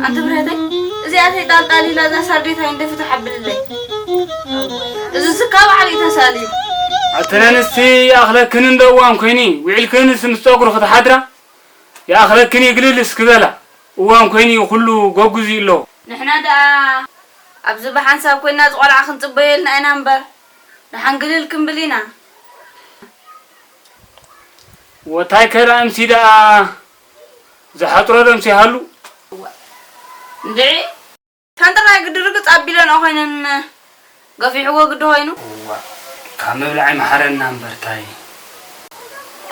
ኣንቲ ብረተይ፣ እዚኣ ሰይጣን ጣሊላ እዛ ሳርዴት ኣይንደፊ ትሓብልለይ። እዚ ስካ ባዕሉ እዩ ተሳልዩ። ኣተን ኣንስቲ ይኣኽለክን እንዶ እዋን ኮይኒ፣ ውዒልክንስ ምስ ጸጉሩ ክትሓድራ? ይኣኽለክን ይግልል እስኪ በላ። እዋን ኮይኒ ኩሉ ጎጉዚ ኣሎ። ንሕና ደኣ ኣብዚ ብሓንሳብ ኮይና ዝቆልዓ ክንጽበየልና ኢና እምበር፣ ደሓን ግልል ክንብል ኢና። ወታይ ከላ እምሲ ደኣ ዝሓጥሮ ደምሲ ሃሉ። እንድዒ፣ ታን ጥራይ ግዲ ርግጽ ኣቢለንኦ ኮይነን ገፊሕዎ ግዲ ኮይኑ። እዋ፣ ካብ ምብላዕ ይምሓረና እምበር ታይ።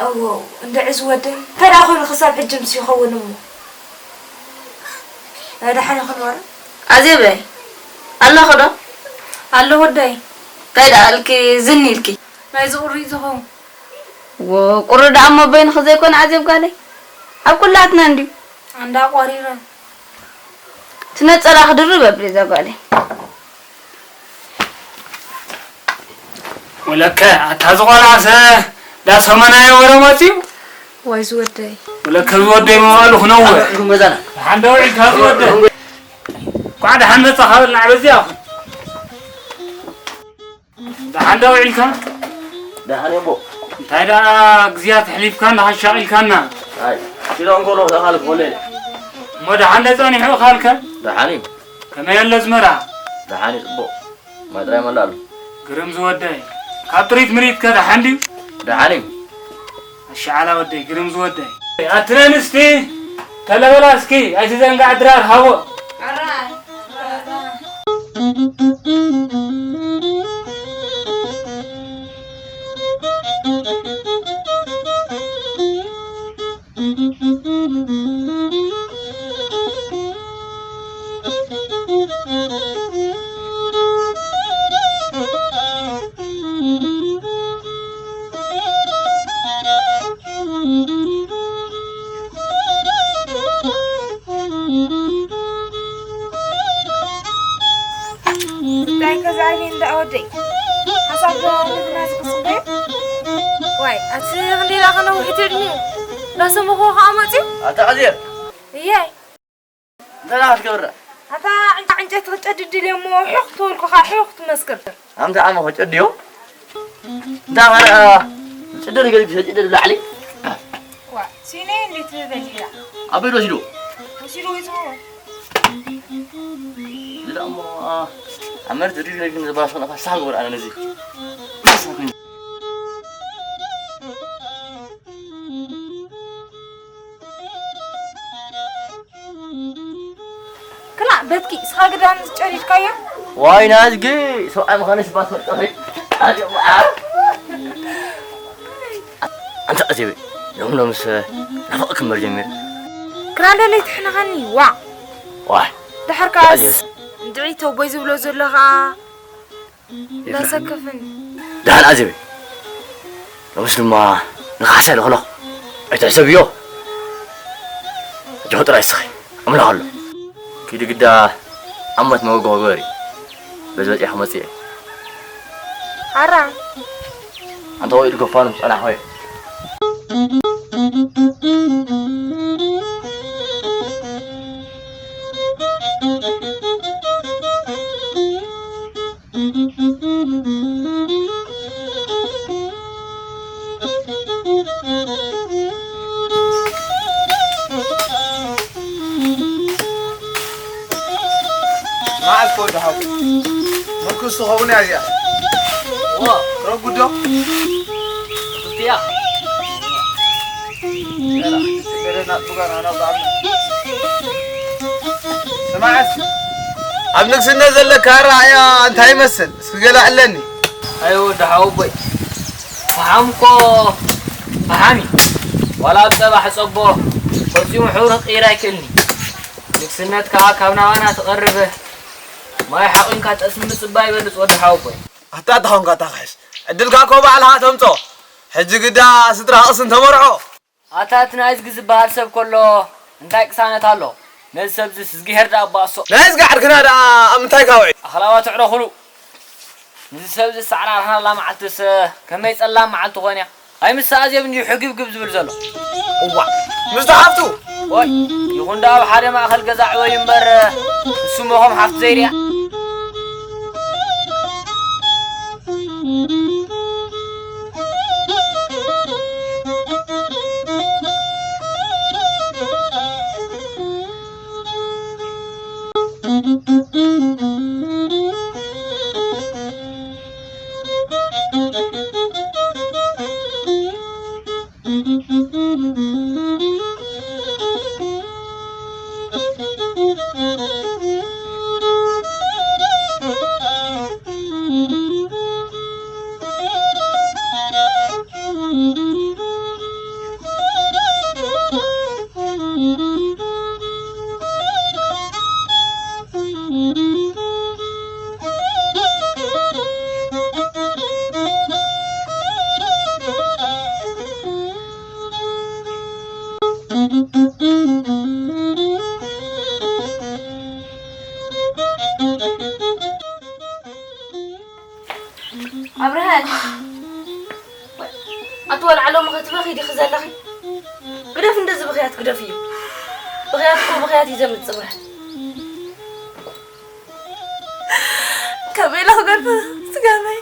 እዎ፣ እንድዒ ዝወደይ፣ እንታይ ደኣ ኮይኑ ክሳብ ሕጂ ምስ ይኸውን እሞ? ናይ ደሓነ ክንበሩ? ኣዜበይ፣ ኣለኺ ዶ? ኣለኹ ወደይ። እንታይ ደኣ ኢልኪ ዝን ኢልኪ? ናይ ዝቑሪ ዝኸውን። እዎ፣ ቁሪ ደኣ እሞ በይንኺ ዘይኮነ ኣዜብ ጓለይ፣ ኣብ ኩላትና እንድዩ። ኣንዳ ቆሪረ። እቲ ነጸላ ክድርብ ኣብሊ እዛ ጓለይ። ወለከ፣ ኣታ ዝቆልዓሰ ዳ ሰማናዮ ወረ መጽዩ? ዋይ ዝወደይ። ወለከ ዝወደይ መዋሉ ክነውር። ሓንደ ውዒልካ ዝወደይ። ኳዕ ደሓን መጻኻ በልና በዚያ። ደሓን ዶ ውዒልካ? ደሓን እየ፣ ኣቦ። እንታይ ደኣ ግዜያት ኣሕሊፍካና፣ ኣሻቒልካና። ኣይ፣ ሽሎ እንከሎ ተኻልፍ ወለ። እሞ ደሓን ዶ ጸኒሑ እኻልከ? ደሓን እዩ። ከመይ ኣሎ ኣዝመራ? ደሓን እዩ፣ ጽቡቕ። ማይ ጥራይ መላእ ኣሎ። ግርም ዝወደይ። ካብ ጥሪት ምሪትከ ደሓን ድዩ? ደሓን እዩ። ኣሻዓላ ወደይ፣ ግርም ዝወደይ። ኣትረን እስቲ ተለበላ እስኪ፣ ኣይትዘንጋዕ ድራር ሃቦ። እንታይ ከ ዝዓይኒ እንዳ ወደይ? ሓሳብ ዶ ንብና ዝቕስም ዶ? ዋይ፣ ኣቲ ክንደይ ደኣ ከነውሕት ዕድሚኡ? እንዳሰመኹዎ ከኣ መፅዩ? ኣታ ኣዜብ። እየ። እንታይ ደኣ ክትገብር ደኣ? ኣታ ዕንጨ-፣ ዕንጨይቲ ክጨድድ ኢለ እሞ ሑኽ ተበልኩኻ ሑኽ ትመስክር። ኣምታ ዓመ ክጨድዮ? እንታይ ኸኣ ጭድር ገለ ክሰጭድር ላዕሊ? ዋ፣ ሲነይ እንዴት ትበል ኢላ? ኣበይ ወሲዶ? ወሲዶ ወይ ጽዎ? ዝዳ እሞ፣ ኣ፣ ኣብ መሬት ሪግ ሪግ ንዝባሾ ነፋስ ሳብ ግበር ኣነ ነዚ። ክላ በትኪ፣ እስኻ ግዳን ጨሪድካዮ? ዋይ፣ ናዝጊ፣ ሰብኣይ ምዃነሽ ባትፈልጦ ኸይ? ኣንታ ኣዜበይ፣ ሎም ሎምስ ናፍቕ ክምበር ጀሚሩ። ክላ ደለይ ትሕነኻኒ፣ ዋ። ዋይ። ደሓር ከኣስ፣ ኣዜብ። እንድዒ ተቦይ ዝብሎ ዘሎ ኸኣ፣ ዳሰከፍን። ደሓን ኣዜበይ። ሎምስ ድማ ንኻሕሳይ ለኽለኽ ኣይትሕሰብዮ። ኣጆኺ ጥራይ እስኺ፣ ኣምላኽ ኣሎ። ኪዲ ግዳ ዓመት መጎጎ ግበሪ። በዚ በፂሐ ክመፅእ እየ። ኣራ። ኣንታ ወይ ኢድ ገፋኑ ጸናሕ ወይ። መዓዝ ከወድሓው? ምርኩስ ትኸውን እያ እዚኣ። እዋ። ረጉድ ዶ? ብትያ። ስማዕስ፣ ኣብ ንግስነት ዘለካ ኣረኣእያ እንታይ ይመስል? እስኪ ገለ ኣዕለኒ። ኣይ ወዲ ሓወቦይ፣ ፈሓም እኮ ፈሓም እዩ። ዋላ ኣብ ጸባ ሕጸቦ፣ ፈጺሙ ሕብሩ ክቕይር ኣይክእልን እዩ። ንግስነት ከኣ ካብ ናባና ትቐርብ፣ ማይ ሓቒንካ ጠስሚ ምጽባይ ይበልጽ ወዲ ሓወቦይ። ኣታ ተኾንካ ታኽሕሽ፣ ዕድልካ እኮ ባዕልኻ ተምጾ። ሕጂ ግዳ ስድራ ቕስን ተመርዖ። ኣታ እቲ ናይዝጊ ዝበሃል ሰብ ከሎ እንታይ ቅሳነት ኣሎ? ነዚ ሰብዚስ እዝግሄር ደኣ ኣባእሶ። ናይዝጊ ዓርክና ደኣ ኣብ ምንታይ ካብ ውዒሉ? ኣኽላባት ኣዕረኹሉ። ንዚ ሰብዚ ዝሰዕራርኻላ መዓልትስ ከመይ ጸላም መዓልቲ ኾን እያ? ኣይ ምስ ኣዜብ እንድዩ ሕግብግብ ዝብል ዘሎ። እዋ፣ ምስቲ ሓፍቱ? ወይ፣ ይኹን ደኣ ኣብ ሓደ ማእከል ገዛ ዕበዩ እምበር፣ እሱ እሞ ከም ሓፍቱ ዘይርእያ። ኣብርሃ፣ ኣቲ ወልዓ ሎሚ ከትበኺ ዲኺ ዘለኺ? ግደፊ እንደዚ ብኽያት ግደፍዮ። ብኽያት እኮ ብኽያት እዩ ዘምጽእ ብርሃን። ከመይ ኢለ ክገድፎ ስጋበይ?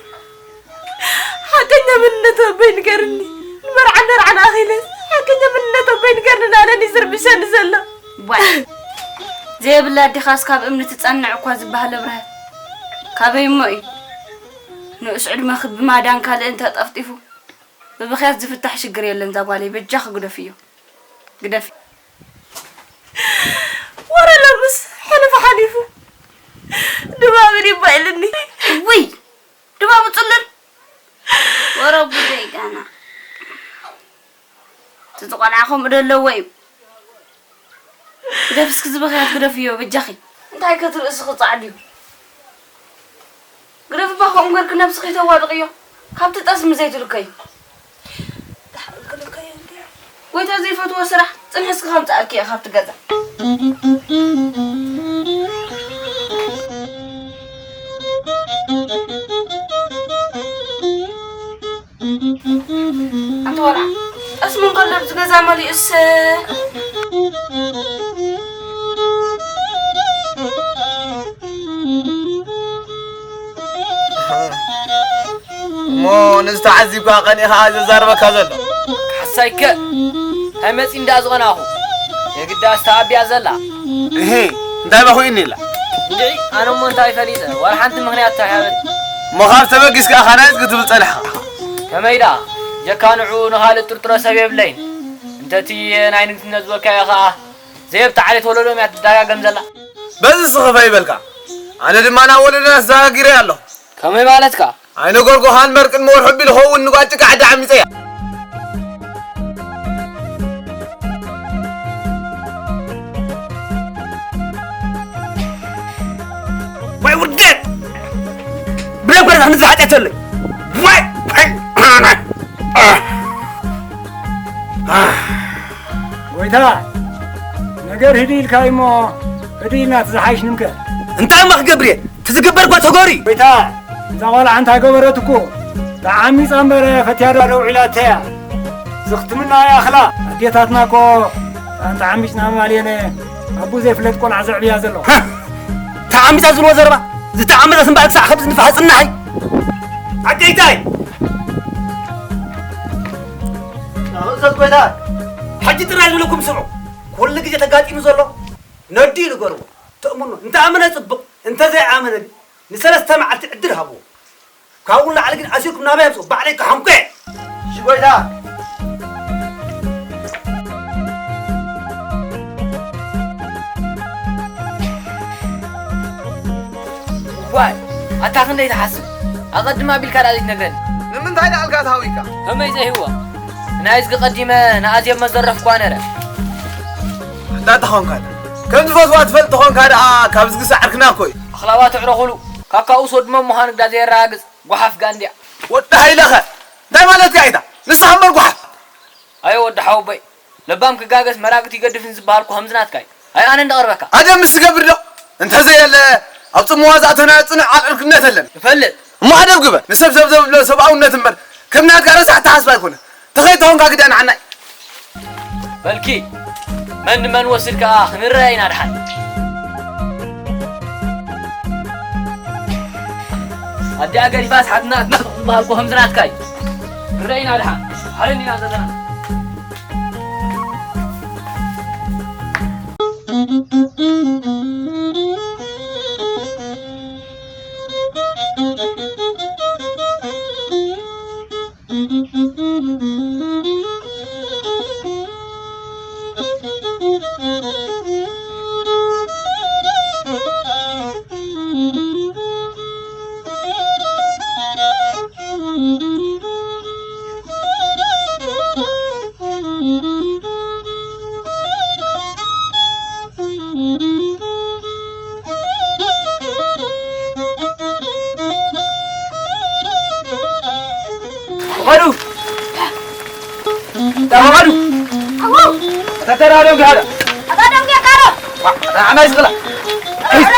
ሓቀኛ መንነት ኣቦይ ንገርኒ። ንመርዓ ነርዓና ኣኺለስ ሓቀኛ መንነት ኣቦይ ንገርኒ እናበለኒ ዝርብሸኒ ዘሎ። ዋይ! ዘየብላ ኣዴኻስ ካብ እምኒ ትጸንዕ እኳ ዝበሃል ኣብርሃ። ካበይ እሞ እዩ? ንኡስ ዕድመኺ ብማዳን ካልእን ተጠፍጢፉ ብብኽያት ዝፍታሕ ሽግር የለን። እዛ ጓለይ በጃኺ ግደፍዮ። ግደፊ። ወረ ሎምስ ሕሉፍ ሓሊፉ። ድባብ ዲባ ኢልኒ። ውይ! ድባብ ጽሉል። ወረ ጉደይ ጋና። እቲ ቆልዓ ከምኡ ዶ ኣለዎ እዩ? ግደፍ እስኪ፣ እዚ ብኽያት ግደፍዮ በጃኺ። እንታይ ከትርእስኺ ጻዕድ እዩ? ግደፍ እባ ከምኡ ጌርኪ ነብስኺ ተዋድቕዮ። ካብቲ ጠስሚ ዘይትልከዩ። ጎይታ ዘይፈትዎ ስራሕ ጽንሒ እስኪ ከምጽኣልኪ እየ ካብቲ ገዛ። ኣንቲ ቆልዓ፣ ጠስሚ እንከሎ ኣብዚ ገዛ መሊኡስ። እሞ ንዝተዓዚብካ ቀኒኻ ዘዛርበካ ዘሎ? ሓሳይከ እንታይ መጺ እንዳ ዝቐናኹ? የግዳስ ተኣቢያ ዘላ። እሄ፣ እንታይ ባኹ ኢኒ ኢላ? እንድዒ፣ ኣነ እሞ እንታይ ፈሊጠ? ዋላ ሓንቲ ምኽንያት ተሃበኒ። እሞ ካብ ተበጊስካ ካናይት ክትብል ጸኒሕኻ። ከመይ ደኣ? ጀካ ንዕኡ ንኻልእ ጥርጥሮ ሰብ የብለይን። እንተቲ ናይ ንግስነት ዝበልካዮ ኸኣ፣ ዘየብቲ ዓሌት ወለዶም እያ ትደጋገም ዘላ። በዚ ስኽፍ ኣይበልካ። ኣነ ድማ ናብ ወለዶና ተዘጋጊረ ኣለኹ። ከመይ ማለትካ? ኣይነገርኩኻን እምበር፣ ቅድሚ ወርሒ ኣቢሉ ኸውን ንጓል ጭቃ ዓዲ ዓሚጸያ። ወይ ውርደት! ብደም ከረዛ ክንዚ ሓጢኣት የለይ። ወይ! ወይ! ጎይታ፣ ነገር ህድእ ኢልካ እሞ ህድእ ኢልና ትዝሓይሽ ንምከር። እንታይ እሞ ክገብር እየ? እቲ ዝግበር እኮ ተገሩ እዩ። ጎይታ፣ እዛ ቆልዓ እንታይ ገበረት እኮ? ተዓሚጻ እምበር ፈትያ ዶ ውዒላተያ? ዝኽትምና ይኣኽላ። ኣዴታትና እኮ ኣንተ ዓሚጽና ምባል የለ፣ ኣቦ ዘይፍለጥ ቆልዓ ዘዕብያ ዘሎ። ሃ! ተዓሚጻ ዝብሎ ዘረባ፣ ዝተዓመጸ ስምባል ክሳዕ ከምዚ ንፋሕ ጽናሓይ። ኣዴታይ! ኣኽእሰት ጎይታ! ሕጂ ጥራይ ዝብለኩም ስምዑ። ኩሉ ግዜ ተጋጢሙ ዘሎ ነዲ ንገርዎ። ተእምኖ፣ እንተ ኣመነ ጽቡቕ፣ እንተ ዘይኣመነ ግን ንሰለስተ መዓልቲ ዕድል ሃብዎ። ካብኡ ንላዕሊ ግን ኣሲርኩም ናበይ ኣምጽኡ፣ ባዕለይ ክሓምኮ እየ። እሺ ጎይታ። ባይ ኣታ ክንደይ ትሓስብ ኣቐድም ኣቢልካ ደኣ ዘይትነግረኒ? ንምንታይ ደኣ ኣልካ ተሃዊካ? ከመይ ዘይህዋ? ናይዝጊ ቀዲመ ንኣዜብ መዘረፍኳ ነረ። ኣንታ ተኾንካ ደኣ ከም ዝፈትዋ ትፈልጥ ተኾንካ ደኣ ካብ ዝግሲ ዓርክና እኮ እዩ። ኣኽላባ ትዕረኹሉ ካብ ካብኡ ስወድሞ ምዃኑ ግዳ ዘየረጋግጽ ጓሓፍ ጋንድያ። ወዲ ሃይለኸ እንታይ ማለትካ ኢታ? ንስኻ እምበር ጓሓፍ። ኣየ ወዲ ሓወቦይ፣ ለባም ክጋገስ መራግእቱ ይገድፍን ዝበሃል እኮ ከምዚ ናትካ እዩ። ኣይ ኣነ እንዳቐርበካ። ኣደ ምስ ዝገብር ዶ? እንተዘየለ ኣብ ጽምዋ ዝኣተናዮ ጽኑዕ ዓርክነት ኣለን። እፈልጥ። እሞ ኣደብ ግበር። ንሰብ ሰብ ዘብሎ ሰብኣውነት እምበር ከም ናትካ ረሳሕ ኣተሓስባ ኣይኮነ። ተኸይ ተኾንካ ግዳ ንዓናይ። በልኪ መን ንመን ወስድ ከኣ ክንረኣ ኢና ድሓን። ኣዲኣ ገዲፋስ ሓትናትና ዝበሃል እኮ ከምዚ ናትካ እዩ። ንረኣ ኢና ድሓን። ሓረን ኢና ዘለና። ፍቓዱ! ዳ ፍቓዱ! ኣዎ! ኣታ ተራ ደንጊ ሃዳ! ኣታ ደንጊ ካሮ! ዋ፣ ኣታ ዓማይ ስቕላ! ኣታ!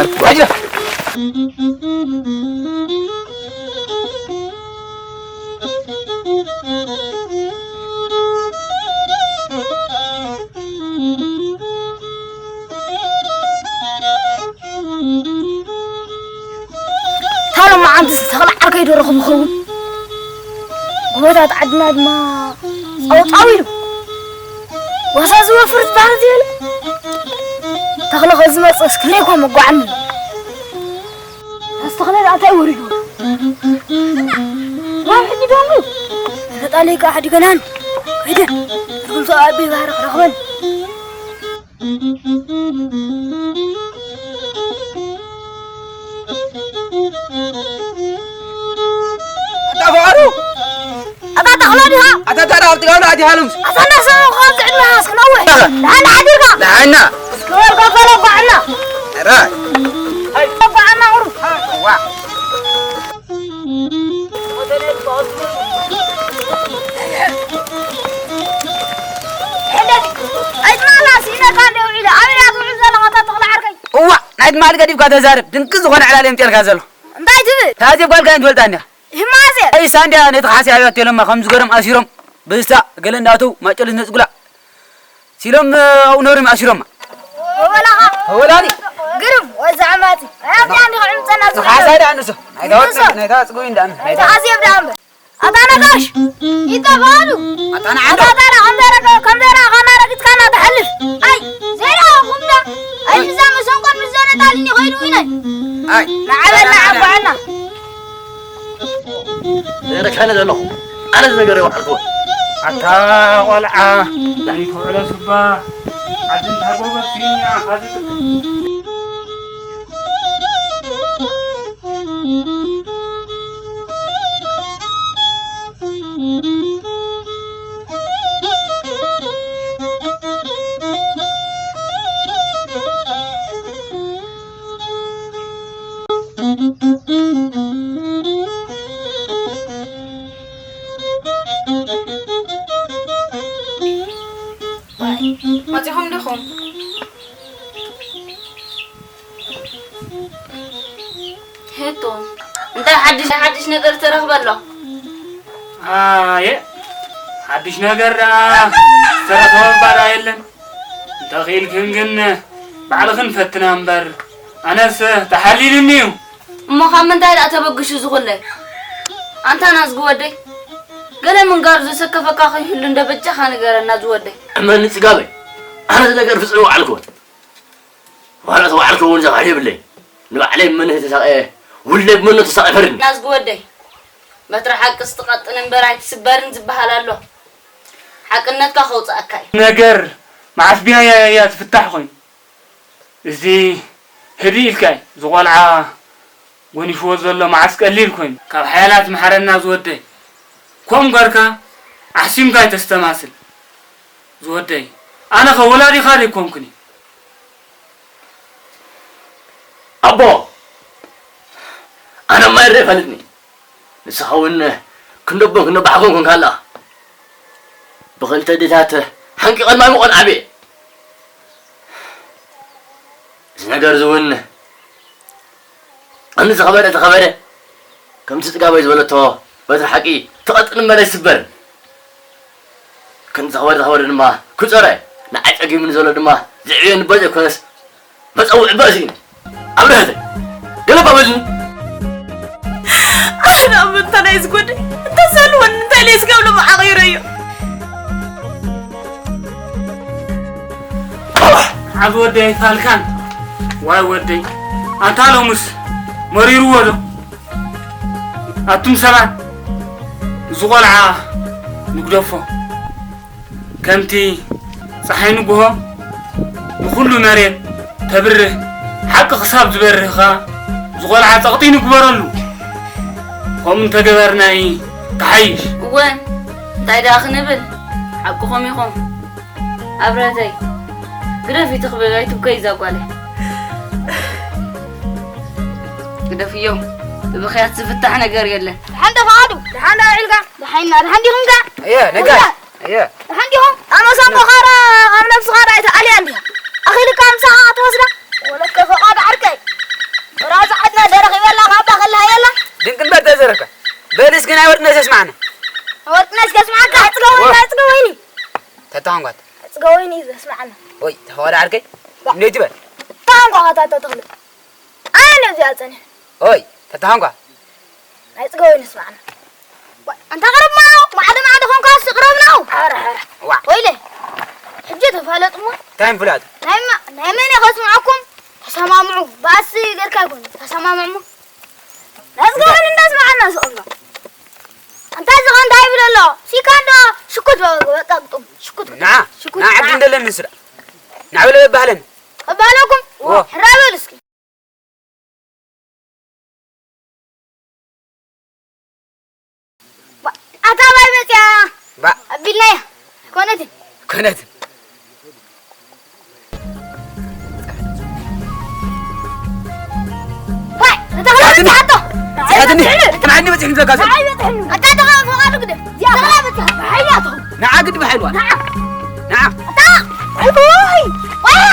ኣርኩ! ኣየ! ታሎም መዓንትስ ተኽለ ዓርከይ ዶ ረኽቡ ኸውን? ጎቦታት ዓድና ድማ ጸውጻው ኢሉ። ዋሳ ዝወፍር ዝበሃል እዚ የለ። ተኽለ ከዝመጽእስ ክንደይ እኳ መጓዓኒ። ኣስተኽለ ደኣ እንታይ ወሪዱ? ናብ ሕጂ ደንጉ። ነጣለይ ከኣ ሓዲገናን። ከይደ። ርጉም ሰብኣይ ኣበይ ባህሪ ክረኽበን። ኣታ ፍቓዱ! ኣታ ተኽለ ዲኻ? ኣታ ታዲያ ኣብ ጥቃ ኣዲሃሉምስ? ኣታ እንዳሰማዕኩ ኣብዚ ዕድመ ሃስ ክነውሕ። ደሓን ሓዲርካ? ደሓና። እስኪ በል ቀጸሎ ጓዕና። ራይ። ጓዕና ቁሩብ። ዋ። ሕደግ። ኣይትማላ ሲነካ እንደ ውዒለ። ኣበይ እያ ትውዕል ዘለኻ እታ ተኽለ ዓርከይ? እዋ፣ ናይ ትማሊ ገዲፍካ ተዛረብ። ድንቂ ዝኾነ ዕላል የምፅኤልካ ዘሎ። እንታይ ትብል? ታዜ ጓል ጋይን ትፈልጣ እንዲያ? ይማዜ። ኣይ ሳንድያ ነቲ ሓሲ ኣብያት ቴለማ ከም ዝገርም ኣሲሮም። ብሳ ገለ እንዳተው ማጨልስ ነፅጉላ። ሲሎም ኣብኡ ነብሪ ኣሲሮማ። ወበላኻ። ወበላኒ። ግርም፣ ወዛ ዓማጺ። ኣብዚኣ እንዲኻ ዕምጸና ዝኽእል። ንኻሳ ደኣ ንሱ። ናይታ ወርቂ፣ ንሱ። ናይታ ጽጉይ እንዳ ኣምስ። ናይታ ኣዜብ ደኣ እምበር። ኣታ ነጋሽ። ይጠፋሉ። ኣታ ንዓዶ። ኣታ ታራ ከም ደረቀ፣ ከም ደረቀ ካና ረግጽካና ትሓልፍ። ኣይ፣ ዘይረኣኹም ዶ? ኣይ፣ እዛ መሰንቆን ምስ ዘነጣልኒ ኾይኑ ኢናይ። ኣይ። ንዓበልና ኣታ ዓባዕና። ነይረካኒ ዘለኹ። ኣነ ዝነገረ ይውዓልኩ። ኣታ ቆልዓ፣ ናይ ተውዕሎ ስባ፣ ዓዲ እንታይ ጎበዝ ትግርኛ፣ ኣኻ ዝጥ- መጺኹም ዲኹም? ሄቶ፣ እንታይ ሓድሽ፣ ሓድሽ ነገር ተረኽበ ኣሎ? ኣየ፣ ሓድሽ ነገር ደኣ ዝተረኽበ እባ ደኣ የለን። እንተኽኢልክን ግን ባዕልኽን ፈትና እምበር፣ ኣነስ ተሓሊልኒ እዩ። እሞ ካብ ምንታይ ደኣ ተበግሹ ዝኹለ? ኣንታ ናዝጊ ወደይ፣ ገለ ምንጋሩ ዘሰከፈካ ከይህሉ እንደ በጃኻ ንገረና ዝወደይ። እመኒ ጽጋበይ፣ ኣነ እዚ ነገር ፍጹም ይውዓልክዎን። ዋላ ተባዕልከ እውን ዘኻሪ የብለይ። ንባዕለይ ብመንህ ተሳቐየ፣ ውለይ ብመንህ ተሳቐየ ፈርድኒ። ናዝጊ ወደይ፣ በትሪ ሓቅስ ትቐጥን እምበር ኣይትስበርን ዝበሃል ኣሎ። ሓቅነትካ ከውጽኣካ እዩ። ነገር መዓስ ብያያ እያ ትፍታሕ ኮይኑ። እዚ ህድእ ኢልካ እዩ። እዚ ቆልዓ ጎኒፍዎ ዘሎ መዓስ ቀሊል ኮይኑ። ካብ ሓያላት ምሓረና ዝወደይ። ከምኡ ገርካ ኣሕሲምካ ኣይተስተማስል ዝወደይ። ኣነኸ ወላዲኻ ደይኮንኩን። ኣቦ፣ ኣነ ማይ ርእ ፈልጥኒ። ንስኻ እውን ክንደቦን ክንደባሕኮን ኮንካ ኣለኻ። ብኽልተ ኣዴታት ሓንቂቐን ማይ ምቖን ዓብየ። እዚ ነገር እዚ እውን ከምዚ ዝኸበደ ተኸበደ፣ ከምቲ ጽጋበይ ዝበለቶ በትሪ ሓቂ ትቐጥን እምበር ኣይስበርን። ከምቲ ዝኸበደ ተኸበደ ድማ ክጸረ፣ ንዓይ ጸጊሙኒ ዘሎ ድማ ዝዕብየኒ እምበር ዘይኮነስ መጸውዒ እምበር ስኢነ። ኣብርሀተይ፣ ገለ እባ በልኒ። ኣነ ኣብ ምንታይ ናይ ዝጎደ እንተዘልወኒ እንታይ ኢለ ስጋብ ሎሚ ዓቒረዮ። ዓቢ ወደይ ኣይፋልካን። ዋይ ወደይ፣ ኣንታ ሎምስ መሪርዎ ዶ? ኣቱም ሰባት፣ እዚ ቖልዓ ንግደፎ። ከምቲ ጸሓይ ንግሆ ንኹሉ መሬት ተብርህ፣ ሓቂ ክሳብ ዝበርህ ኸኣ፣ እዚ ቖልዓ ጸቕጢ ንግበረሉ። ከምኡ እንተገበርና'ዩ ክሓይሽ። እወ፣ እንታይ ደኣ ክንብል? ሓቅኹም ኢኹም። ኣብረተይ፣ ግደፊ ትኽበቢ፣ ኣይትብከይ እዛ ጓለይ። ግደፍዮ፣ ብብኽያት ዝፍታሕ ነገር የለን። ደሓን ዶ ፍቓዱ? ደሓን ዶ ውዒልካ? ደሓንና፣ ደሓን ዲኹምካ? እየ፣ ነጋሽ። እየ። ደሓን ዲኹም? ኣመሳሞ ኻራ ኣብ ነብስኻ ዳኣ ኣይትኣልያ እንዲኻ። ኣኺልካ ምሳኻ ክትወስዳ? ወለከ ፍቓዱ ዓርከይ። ራሱ ዓድና ደረኺበላ ካብ ዳኸላ የላ? ድንቅ እምበር ተዘረፈ። በል እስኪ ናይ ወርቅነሽ ኣስማዕና። ወርቅነሽ ከስማዕካ? ኣጽገወይኒ፣ ወ- ኣጽገወይኒ። ተታንጓት። ኣጽገወይኒ ዘስማዕና። ወይ፣ ተኸዋዳ ዓርከይ። ዋ። እንዴት ይበል? ታንጓ ኻታ ተተኽለ። ኣነ ነዚ ኣጸንሕ። ኦይ፣ ተታንጓ። ኣጽገወይኒ ስማዕና። ዋ፣ ኣንታ ቅረብና፣ ማዕደ ማዕደ ኾንካ ስቅረብና። ኧረ፣ ኧረ። ዋ። ወይለ፣ ሕጂ ተፋለጥሞ። እንታይ ምፍላጥ? ናይ ማ-፣ ናይ መን እየ ከስምዐኩም? ተሰማምዑ። ባእሲ ገርካ ይኮን፣ ተሰማምዑሞ። ናዝገበን እንዳስማዓና ስቕሎ። ኣንታ እዚ ኸ እንታይ ይብል ኣሎ? ሲካ እንዶ ሽኩት በቃ ግጡም። ሽኩት ግጡም። ንዓ፣ ሽኩት ንዓ ንዓ። ግንደለን ንስራ። ንዓ በለ በባህለን። በባህለኩም? ዎ። ሕራይ በሉ እስኪ። ባ-፣ ኣታ ባይ መጽያ። ባ-፣ ኣቢልናያ። ኮነትን። ኮነትን። ዋይ፣ እታ ኸላ ያትኒ። በጽሓቶ። ያትኒ። ትማዕኒ በጽሕኒ ዘጋዘ። ኣይ፣ በጽሕኒ። ኣታ ተኸ-፣ ፈቓዱ ግደ። እዚኣ ኸላ በጽሓ። ሓይላቶ። ንዓ ግዲ ብሓይልዋ። ንዓ። ንዓ። ኣታ። ኣይ፣ ወይ። ዋይ።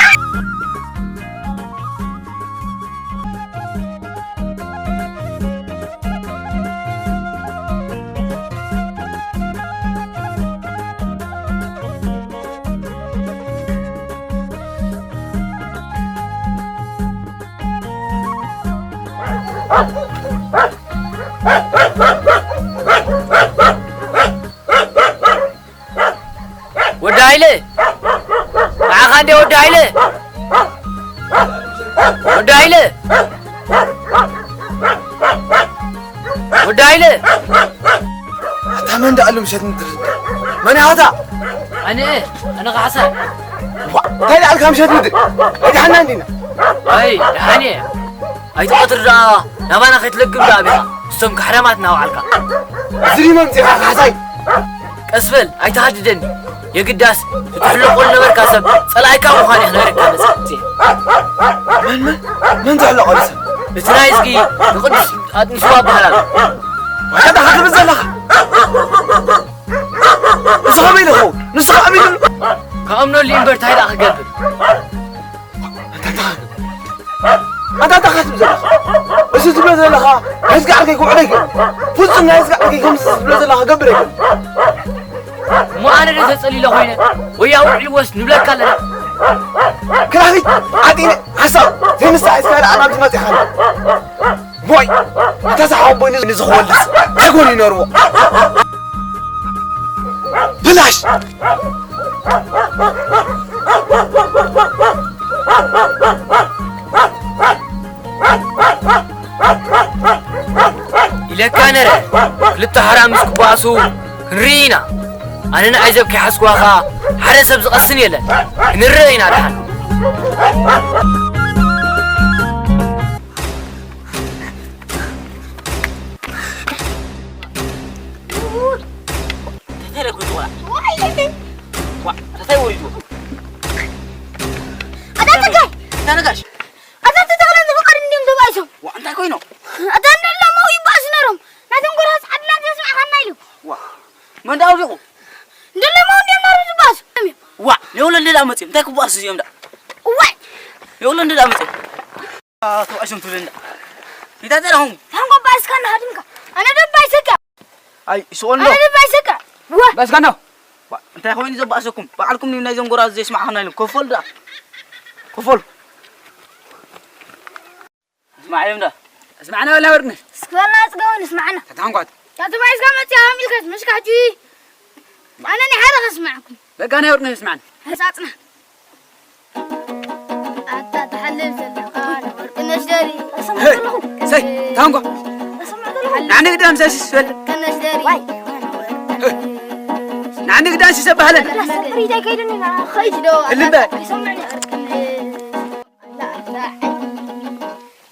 ወዲ ሃይለ! ንዓኻ እንዴ ወዲ ሃይለ! ወዲ ሃይለ! ወዲ ሃይለ! ኣታ መን ደኣሉ ምሸት ምድሪ? መን ያወታ? ኣነ፣ ኣነ ካሕሳይ። ዋ፣ እንታይ ደኣልካ ምሸት ምድሪ? ኣይደሓና እንዲና? ኣይ፣ ደሓን እየ። ኣይትቐትር ደኣ ናባና ከይትለግም ደኣ ኣቢኻ፣ እሶም ካሕዳማት እናወዓልካ። እዚ ድዩ መምጺኻ ካሕሳይ? ቀስ በል፣ ኣይትሃድደኒ። የግዳስ፣ እቲ ትሕለቆ ዝነበርካ ሰብ ጸላኢካ ምዃኑ እየ ክነግረካ መጺኤ። መን፣ መን? መን ትሕለቆ ሰብ? እቲ ናይ እዝጊ ንቅዱስ ኣጥንስዋ በሃል ኣሎ። ዋይ፣ እንታይ ክትብል ዘለኻ? ንሱ ከመይ ኢሉ ይኸውን? ንሱ ከመይ ኢሉ? ክኣምነሉ እምበር እንታይ ደኣ ክገብር? ኣንታ እንታይ ክትብል ዘለኻ? እዚ ትብሎ ዘለኻ ናይ ስጋዕ ዓርከይ ክውዕል ኣይክእልን። ፍጹም ናይ ስጋዕ ዓርከይ ከምዚ ትብሎ ዘለኻ ክገብር ኣይክእልን። እሞ ኣነ ዶ ተጸሊለ ኮይነ? ወይ ኣውዒልዎስ ንብለካ ኣለና። ክላኺት ዓጢነ ሓሳብ ዘይምስጣሕ ኢስካ ደኣ ናብዚ መጺኻ። ቦይ! ኣታ ዝሓወቦይ ንዝኽወልድስ እንታይ ኮን ይነርዎ? ብላሽ! ኢለካ ነረ፣ ክልተ ሓራ ምስ ክባእሱ ክንርኢ ኢና። ኣነ ንዓይ ዘብ ከይሓዝኩዋ ኸኣ ሓደ ሰብ ዝቐስን የለን። ክንርኢ ኢና ደሓን። ረኩ ዝቆላ። ዋይ። ዋ፣ እንታይ ወሪዱ? ኣታ ተጋይ። እንታይ ነጋሽ? ኣታ ተተኽለን ዝፈቐድ እንዲም ተባይሶም። ዋ፣ እንታይ ኮይኑ? ኣታ እንደለሞ ይባስ ነሮም። ናቶም ጎራስ ዓድና ዘስማዕኻና ኢሉ። ዋ፣ መን ዳውዲቑ? እንደለሞ እንዲም ነሮም ዝባሱ። ዋ፣ ንወለ እንደ ዳመጽ እንታይ ክባሱ እዮም ዳ? ዋይ። ንወለ እንደ ዳመጽ። ተባይሶም ትብለና። እንታይ ተራኹም? ታንጎ ባስካ ናሃድምካ። ኣነ ደባይሰካ። ኣይ፣ ስቆሎ። ኣነ ደባይሰካ። ዋ። ባስካ ነው። ባ-፣ እንታይ ኮይኑ ዘባእሰኩም? በዓልኩም ንናይ ዘንጎራ ዘይስማዕና ኢሉ። ኮፎል ዳ። ኮፎል። ስማዕ እዮም ዳ። ስማዕና ወላ ወርቅነሽ። እስኪ በልና ኣጽገውን ስማዕና። ተታንኳት። ታቱ ባይስካ መጽያ ሚልከት መሽካጂ። ኣነ ናይ ሓደ ከስማዕኩም። በቃ ናይ ወርቅነሽ ስማዕና። ህጻጽና። ኣታ ትሓልፍ ዘለኻ ንወርቅነሽ ደሪ። ሄይ፣ ሰይ፣ ታንኳ። ንዓኒ ግዳም ሰሲስ በል። ወርቅነሽ ደሪ። ንዓኒ ግዳም ሲሰባህለን። ሰብሪታይ ከይድኒ ና ኸይድ ዶ። እልበ። ይሰምዕኒ ወርቅነሽ። ኣላ፣ ኣላ፣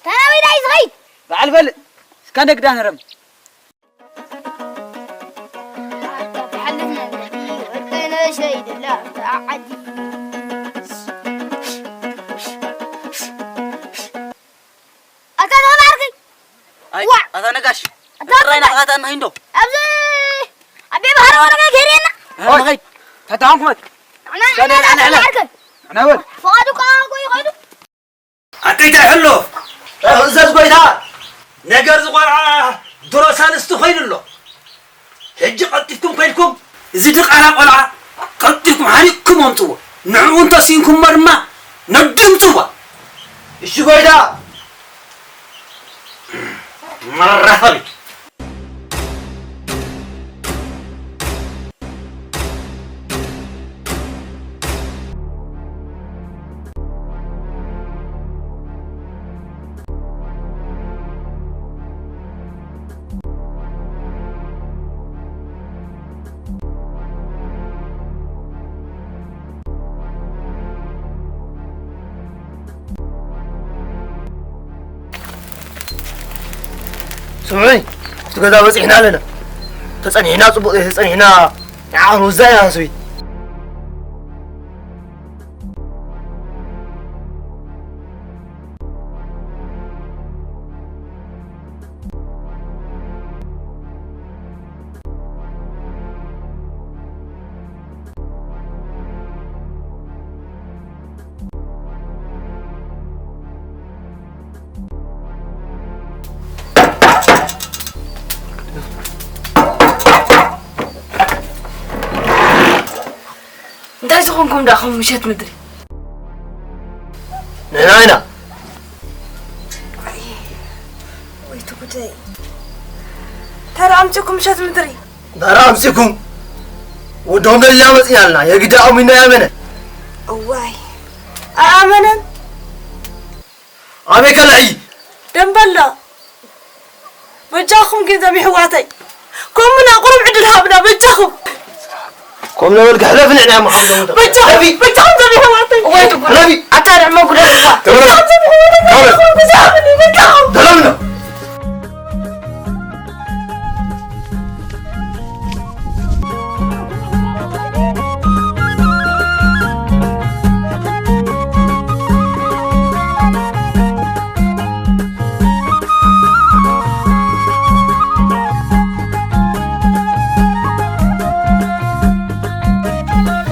ተናዊዳ ይዝኸይድ። በዓል በል። እስካ ንግዳ ነረም። ኣታ ትሓልፍ መንገዲ ወርቅነሽ ደይደላ ኣብታ ዓዲ። ኣታ ተባርኪ። ኣይ፣ ዋ። ኣታ ነጋሽ። ኣታ ጥራይ ነጋሽ። ናቕላታ እና ሂንዶ። ኣብዚ ኣቤ ባህረ ወረቀ ገይርና። ኣይ፣ ኦይ። መኸይድ። ተታንኩመት። ኣና፣ ሰደድ ኣና ኣና ኣላ። ተባርኪ። ኣና በል። ፈቓዱ ከኣ ጎይ ኸይዱ። ኣንተይታ ሕሉፍ፣ እዘዝ ጎይታ። ነገር ዝቆልዓ ድሮ ሳልስቲ ኮይኑ ኣሎ። ሕጂ ቀልጢፍኩም ከይድኩም፣ እዚ ድቓላ ቆልዓ ቀልጢፍኩም ሓኒቕኩም ኣምጽዎ። ንዕኡ እንተስኢንኩሞ ድማ ነድምጽዋ። እሺ ጎይታ። መራኸቢ። ስምዑኒ፣ ኣብቲ ገዛ በጺሕና ኣለና። ተጸኒሕና ጽቡቕ ዘይተጸኒሕና ንዓቕን ወዛይ ኣንስቢ። እንታይ ዝኾንኩም ደኣ ኸም ምሸት ምድሪ? ንሕና ኢና። ወይ እቲ ጉደይ። እንታይ ደኣ ኣምጺእኩም ምሸት ምድሪ? እንታይ ደኣ ኣምጺእኩም? ወዶም ደሊና መጺና ኣለና። የግዳ ኣሚና ያመነ። እዋይ። ኣኣመነን። ኣበይ ከልዒ? ደምበሎ። በጃኹም ግን ዘም ይሕዋተይ። ከምኡና ቁሩብ ዕድል ሃብና በጃኹም። ከም ነበልካ ሕለፊ ንዕና እሞ ሓምዘ ሙቶ። በጃኹም፣ ሕለፊ። በጃኹም ዘም ይሕዋተይ። እዋይ ትጉ። ሕለፊ። ኣታ ርዕሞ ጉደል እዋ። ተመለስ። በጃኹም ዘም ይሕዋተይ። ተመለስ። በጃኹም፣ በጃኹም። ደለምና።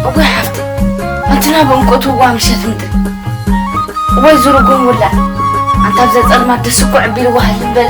እወ ሓፍተይ፣ ኣንትና ብእንቆትዋ ምሸት ምድሪ። እወ ዝርጉም ውላዕ፣ ኣንታ ኣብዛ ጸልማት ደስ እኮ ዕቢልዋ ህልም በለ።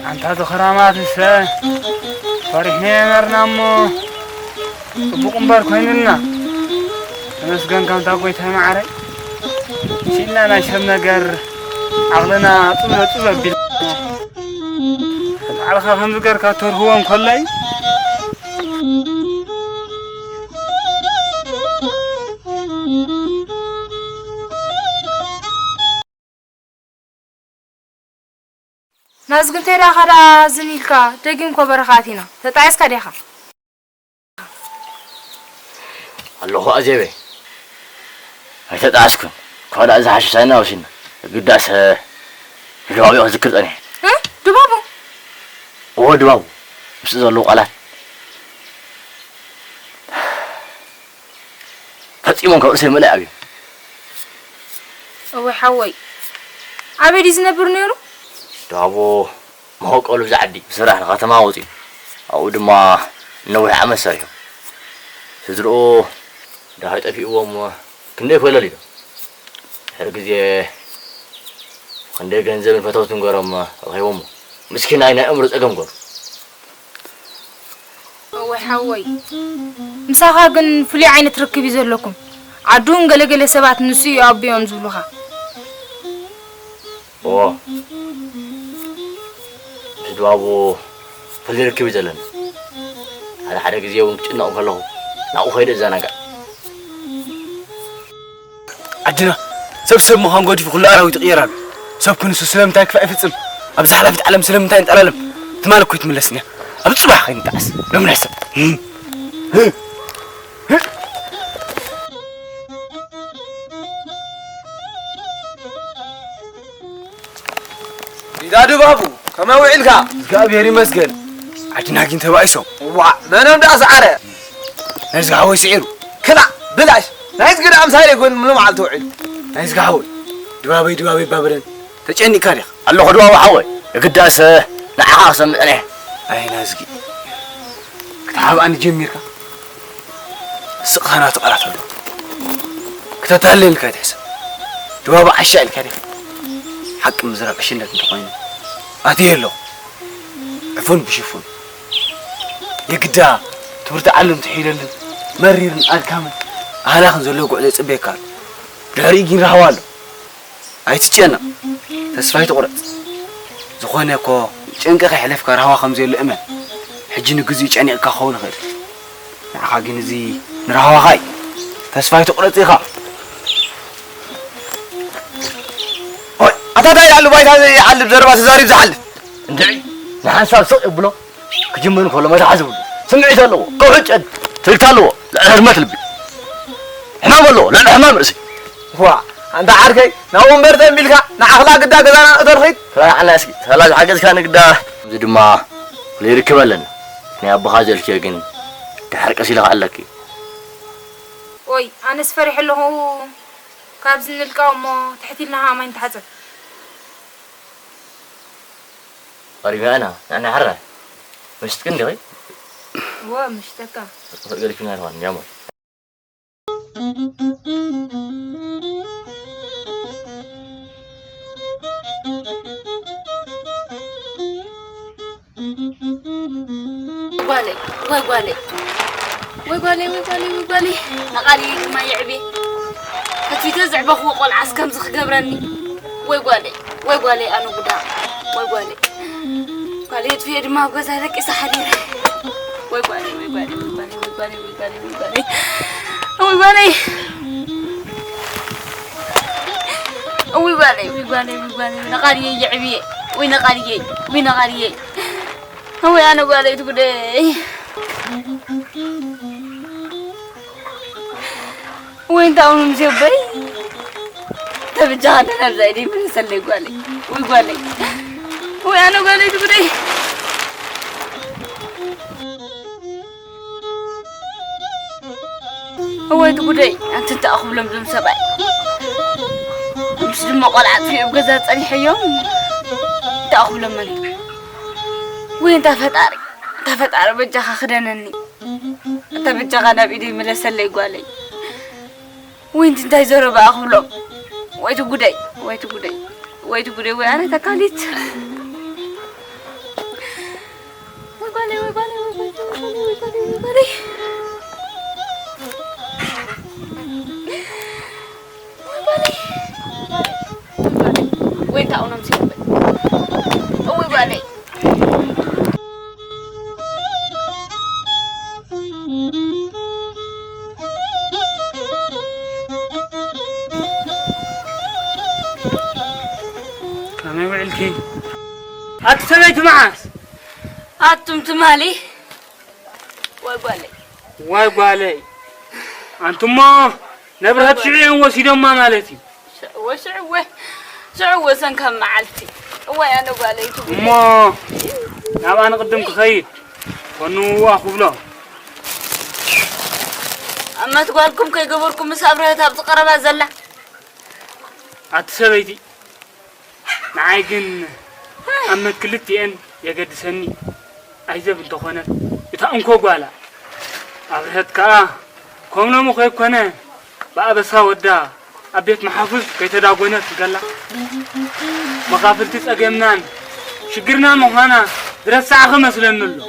ኣንታ ዝኽራማትሰ ፈሪሕና ነበርና እሞ ጽቡቕ እምበር ኮይኑልና። ተመስገን ካንታ ጎይታይ መዓረይ። ሲልና ናይ ሰብ ነገር ዓቕልና ጽበ ጽበ ቢልና። ባዕልኻ ከምዚ ገርካ ተርህዎ እንከሎ እዩ። ናዝጊ እንታይ ደኣ ደኣ ዝን ኢልካ ደጊም ኮ በረኻ ኣቲና። ተጣዒስካ ዲኻ? ኣለኹ ኣዜበይ። ኣይተጣዓስኩን። ካልእ ዝሓሸ ሳይና ወሲድና። ግዳስ፣ እ፣ ንድባቡ ክዝክር ጸኒሐ። እ? ድባቡ? እወ፣ ድባቡ። ምስኡ ዘለዉ ቃላት ፈጺሞም ካብ ርእሰይ ምልኣይ ኣብዮም። እወ ሓወይ፣ ኣበይ ድዩ ዝነብር ነይሩ? ድባቡ መበቆሉ እዚ ዓዲ ብስራሕ ንከተማ ወጺኡ፣ ኣብኡ ድማ ነዊሕ ዓመት ሰሪሑ። ስድርኡ ድሃይ ጠፊእዎም ክንደይ ፈለል ኢሎም። ድሕሪ ግዜ ክንደይ ገንዘብን ፈተውትን ገሮም ረኺቦሞ። ምስኪናይ ናይ ኣእምሮ ጸገም ገሩ። እወ ሓወይ፣ ምሳኻ ግን ፍሉይ ዓይነት ርክብ እዩ ዘለኩም። ዓዱን ገለገለ ሰባት ንሱ እዩ ኣቦኦም ዝብሉኻ። እዎ፣ ምስ ድባቡ ፍሉይ ርክብ እዩ ዘለና። ሓደ ሓደ ግዜ እውን ክጭነቕ ከለኹ ናብኡ ከይደ እዘናጋዕ። ዓድና ሰብ ሰብ ምዃን ገዲፉ ኩሉ ኣራዊት ይቕየር ኣሎ። ሰብ ክንሱ ስለምንታይ ክፋእ ይፍጽም? ኣብዚ ሓላፊት ዓለም ስለምንታይ ንጠላለም? ትማሊ እኮ ኣይትምለስን እያ። ኣብ ጽባሕ ከይንጠዓስ ሎም ንሕሰብ። ዲዳ ድባቡ፣ ከመይ ውዒልካ? እግዚኣብሔር ይመስገን። ዓድና ግን ተባኢሶም። ዋ፣ መኖም ደኣ ሰዓረ? ናይዚ ሓወይ ስዒሩ። ክላእ፣ ብላሽ። ናይዚ ግዳ ኣምሳሌ ጎን ምሉ መዓልቲ ውዒሉ። ናይዚ ሓወይ፣ ድባበይ፣ ድባበይ ባብረን። ተጨኒቕካ ዲኻ? ኣለኹ ድባቡ ሓወይ። እግዳስ ንዓኻ ክሰምዕ እየ። ኣይ ናዝጊ፣ ክትሓብኣኒ ጀሚርካ? ስቕታ ናቱ ቃላት ኣሎ። ክተታልለኒ ካይትሕሰብ። ድባቡ ዓሻ ኢልካ ዲኻ? ሓቂ ምዝራብ ዕሽነት እንተኾይኑ፣ ኣትየ ኣለኹ። ዕፉን ብሽፉን። የግዳ ትምህርቲ ዓለም ትሒደልን መሪርን ኣድካምን ኣህላኽን ዘለዎ ጉዕዞ ይጽበየካ ኣሎ። ድሕሪኡ ግን ራህዋ ኣሎ። ኣይትጨነቕ፣ ተስፋ ኣይትቑረጽ። ዝኾነ እኮ ጭንቂ ከሕለፍካ ራህዋ ከም ዘሎ እመን። ሕጂ ንግዚኡ ጨኒቕካ ክኸውን ይኽእል። ንዓኻ ግን እዚ ንራህዋኻ እዩ። ተስፋ ኣይትቑረጽ ኢኻ። ኦይ፣ ኣታ እንታይ ይልዓሉ ባይታ ዘይሓልፍ ዘረባ ተዛሪብ ዝሓልፍ። እንድዒ፣ ንሓንሳብ ስቕ የብሎ። ክጅምር እንከሎ መትሓዚ የብሉ። ስምዒት ኣለዎ። ከውሒ ጨድ ትልካ ኣለዎ። ልዕሊ ህርመት ልቢ። ሕማም ኣለዎ። ልዕሊ ሕማም ርእሲ። ዋ፣ ኣንታ ዓርከይ፣ ናብኡ እምበር ተንቢልካ፣ ንዓኽላ ግዳ ገዛና እተልኺት። ተባዕ ዓላ እስኪ፣ ሳላ ዝሓገዝካ ንግዳ። እዚ ድማ ፍሉይ ርክብ ኣለና። ናይ ኣቦኻ ዘልክዮ ግን ድሓር ቀስ ኢልኻ ኣለኪ። ኦይ፣ ኣነስ ፈሪሐ ኣለኹ። ካብዚ ንልቃው እሞ ትሕት ኢልና ማይ ንተሓጸብ። ቀሪብና ኢና፣ ንሕና ሕራይ። ምሽትክን ዲኺ? እወ፣ ምሽተካ። ገዲፍና ኢልካ እንድያሞ። ጓለይ፣ ወይ ጓለይ። ወይ ጓለይ፣ ወይ ጓለይ፣ ወይ ጓለይ። ነቓልየይ ድማ የዕብየ። ፈቲተ ዘዕበኽዎ ቆልዓስ ከምዚ ክገብረኒ። ወይ ጓለይ፣ ወይ ጓለይ፣ ኣነ ጉዳ። ወይ ጓለይ። ጓለይ የጥፍኤ ድማ ኣብ ገዛ ደቂሰ ሓዲረ። ወይ ጓለይ፣ ወይ ጓለይ፣ ወይ ጓለይ፣ ወይ ጓለይ፣ ወይ ጓለይ፣ ወይ ጓለይ። ወይ ጓለይ። ወይ ጓለይ፣ ወይ ጓለይ፣ ወይ ጓለይ፣ ነቓልየይ የዕብየ። ወይ ነቓልየይ፣ ወይ ነቓልየይ። ወይ ኣነ ጓለይ ትጉደይ። ወይ እንታይ ሆኖም ዜበይ? ተብጃኻ እንደ ናብዛ ኢደይ መለሰለይ ጓለይ። ወይ ጓለይ። ወይ ኣነ ጓለይ ትጉደይ። እወይ ትጉደይ፣ ኣንቲ እንታይ ክብሎም ዞም ሰብኣይ? ምስ ድማ ቆልዓ ኣጥፊኦም ገዛ ጸኒሐዮም እንታይ ክብሎም መን? ወይ እንታ ፈጣሪ፣ እንታ ፈጣሪ በጃኻ ክደነኒ። እንታ በጃኻ ናብ ኢደይ ምለሰለይ ጓለይ። ወይ እንቲ እንታይ ዘረባ ክብሎም? ወይ ትጉደይ፣ ወይ ትጉደይ። ወይ እቲ ጉደይ ወይ ኣነ ተካሊት። ወይ ጓለይ፣ ወይ ጓለይ፣ ወይ ጓለይ፣ ወይ ጓለይ፣ ወይ ጓለይ፣ ወይ ጓለይ። ወይ ጓለይ። ወይ ጓለይ። ወይ እንታይ ኣውኖም ሲበል። ወይ ጓለይ። ከመይ ውዕልኪ? ኣቲ ሰበይቲ መዓስ? ኣቱም ትማሊ? ወይ ጓለይ። ዋይ ጓለይ። ኣንቱሞ ነብርሀት ሽዑ እዮም ወሲዶማ ማለት እዩ። ሽዕወ፣ ሽዕወ፣ ሽዕወ ሰንካብ መዓልቲ። እዋይ ኣነ ጓለይ ትጉ። እሞ ናብኣ ንቕድም ክኸይድ ኮንዋ ክብሎ። ኣመት ጓልኩም ከይገበርኩም ምስ ኣብርሀት ኣብዚ ቀረባ ዘላ። ኣቲ ሰበይቲ፣ ንዓይ ግን ኣመት ክልቲኤን የገድሰኒ። ኣይዘብ እንተኾነ እታ እንኮ ጓላ ኣብርሀት ከኣ ከም ሎሚ ከይኮነ ብኣበሳ ወዳ ኣብ ቤት መሓፉዝ ከይተዳጎነት እንከላ መኻፍልቲ ጸገምናን ሽግርናን ምዃና ዝረሳዕኺ መስለኒ ኣሎ።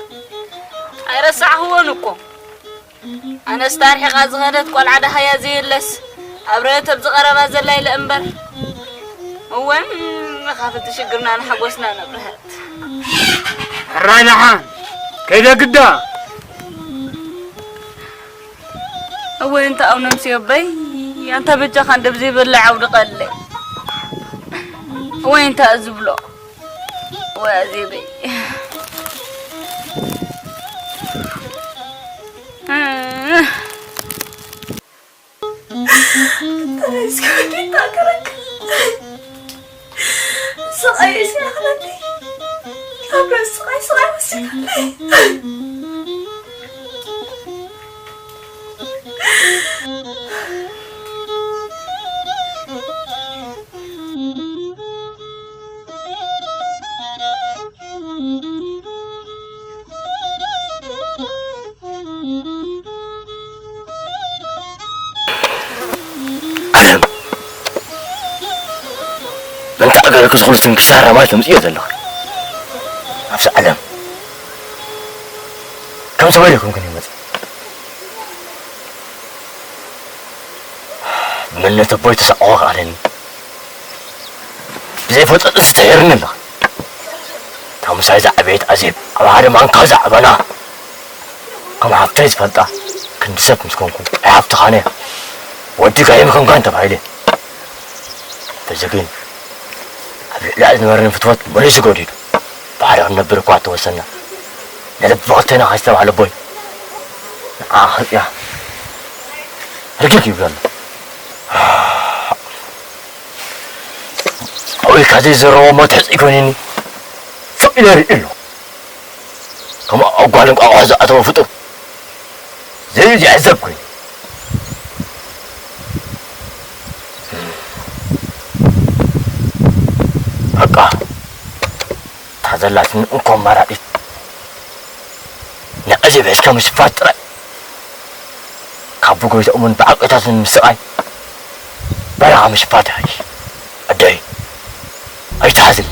ኣይረሳዕኽዎን እኮ። ኣነስ ታርሒቓ ዝኸደት ቆልዓ ደሃያ ዘየለስ ኣብርሀት ኣብ ዝቐረባ ዘላ ኢለ እምበር። እወ፣ መኻፍልቲ ሽግርና ንሓጎስና ነብርሀት። ሕራይ ደሓን ከይደ ግዳ። እወ፣ እንተ ኣውነምሲ ኣቦይ፣ ኣንታ በጃኻ እንደ ብዘይበልዕ ኣውድቐለይ። እወ፣ እንታይ ዝብሎ? እወ፣ ኣዜበይ። ስቓይ እዩ ዝለዓለኒ። ኣብ ርእሲ ስቓይ፣ ስቓይ ወሲኻለይ። ዓለም፣ መን ክኣገረኪ ዝኹሉ ስም ክሳራ ማለት ተምጽዮ ዘለኺ? ኣብዛ ዓለም ከም ሰበይ ኮንክን ይመጽእ። ብመንነት ኣቦይ ተሰዕቖ ከኣለኒ። ብዘይፈልጦ ጥስቲ ተሄርኒ ኣለኻ። እታ ምሳይ ዝዓበየት ኣዜብ ኣብ ሓደ ማንካ ዝዓበና ከም ሓፍተይ ዝፈልጣ ክንዲ ሰብ ምስ ኮንኩ ኣይሓፍትኻን እያ። ወዲ ጋይም ኮንካን ተባሂለ። በዚ ግን ኣብ ልዕሊኣ ዝነበረኒ ፍትወት መሊሱ ገዲዱ። ብሓደ ክንነብር እኳ ተወሰና። ንልቢ ክልቴና ከስተብሃለ ኣቦይ ንዓ ክልቲኣ ርግግ ይብሎ ኣሎ። ኣውሪካ ዘይዘረቦ እሞ ትሕዚ ኣይኮነኒ። ስቕ ኢለ ርኢ ኣሎ። ከም ኣብ ጓል እንቋቑሖ ዝኣተወ ፍጡር ዘይዝዕዘብ ኮይኑ። በቃ፣ እታ ዘላትኒ እንኮ ኣማራጺት ንዕዚ ብሒዝካ ምሽፋት ጥራይ። ካብ ብጎይትኦምን ብዓቀይታትን ምስቓይ በረኻ ምሽፋት ይሓይሽ። ኣደይ ኣይትሓዝኒ።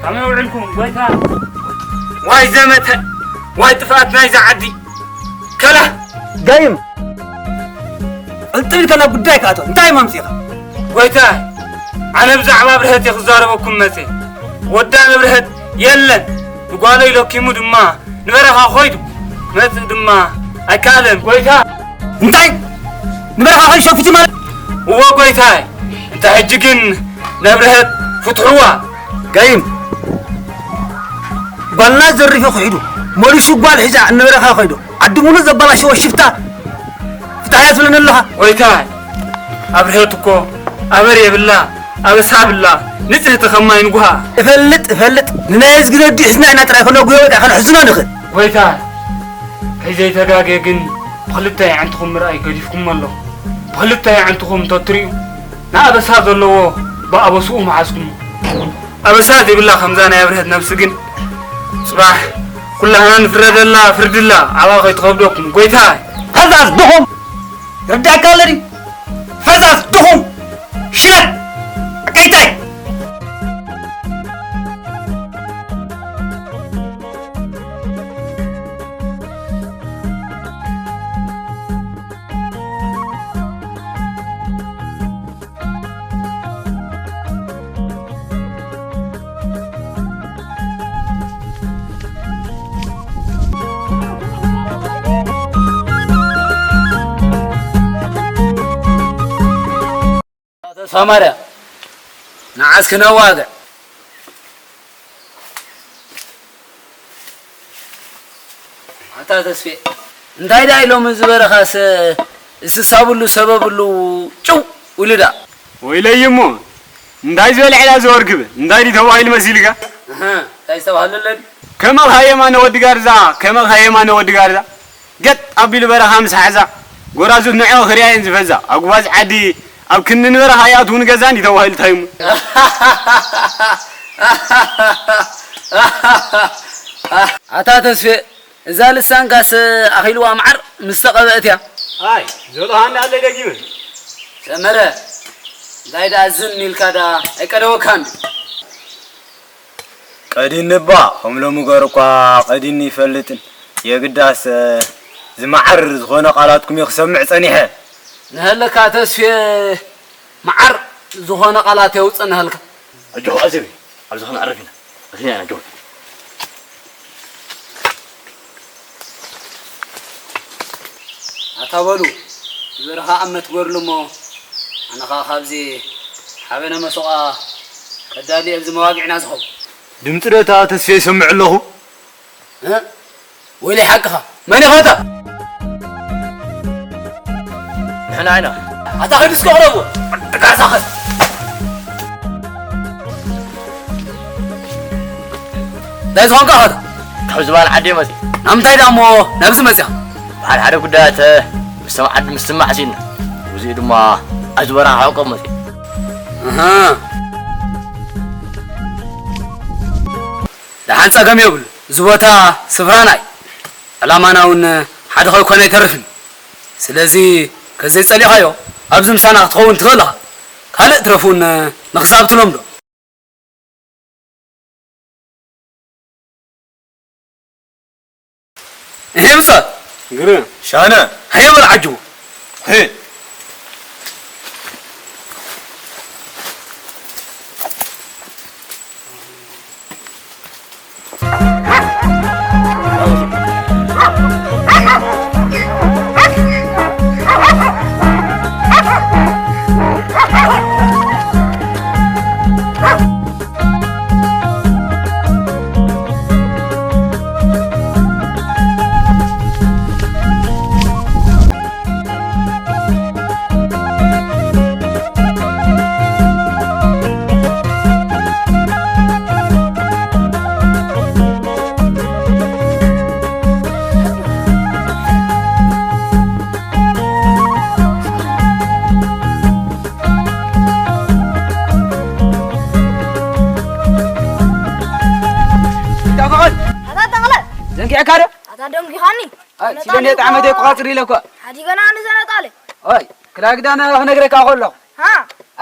ከመይ ውዕልኩም ጎይታ? ዋይ ዘመተ፣ ዋይ ጥፍኣት ናይዛ ዓዲ። ከላ ጋይም፣ ቅልጥም ኢልካ ናብ ጉዳይካ ኣቶ። እንታይ እሞ ኣምጺእካ? ጎይታ፣ ኣነ ብዛዕባ ኣብርሀት እየ ክዛረበኩም መጽየ። ወዳ ንብርሀት የለን። ንጓለይ ለኪሙ ድማ ንበረኻ ኾይዱ። መጽእ ድማ ኣይከኣለን። ጎይታ! እንታይ? ንበረኻ ኸይዱ ሸፊቱ ማለት? እወ ጎይታይ። እንተ ሕጂ ግን ነብርሀት ፍትሕዋ። ጋይም። ጓልና ዘሪፉ ክሒዱ። መሊሱ ጓል ሒዛ ንበረኻ ኸይዱ። ዓዲ ሙሉእ ዘበላሸወ ሽፍታ። ፍትሓያ ትብለኒ ኣለኻ? ጎይታይ፣ ኣብርሀት እኮ ኣበር የብላ፣ ኣበሳ ብላ፣ ንጽህቲ ከማይ ንጉሃ። እፈልጥ፣ እፈልጥ። ንናይ እዝጊ ነዲኡ ሒዝና ኢና ጥራይ ከነጉዮ ወዲኣ ከነሕዝኖ ንኽእል። ጎይታይ፣ ከይዘይተጋግየ ግን ብኽልተ ኣዕንትኹም ምርኣይ ገዲፍኩሞ ኣለኹም። ብኽልተ ኣዕንትኹም ተትርእዩ፣ ንኣበሳ ዘለዎ ብኣበስኡ ምሓዝኩሞ። ኣበሳ ዘይብላ ከምዛ ናይ ኣብርሀት ነብሲ ግን፣ ጽባሕ ኩላህና ንፍረደላ ፍርድላ፣ ዓባ ከይትኸብደኩም። ጎይታይ! ፈዛዝ ድኹም! ይርዳእካ ኣሎ ድዩ? ፈዛዝ ድኹም! ሽለት! ኣቀይታይ! ተስፋ ማርያም፣ ንዓስ ክነዋግዕ። ኣታ ተስፌ፣ እንታይ ደኣ ኢሎም እዚ በረኻስ እስሳብሉ ሰበብሉ ጭው ኢሉ ደኣ? ወይለይ እሞ፣ እንታይ ዝበልዐላ እዚ ወርግብ? እንታይ ድዩ ተባሂሉ መሲልካ? ኣሃ፣ እንታይ ዝተባህለ ኣሎ ድዩ? ከመኻ የማነ ወዲ ጋርዛ፣ ከመኻ የማነ ወዲ ጋርዛ። ገጥ ኣቢሉ በረኻ ምስ ሓዛ፣ ጎራዙት ንዕኦ ክሪኣ እየን ዝፈዛ። ኣጉባዝ ዓዲ ኣብ ክንዲ ንበረኻ ይኣትዉ ንገዛን ይተባሂሉ ታይሙ። ኣታ ተስፌ፣ እዛ ልሳንካስ ኣኺልዋ መዓር ምስ ተቐብአት እያ። ኣይ፣ ዘልሃኒ ኣለይ ደጊመ። ሰመረ፣ እንታይ ደኣ ዝን ኢልካ ደኣ ኣይቀደወካን ድዩ? ቀዲኒ እባ፣ ከም ሎሚ ገሩ እኳ ቀዲኒ ይፈልጥን። የግዳስ፣ ዝመዓር ዝኾነ ቃላትኩም እየ ክሰምዕ ጸኒሐ። ንሀለካ ተስፌ፣ መዓር ዝኾነ ቃላት የውጽእ ንሀልካ። ኣጆኹ ኣዘቢ፣ ኣብዚ ከነዕርፍ ኢና። ኣዚና ኢና፣ ኣጆኹ። ኣታ በሉ፣ ዝበረኻ ኣመት ጎድሉ እሞ፣ ኣነ ኸኣ ካብዚ ሓበነ መሶቓ ከዳሊ ኣብዚ መዋግዕና ዝኸውን። ድምጺ ዶ እታ ተስፌ ይሰምዕ ኣለኹ? እ? ወይለይ ሓቅኻ። መን ኢኻ ኣታ? ንሕና ኢና። ኣታ ኸይዱ እስከ ቅረብዎ። ጋዛ ኸድ። እንታይ ዝኾንካ ኸታ? ካብ ዝባን ዓዲ መፂ። ናብ ምንታይ ደኣ እሞ ናብዚ መፅያ? ብሓደ ሓደ ጉዳያት ምስ ዓዲ ምስትማዕ ሲና። ውዚኡ ድማ ኣዝበራ ሓቆ መፂ። ኣሃ። ደሓን ጸገም የብሉ። እዚ ቦታ ስፍራና እዩ። ዕላማና እውን ሓደ ከይኮነ ኣይተርፍን። ስለዚ ከዘይጸሊእኻዮ ኣብዚ ምሳና ክትኸውን ትኽእል ኢኻ። ካልእ ትረፍ እውን ንኽሳብ ትለምዶ። እሄ ብጻት። ግረ። ሻነ። ሃየ በል ዓጅቦ። ሄ። ተኸኸል! ኣታ ተኽለ! ዘንጊዕካ ዶ? ኣታ ደንጊኻኒ! ኣይ፣ ኣነ ሲበን ጣልኩ የጣዕመ እኮ። ዘይኮ ቃጽሪ ኢለ እኮ። ሓዲገና ንዘነጣለ። ኣይ፣ ክላግዳና ክነግረካ ከለኹ። ሃ?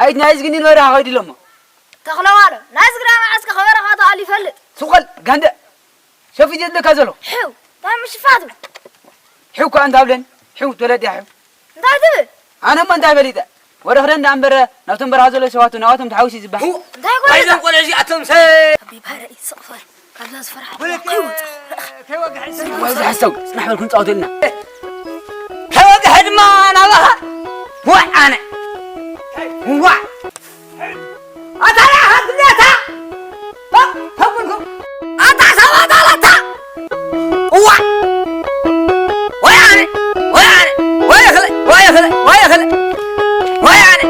ኣይ፣ ናይ ዝግኒ ንበረኻ ከይዱ ኣሎ እሞ። ተኽለ ዋለ፣ ናይ ዝግዳ መዓስከ ከበረኻ ተኣሉ ይፈልጥ? ስቕ በል፣ ጋንደ። ሸፊት የድልካ ዘሎ። ሕው፣ እንታይ ምሽፋቱ? ሕው እኳ እንታይ ብለኒ? ሕው፣ ተወለድያ ሕው። እንታይ ትብል? ኣነ እሞ እንታይ ፈሊጠ? ወደ ክደን ደኣ እምበር ናብቶም በረኻ ዘለዉ ሰባቱ ናባቶም ተሓዊሱ እዩ ዝበሃል። እንታይ ጓል ናይዞም ቆልዑ እዚኣቶም ሰ ኣበይ ባህረ እዩ ስቕፈል ካብዛ ዝፈርሓ ወለተ ከይወጻ ከይወግሐ ወይ ዝሓሰው ጽናሕ በልኩም ጻወቱ ኢልና። ከይወግሐ ድማ ናባኻ። ዋይ ኣነ። ዋይ ኣታ ደኣ ሃድነታ! ሆ! ተብልኩም! ኣታ ሰባት ኣላታ! እዋ! ወያነ! ወያነ! ወየኽለ! ወየኽለ! ወየኽለ! ወያነ!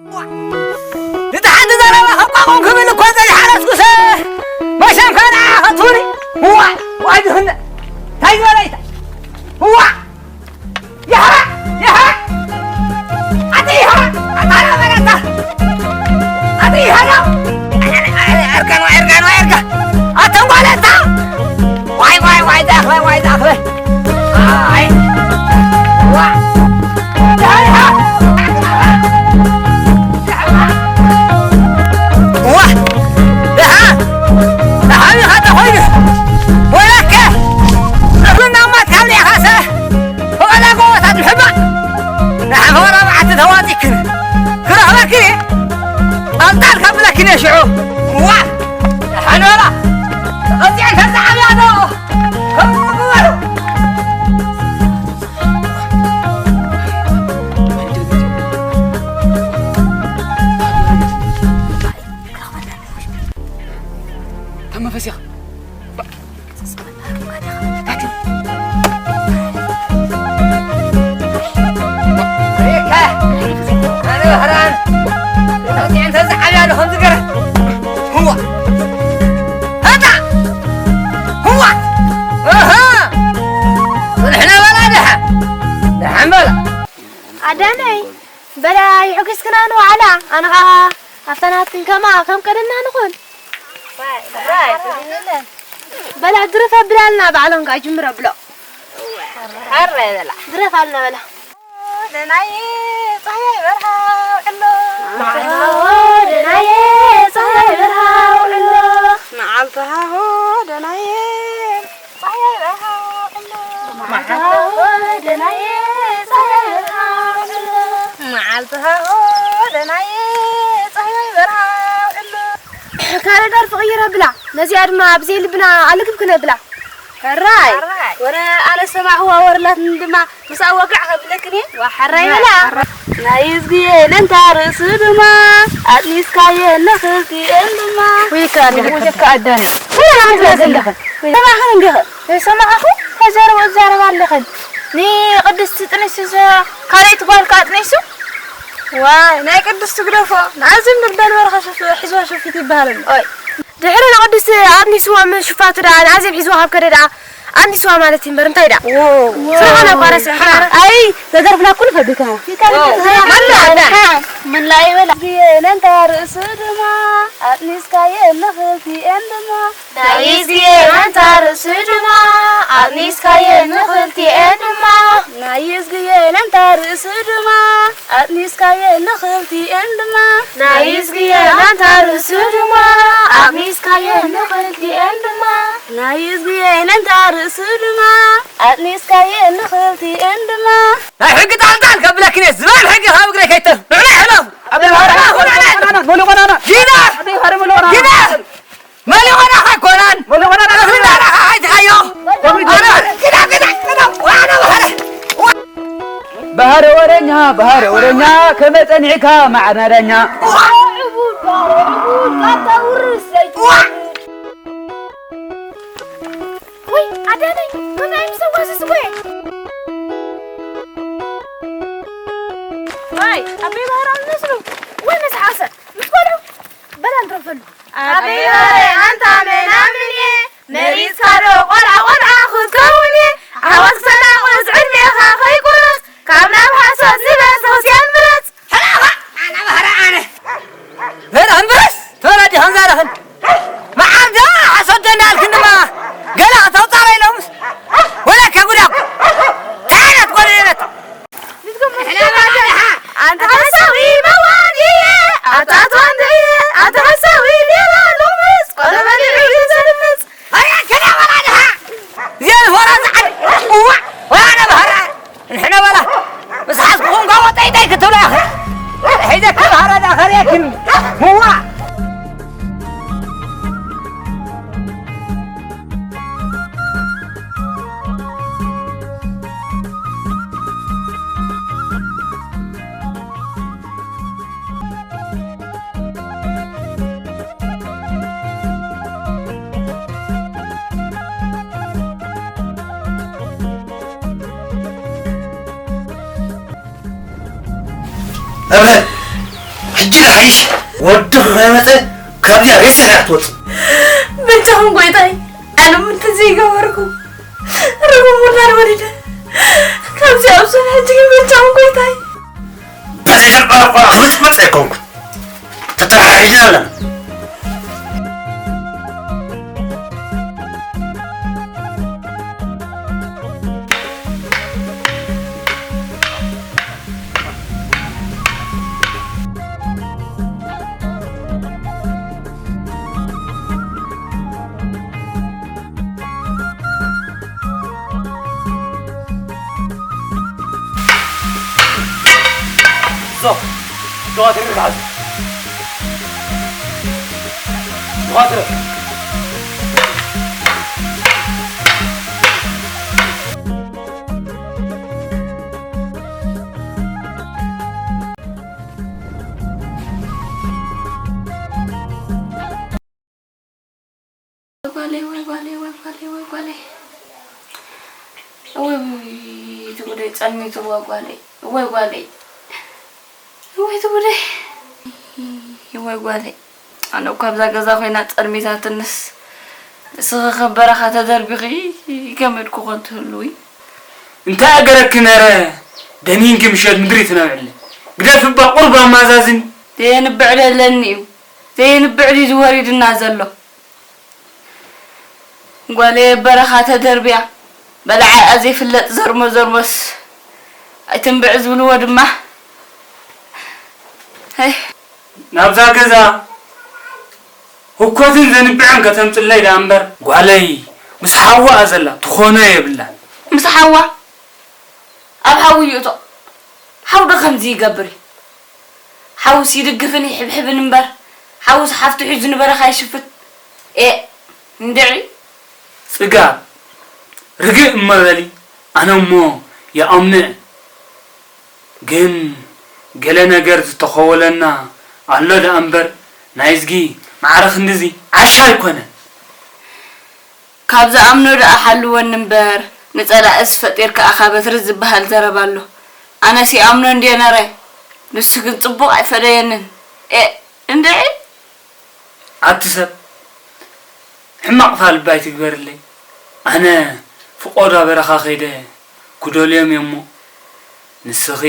እዋ! ንትሓንቲ ዘረባ ከቋቑም ክብል እኮ ዘይሓረስኩሰ! መሸም ከኣ ንዓ ኸትሁኒ! እዋ! ዋይ ድኽነ! እንታይ ዝበለይታ? እዋ! ይሃ! ይሃ! ኣቲ ይሃ! ኣታ በረታ! ኣቲ ይሃ! ኤርጋን፣ ኤርጋን፣ ኤርጋን! ኣተን ጓለታ! ዋይ፣ ዋይ፣ ዋይ፣ ዛኽለ፣ ዋይ፣ ዛኽለ! ኣይ! ዋ! ይሃ፣ ይሃ! ዋ! ደሃ! ደሃ ኢኻ ተኾይኑ! ወላከ! እኽልና ማት ካብ ሊኣኻሰ! ብቐላ ጎቦታት ምሕባእ! ንሓፈራ መዓልቲ ተዋጺክን ክረኽበኪ እየ። ጣልጣል ከብለኪን እየ ሽዑ። እዋ! ደሓን በላ። ተቐጺዐን ተዘዓብያ ዶ? ከምኡ ግበሩ። ተመፈሲኻ። ኣዳነይ በላ ይሕግዝክና ንዋዕላ ኣነ ኸዓ ኣብታ ናትክን ከማ ከም ቀደምና ንኹን። በላ ግርፍ ኣብላልና ባዕሎም ከኣ ጅምር ኣብሎ። ሐረ በላ። ግረፍ ኣልና በላ። ደናየ ጻህያይ በርሃ ውዕሎ። መዓልቲ ሃዎ ደናየ ጻህያይ በርሃ ውዕሎ። መዓልቲ ሃዎ ደናየ ጻህያይ በርሃ ውዕሎ። መዓልቲ ሃዎ ደናየ ጻህያይ በርሃ ውዕሎ። መዓልቲ ሃዎ ደናየ ጻህያይ በርሃ ውዕሎ። ካልእ ደርፊ ቅይር ኣብላ። ነዚኣ ድማ ብዘይ ልብና ኣልግብ ክነብላ። ሕራይ። ሕራይ። ወረ ኣነ ሰማዕኽዋ ወርላትኒ ድማ ምስኣ ወግዕ ከብለክን እየ። ዋ ሕራይ በላ። ናይ እዝግየ ነንታ ርእሱ ድማ ኣጥኒስካየ ንኽልቲኤን ድማ። ወይ ከኣ ወይልኩም ደቂ ኣዳነ። ወይ ኣንተ ዘለኽን። ሰማዕኽን እንዲኽን። ሰማዕኹ ተዛረቡ እዛረባ ኣለኽን። ንቅድስቲ ጥኒሱ ዘ-፣ ካልኣይቲ ጓል ከኣ ኣጥኒሱ። ዋይ ናይ ቅድስቲ ግደፎ። ንኣዝም ንግደል በርኸ ሽፍ-፣ ሒዝዋ ሽፊት ይበሃል ኣሎ። ኦይ። ድሕሪ ንቅድስቲ ኣጥኒስዋ ምን ሽፋቱ ደኣ ንኣዜብ ሒዝዋ ካብ ከደ ደኣ ኣጥኒስዋ ማለት እዩ እምበር እንታይ ደኣ? ዎ። ስራሕና እኳ ረሲዕና። ኣይ፣ ተደርፍና ኩሉ ፈቢካ። ዎ። ምን ላይበላ? ግየ ነንታ ርእሱ ድማ ኣጥኒስካየ ንኽልቲኤን ድማ። ናይ እዝግየ ነንታ ርእሱ ድማ ኣጥኒስካየ ንኽልቲኤን ድማ። ናይ እዝግየ ነንታ ርእሱ ድማ ኣጥኒስካየ ንኽልቲኤን ድማ። ናይ እዝግየ ነንታ ርእሱ ድማ ኣጥኒስካየ ንኽልቲኤን ድማ። ናይ እዝግየ ነንታ ርእሱ ድማ ኣጥኒስካየ ንኽልቲኤን ድማ። ናይ ሕጊ ጣልጣል ከብለክን እየ። ዝባን ሕጊ ካብ እግረ ከይተ-፣ ንዕና ሕለፍ። ኣበይ ባሕሪ? ኣበይ ባሕሪ? ሞሊ ቆናና። ጊዳ! ኣበይ ባሕሪ ሞሊ ቆናና? ጊዳ! መሊኾናኻ ኣይኮናን። መሊኾናና። ኣፍሪዳናኻ ኣይትኻዮ። ኣነ ግዳ፣ ግዳ፣ ግዳ፣ ዋና ባህረ። ባህረ ወረኛ፣ ባህረ ወረኛ፣ ከመይ ጸኒዕካ መዓርና ዳኛ? ወይ ኣዳነይ፣ መን ኣይምሰዋስስ ወይ? ወይ ኣበይ ባህረ ዝመስሉ? ወይ መስሓሰ፣ ምስ ቆልዑ በላ ንረፈሉ። ኣበይ በረ ኣንታ መናምንየ፣ መሪጽካ ዶ ቆልዓ ቆልዓ ክትከውንየ፣ ዓወት ክሰናቑስ ዕድሜኻ ከይቁረጽ፣ ካብ ናብ ሓሶት ዝበዝሕ ክርስትያን ምረጽ። ሕራኻ ኣነ ባህረ ኣነ። በረ ኣንበስ ተወላዲ ከምዛረኽን መዓልታ ሓሶት ደንዳልክን ድማ ገለ ከተውጻረ ኢሎምስ ወላ ከጉዳም ታያት ጎደለት። ኣንተ ሓሳዊ መዋን እየ፣ ኣታ ኣትዋን እየ፣ ኣንተ ሓሳዊ ሌባ ሎምስ፣ ቆሎ በሊዑ እዩ ዘልምጽ። ኣያ ከዳ ወላ ድሃ። እዚኣ ዝፈራ ዝዓል። እዋ፣ ወላ ነበራ። ንሕና በላ። ምስ ሓዝኩኹም ጋቦ ጠይጠይ ክትብሉ ኢኹም። ግን ህዋ እረ ሕጂ ንሓይሽ ወድኺ ከይመጸ ካብዚኣ ሬሳ ኢኻ ትወጽእ። በጃኹም ጎይታይ፣ ዓለም እንተ ዘይገበርኩ ርጉም ውላድ ወሊደ ካብዚኣ ኣብሱን። ሕጂ ግን በጃኹም ጎይታይ። በዚ ጀርባ እኳ ክምጽመጽ ኣይኮንኩን። ተተሓሒዝና ኣለና። ሶ ሸዋትር ራሱ ሸዋትር ወይ ጓለይ፣ ወይ ጓለይ፣ ወይ ጓለይ፣ ወይ ጓለይ። ወይ እቲ ጉደይ ጸልሚትዋ ጓለይ፣ ወይ ጓለይ፣ ወይ እቲ ጉደይ፣ ወይ ጓለይ። ኣነ እኳ ኣብዛ ገዛ ኮይና ጸልሚታትንስ ንስኺ ከም በረኻ ተደርቢኺ ገመድ ክኾን ትህልዊ። እንታይ ኣገረኪ ነረ ደኒንኪ ምሸት ምድሪ ትነብዕለ። ግደፊ እባ ቁርብ ኣማዛዝኒ። ዘየንብዕ ደለኒ እዩ። ዘየንብዕ ድዩ ዝወሪድና ዘሎ? ጓለየ በረኻ ተደርብያ በላዓኣ ዘይፍለጥ ዘርሞ ዘርሞስ ኣይትንብዕ ዝብልዎ ድማ። ኣይ። ናብዛ ገዛ ህኮትን ዘንብዕን ከተምጽለይ ደኣ እምበር፣ ጓለይ ምስ ሓዋ እያ ዘላ፣ ትኾኖ የብላን። ምስ ሓዋ? ኣብ ሓዊ ይእቶ። ሓው ዶ ከምዚ ይገብር እዩ? ሓውስ ይድግፍን ይሕብሕብን እምበር፣ ሓውስ ሓፍቱ ሒዙ ንበረኻ ይሽፍት። ኤእ፣ እንድዒ። ጽጋብ፣ ርግእ እሞ በሊ፣ ኣነ እሞ ይኣምንዕ። ግን ገለ ነገር ዝተኸወለና ኣሎ ደኣ እምበር፣ ናይዝጊ ማዕረ ክንድዚ ዓሻ ኣይኮነን። ካብ ዝኣምኖ ደኣ ሓልወኒ እምበር፣ ንጸላእስ ፈጢርካ ኢኻ በትሪ ዝበሃል ዘረባ ኣሎ። ኣነስ ይኣምኖ እንድየ ነረ፣ ንሱ ግን ጽቡቕ ኣይፈደየንን። ኤእ፣ እንድዒ! ኣቲ ሰብ፣ ሕማቕ ፋልባ ኣይትግበርለይ። ኣነ ፍቖዶ በረኻ ከይደ ክደልዮም እየ እሞ፣ ንስኺ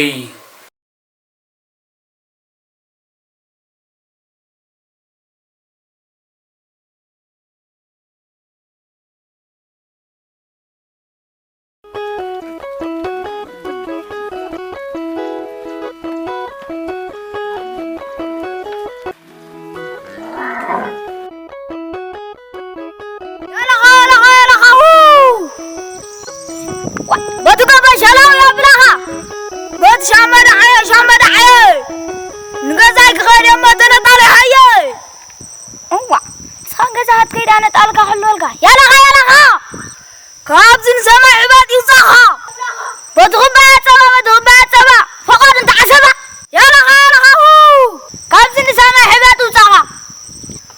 ያላኻ፣ ያላኻ፣ ያላኻ፣ ሁ! ዋ፣ በቲ ገበ ሸላው የብላኻ። በቲ ሻመ ደዓየ፣ ሻመ ደዓየ። ንገዛይ ክኸይድ እየ እሞ ተነጣለ ሃየ። እዋ፣ ንስኻ ንገዛኻ ትከይድ ኣነ ጣልካ ክህልወልካ። ያላኻ፣ ያላኻ። ካብዚ ንሰማይ ሕበጥ ይውጻኻ። በቲ ኩባያ ጸባ፣ በቲ ኩባያ ጸባ። ፈቓድ እንተ ዓሰባ። ያላኻ፣ ያላኻ፣ ሁ! ካብዚ ንሰማይ ሕበጥ ይውጻኻ።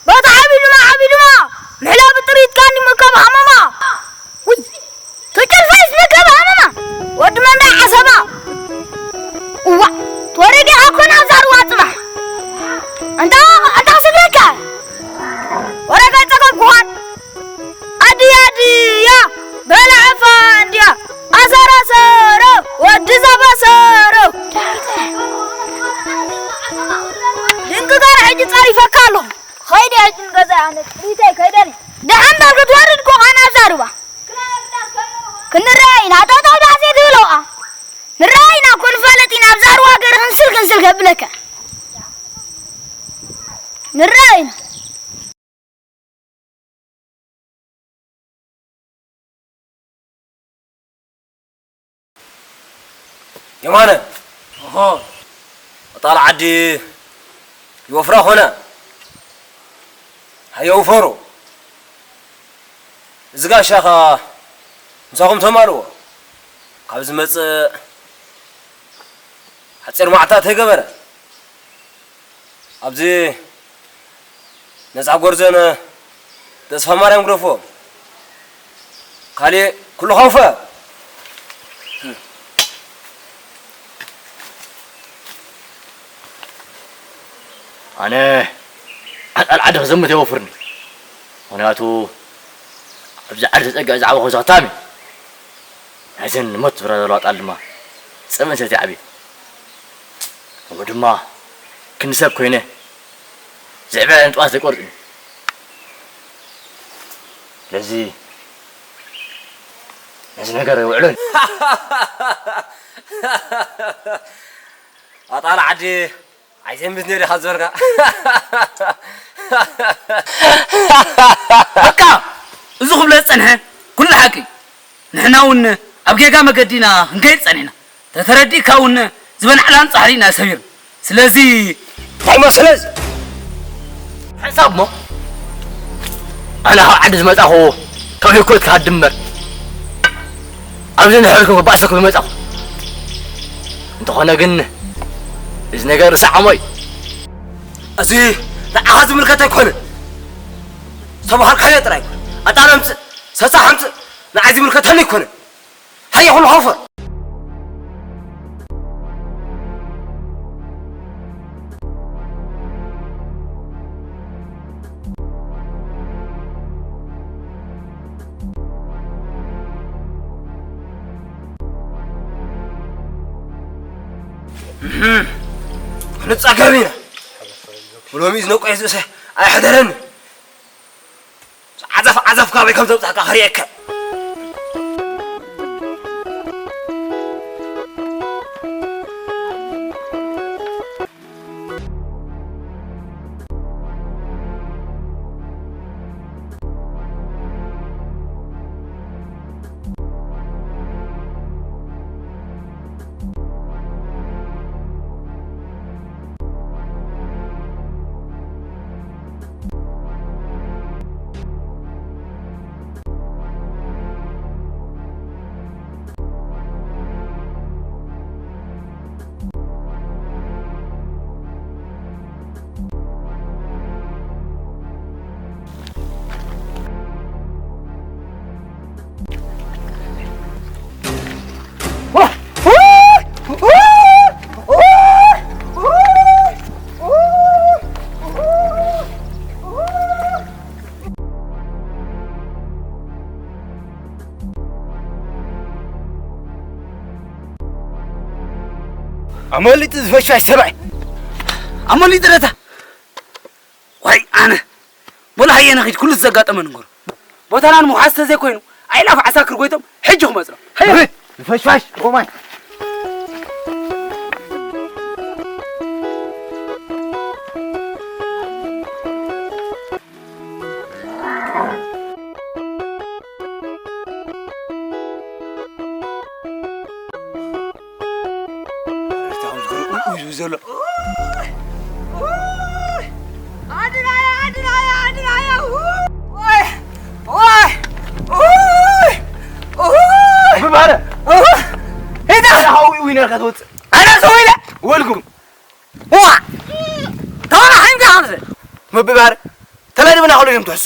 በቲ ዓቢ ድማ፣ ዓቢ ድማ። ምሕላ ብጥሪት ካኒ መከብ ሃመማ። ውይ! ተጨልፋይስ መከብ ሃመማ። ወዲ መንዳ ዓሰባ። እዋ! ተወረደ ኣኮን ኣብዛ ሩዋ ጽባሕ። ኣንታ፣ ኣንታ ክስብለካ። ወረቀት ጸገብ ክኾን። ኣድያ ድያ በላዐ ፋንድያ ኣሰራሰሮ ወዲ ዘበሰሮ። ድንቂ ጋር ሕጂ ጸሪፈካ ኣለኹ። ኸይደ ሕጂ ንገዛ ኣነ ሪተይ ከይደኒ። ደሓን በል ክትወርድ እኮ ኻና ኣብዛ ሩባ። ክንረኣይ ኢና። ጠጠው ዳሴ ትብለዋ። ንረኣይ ኢና እኮ ንፋለጥ ኢና። ኣብዛ ሩባ ገር ክንስል ክንስል ከብለካ። ንረኣይ ኢና። የማነ። ኦሆ። ቀጣል ዓዲ። ይወፍራ ኾነ። ሃየ ውፈሩ። እዚ ጋሻ ኸኣ ምሳኹም ተማልዎ። ካብ ዝመጽእ ሓጺር ማዕታ ተይገበረ። ኣብዚ ነጻ ጎርዞን ተስፋ ማርያም ግደፍዎ። ካሊእ ኩሉ ከውፈ። ኣነ ኣጣል ዓዲ ክዘምት የወፍርኒ። ምኽንያቱ ኣብዚ ዓዲ ተጸጊዐ ዝዓበኹ ዘኽታም እዩ። ናይዘን ሞት ዝብራ ዘለዋ ኣጣል ድማ ጸብእን ሰትየ ዓብየ። ከምኡ ድማ ክንዲ ሰብ ኮይነ ዝዕበ ዕንጥዋስ ዘይቆርጽ እዩ። ስለዚ ነዚ ነገር ውዕሎን ኣጣል ዓዲ ኣይዘምት ነይሩ ኢኻ ዝበልካ። በቃ! እዚ ክብሎ ዝጸንሐ ኩሉ ሓቂ። ንሕና እውን ኣብ ጌጋ መገዲ ኢና ክንከይድ ጸኒሕና። ተተረዲእካ እውን ዝበላዕናን ጻዕሪ ኢና ሰቢርና። ስለዚ እንታይ መስለ እዚ? ሓንሳብ እሞ ኣነ ካብ ዓዲ ዝመጻኹ ካብ ህይወትካ ድመር ኣብዚ ንሕልኩም ክባእሰኩም ዝመጻኹ። እንተኾነ ግን እዚ ነገር ርሳዓሞ እዩ። እዚ ንዓኻ ዝምልከት ኣይኮነን። ዝተባሃልካዮ ጥራይ ኣጣል ኣምጽእ፣ ሰሳሕ ኣምጽእ፣ ንዓይ ዝምልከተኒ ኣይኮነን። ሃየ ኩሉ ከውፈ። ክንጻገብ ኢና። ብሎሚ ዝነቆየ ዝእሰ ኣይሕደረኒ። ዓዘፍ ዓዘፍ ካበይ ከም ዘምጻእካ ክርእየካ። ኣመሊጡ ዝፈሻሽ ሰብኣይ። ኣመሊጡ ረታ። ዋይ ኣነ። በሉ ሃየ ንኺድ፣ ኩሉ ዘጋጠመ ንገሮ። ቦታና ንምውሓስ ተዘይኮይኑ፣ ኣይላፍ ዓሳክር ጎይቶም ሕጂ ክመጽሎም። ሃየ። ዝፈሽፋሽ፣ ኮማይ። ኣረድታ ከም ዝገርም ኡይ ዝብል ዘሎ። ኣድናያ፣ ኣድናያ፣ ኣድናያ፣ ኡይ፣ ኡይ፣ ኡይ፣ ኡይ። ምባለ? ኡይ። ሂዳ። ኣነ ሃዊ ኡይ ነርካ ትወፅእ። ኣነ ሰው ኢለ። ወልኩም። ዋ! ተባላ ሃይምካ ከምዚ። ምብባር ተላዲብና ክሉ እዮም ትሕሱ።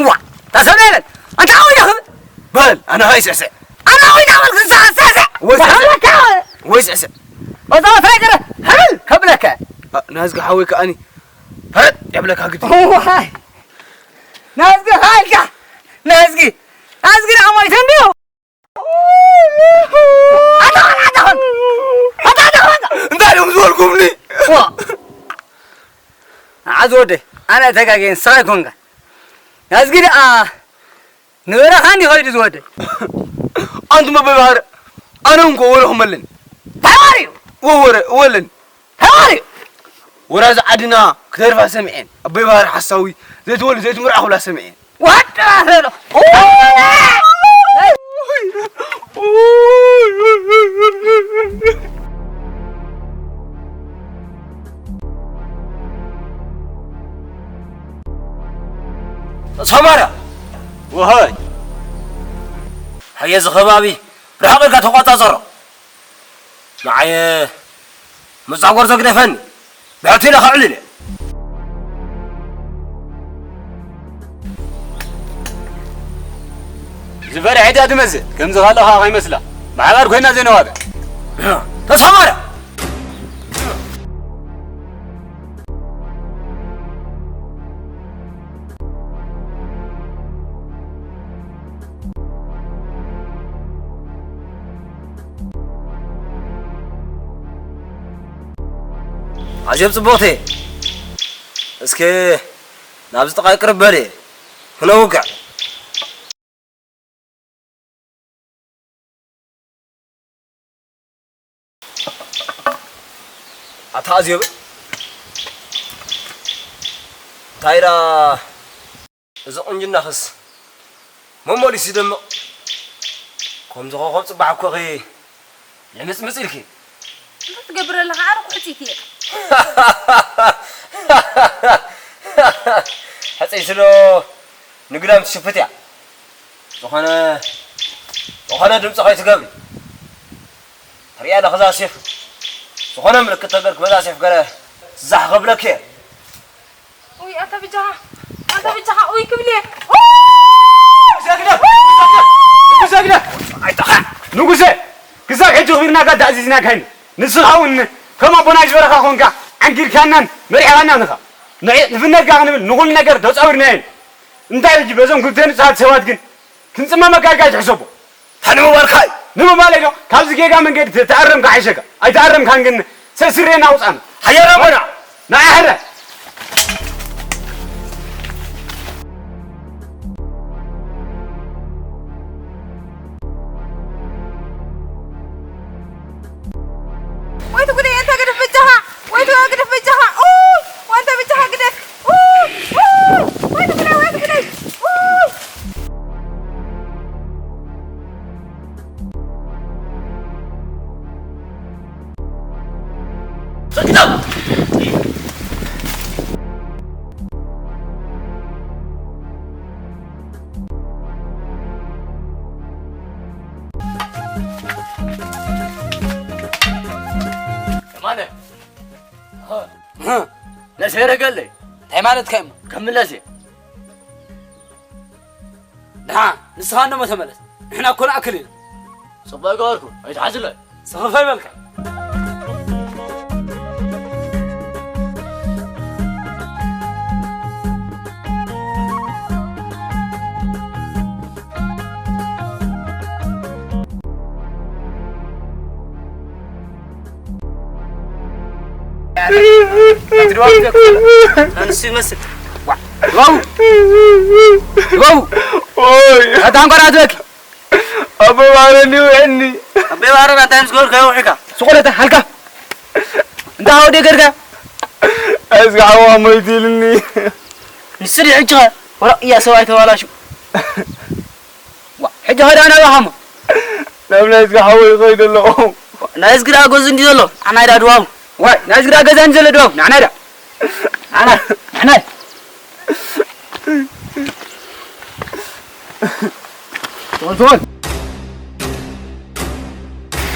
ዋ! ተሰብ የለን። ኣንታ ኣውይ ደኽም። በል፣ ኣነ ሃይ ስዕስዕ። ኣነ ኣውይ ዳበል ክንሳ ስዕስዕ። ወይ ስዕስዕ። በቃ። ወይ ስዕስዕ። በዛ ወሳይ ገረ፣ ህብል ከብለከ። ኣ፣ ናዝጊ ሓወይ ከኣኒ፣ ፈረጥ የብለካ ግዲ። ዋይ! ናዝጊ ሃይልካ። ናዝጊ። ናዝጊ ደኣ ሞይተ እንድዩ። ኣታኾን፣ ኣታኾን! ኣታ፣ ኣታኾን! እንታይ እዮም ዝበልኩምኒ? ዋ! ንዓ ዝወደይ፣ ኣነ ተጋግየ፣ ንስኻ ኣይኮንካን። ናዝጊ ደኣ ንበረኻ እንዲ ኸይዱ ዝወደይ። ኣንቱም ኣቦይ ባህረ፣ ኣነ እንኮ ወረ ክመለኒ። እንታይ ወረ እዩ? ወ-፣ ወረ፣ ወለኒ። እንታይ ወረ እዩ? ወራዚ ዓድና ክተርፋ ሰሚዐን። ኣቦይ ባህረ ሓሳዊ፣ ዘይትወልድ ዘይትምርዖ ክብላ ሰሚዐን። ወዲ ኣፈሎ። ሰማርያ! ወሃይ! ሃየ፣ እዚ ከባቢ ርሓቕ ኢልካ ተቖጻጸሮ። ንዓይ ምስዛ ጎርዞ ግደፈኒ። ብሕቲ ኢለ ከዕልል እየ። ዝፈርሐት እያ ትመስል። ከምዚ ካልእ ኸኣ ከይመስላ። ብሓባር ኮይና ዘይነዋግዕ። ተሰማረ! ኣዜብ ጽቡቕቲ፣ እስኪ ናብዚ ጥቓይ ቅርብ በሊ፣ ክነውግዕ። ኣታ ኣዜብ፣ እንታይ ደኣ እዚ ቁንጅናኽስ መመሊሱ ይደምቕ። ከምዚ ኮኾብ ጽባሕ እኮ ኺ ልምጽምጽ ኢልኪ። እንታይ ትገብር ኣለኻ? ኣነ እኮ ሕጽይቲ እየ። ሕጽይቲ ዶ ንግዳም ትሽፍት እያ። ዝኾነ፣ ዝኾነ ድምጺ ከይትገብሪ። ትሪኣ ኣለኺ እዛ ሴፍ። ዝኾነ ምልክት ተገርክ በዛ ሴፍ ገለ ዝዛሕ ከብለኪ እየ። ኡይ፣ ኣታ ብጃኻ፣ ኣታ ብጃኻ፣ ኡይ ክብል እየ። ኡይ! ንጉሰ ግደፍ! ንጉሰ ግደፍ! ንጉሰ ግደፍ! ኣይጠኻ! ንጉሰ! ክሳብ ሕጂ ክቢርናካ ተኣዚዝናካ ኢና። ንስኻ እውን ከም ኣቦና ዝበረኻ ኮንካ ዓንጊርካናን መሪሕኻናን ኢኻ። ንዕ-፣ ንፍነትካ ክንብል ንኹሉ ነገር ተጻዊርናዮ ኢና። እንታይ ሕጂ በዞም ክልተ ንጹሃት ሰባት ግን ክንጽመመካ ኢልካ ኣይትሕሰቦ። እንታይ ንምባልካ እዩ? ንምባለይ ዶ? ካብዚ ጌጋ መንገዲ ተ-፣ ተኣረምካ ሓይሸካ። ኣይተኣረምካን ግን ሰስሬና ኣውጻና። ሓያል ኣቦና! ንዓይ ሕረ! ወይ ትጉደይ፣ ኣንታ ግደፍ በጃኻ! ወይ ትዋ ግደፍ በጃኻ! ኡ! ዋንታ በጃኻ ግደፍ! ኡ! ኡ! ወይ ትጉደይ፣ ወይ ትጉደይ! ኡ! የማነ፣ ነሰ የረገለይ። እንታይ ማለትካ እሞ? ከም ለሴ። ደሓ፣ ንስኻ እንሞ ተመለስ። ንሕና እኮ ንኣክል ኢና። ጽቡቕ ገበርኩ፣ ኣይትሓዝለይ። ስኽፍ ኣይበልካ። ኣንስ ይመስል። ዋ፣ ድባቡ! ድባቡ! ኦይ! ኣታ እንኳን ኣትበኪ። ኣቦይ ማረኒ፣ ውዕኒ። ኣቦይ ማረን ኣታ ምስ ገበርካ ይውዕካ። ስቆለታ፣ ሃልካ። እንታ ሃወደ ገርካ? እስኪ ሓዋ ሞይቱ ኢልኒ። ንስሪ ሕጂ ኸ? ወረቕ እያ ሰብኣይ ተባላሹ። ዋ፣ ሕጂ ኸዳ ናበይ ኻሞ? ናብ ናይ እዝጊ ሓወይ ይኸይድ ኣለኹ። ናይ እዝጊ ደኣ ገዙ እንዲ ዘሎ፣ ኣናይ ደኣ ድዋሙ። ዋይ፣ ናይ እዝጊ ደኣ ገዛ እንዲ ዘሎ ድዋሙ፣ ንዓናይ ደኣ። ንዓናይ፣ ንዓናይ። ትኾን፣ ትኾን።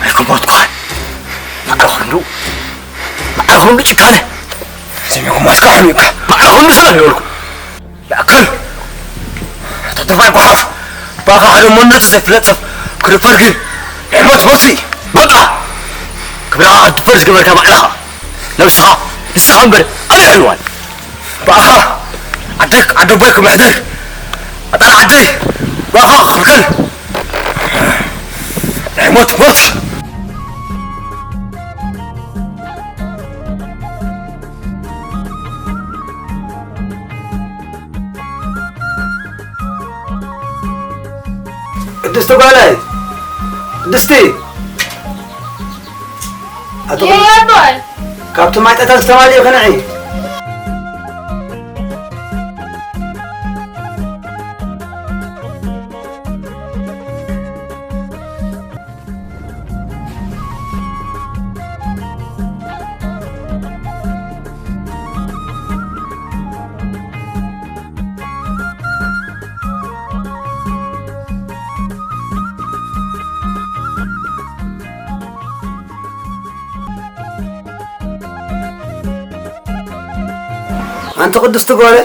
ኣይከበርትኳን። ማዕረ ክንዱ፣ ማዕረ ክንዱ ጭካነ። ሰሚዕኩም ኣስካሕኑ እኳ። ማዕረ ክንዱ ስለ ዝበልኩ። ይኣክል! ኣታ ተርፋይ ጓሓፍ! ብኣኻ ሓደ መንነቱ ዘይፍለጥ ሰብ ክድፈር ግን ናይ ሞት ሞት እዩ! በቃ! ክብርኻ ክትድፈር ዝገበርካ ባዕልኻ! ነብስኻ ንስኻ እምበር ኣበይ ሕልዋን! ብኣኻ ዓደይ ዓደቦይ ክምሕደር! ኣጣል ዓደይ ብኣኻ ክኽልከል! ናይ ሞት ሞት! ቅድስቲ ጓለይ፣ ቅድስቲ! ኣቶ የየ ኣቦይ። ካብቲ ማይ ጠጠር ዝተማልኡ ክንዒ። ኣንቲ ቅድስቲ ጓለ፣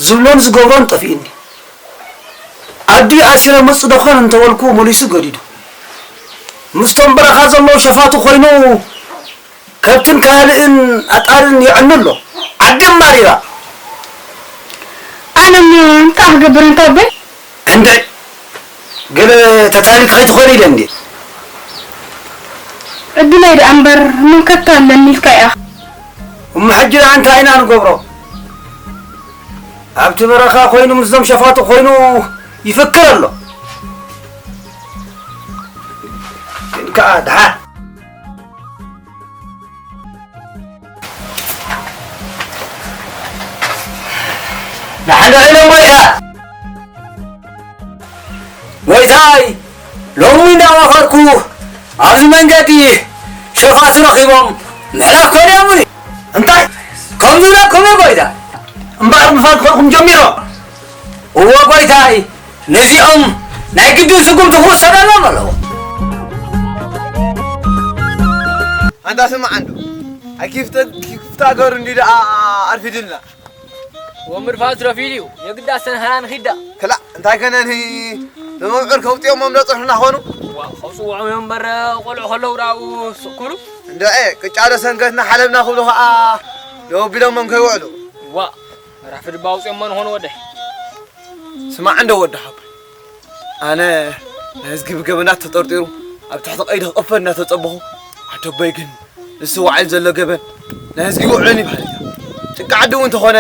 ዝብሎን ዝገብሮን ጠፊኡኒ። ኣዲ ኣሲረ መጽእ ዶ ኾን እንተበልኩ መሊሱ ገዲዱ። ምስቶም በረኻ ዘለዉ ሸፋቱ ኮይኑ ከብትን ካልእን ኣጣልን የዕኑ ኣሎ። ዓዲ ኣማሪራ። ኣነ እሞ እንታይ ክገብር እንተ ኣቦይ? እንደ ገለ ተታሊክ ከይትኾኒ ኢለ እንዴ? ዕድለይ ደኣ እምበር መን ከታ ኣለኒ ኢልካ ኢኻ። እሞ ሕጂ ደኣ እንታይ ኢና ንገብሮ? ኣብቲ በረኻ ኮይኑ ምስዞም ሸፋቱ ኮይኑ ይፍክር ኣሎ። ግን ከኣ ደሓን። ደሓን ውዒሎም ጎይታ። ጎይታይ፣ ሎሚ እንዳዋፈርኩ ኣብዚ መንገዲ ሸፋቱ ረኺቦም ምሕላፍ ከሊኦምኒ። እንታይ? ከም ዝብለኩም እዩ ጎይታይ። እምበኣር ምፋል ክኾንኩም ጀሚሮም። እወ ጎይታይ፣ ነዚኦም ናይ ግድን ስጉምቲ ክውሰደሎም ኣለዎ። ኣንታ ስማዕ እንዶ፣ ኣይ ኪፍተ-፣ ኪፍታ ገሩ እንዲ ደኣ ኣርፊድልና። ወምርፋት ረፊድ እዩ፣ የግዳ ሰንሃና ንኺዳ። ክላእ፣ እንታይ ከነንሂ፣ ንመብዕር ከውፅኦሞም ዶ ፅርሕና ኾኑ? ዋ፣ ከውፅዎም እዮም እምበር፣ ቆልዑ ከለዉ ደኣ ስቕ ክብሉ። እንድዒ፣ ቅጫ ዶ ሰንገትና ሓለብና ክብሉ ኸዓ፣ ደው ኣቢሎሞም ከይውዕሉ። ዋ፣ መራፍድ እባ ኣውፅኦሞ ንኾኑ ወደይ። ስማዕ እንዶ ወዲ ሓቦይ፣ ኣነ ናይ ህዝጊ ብገበናት ተጠርጢሩ ኣብ ትሕቲ ቀይዲ ክቕፈድ እናተጸበኹ፣ ኣደቦይ ግን ንሱ ዋዒሉ ዘሎ ገበን ናይ ህዝጊ ውዕሉን ይበሃል እዩ። ጭቃ ዓዲ እውን እንተኾነ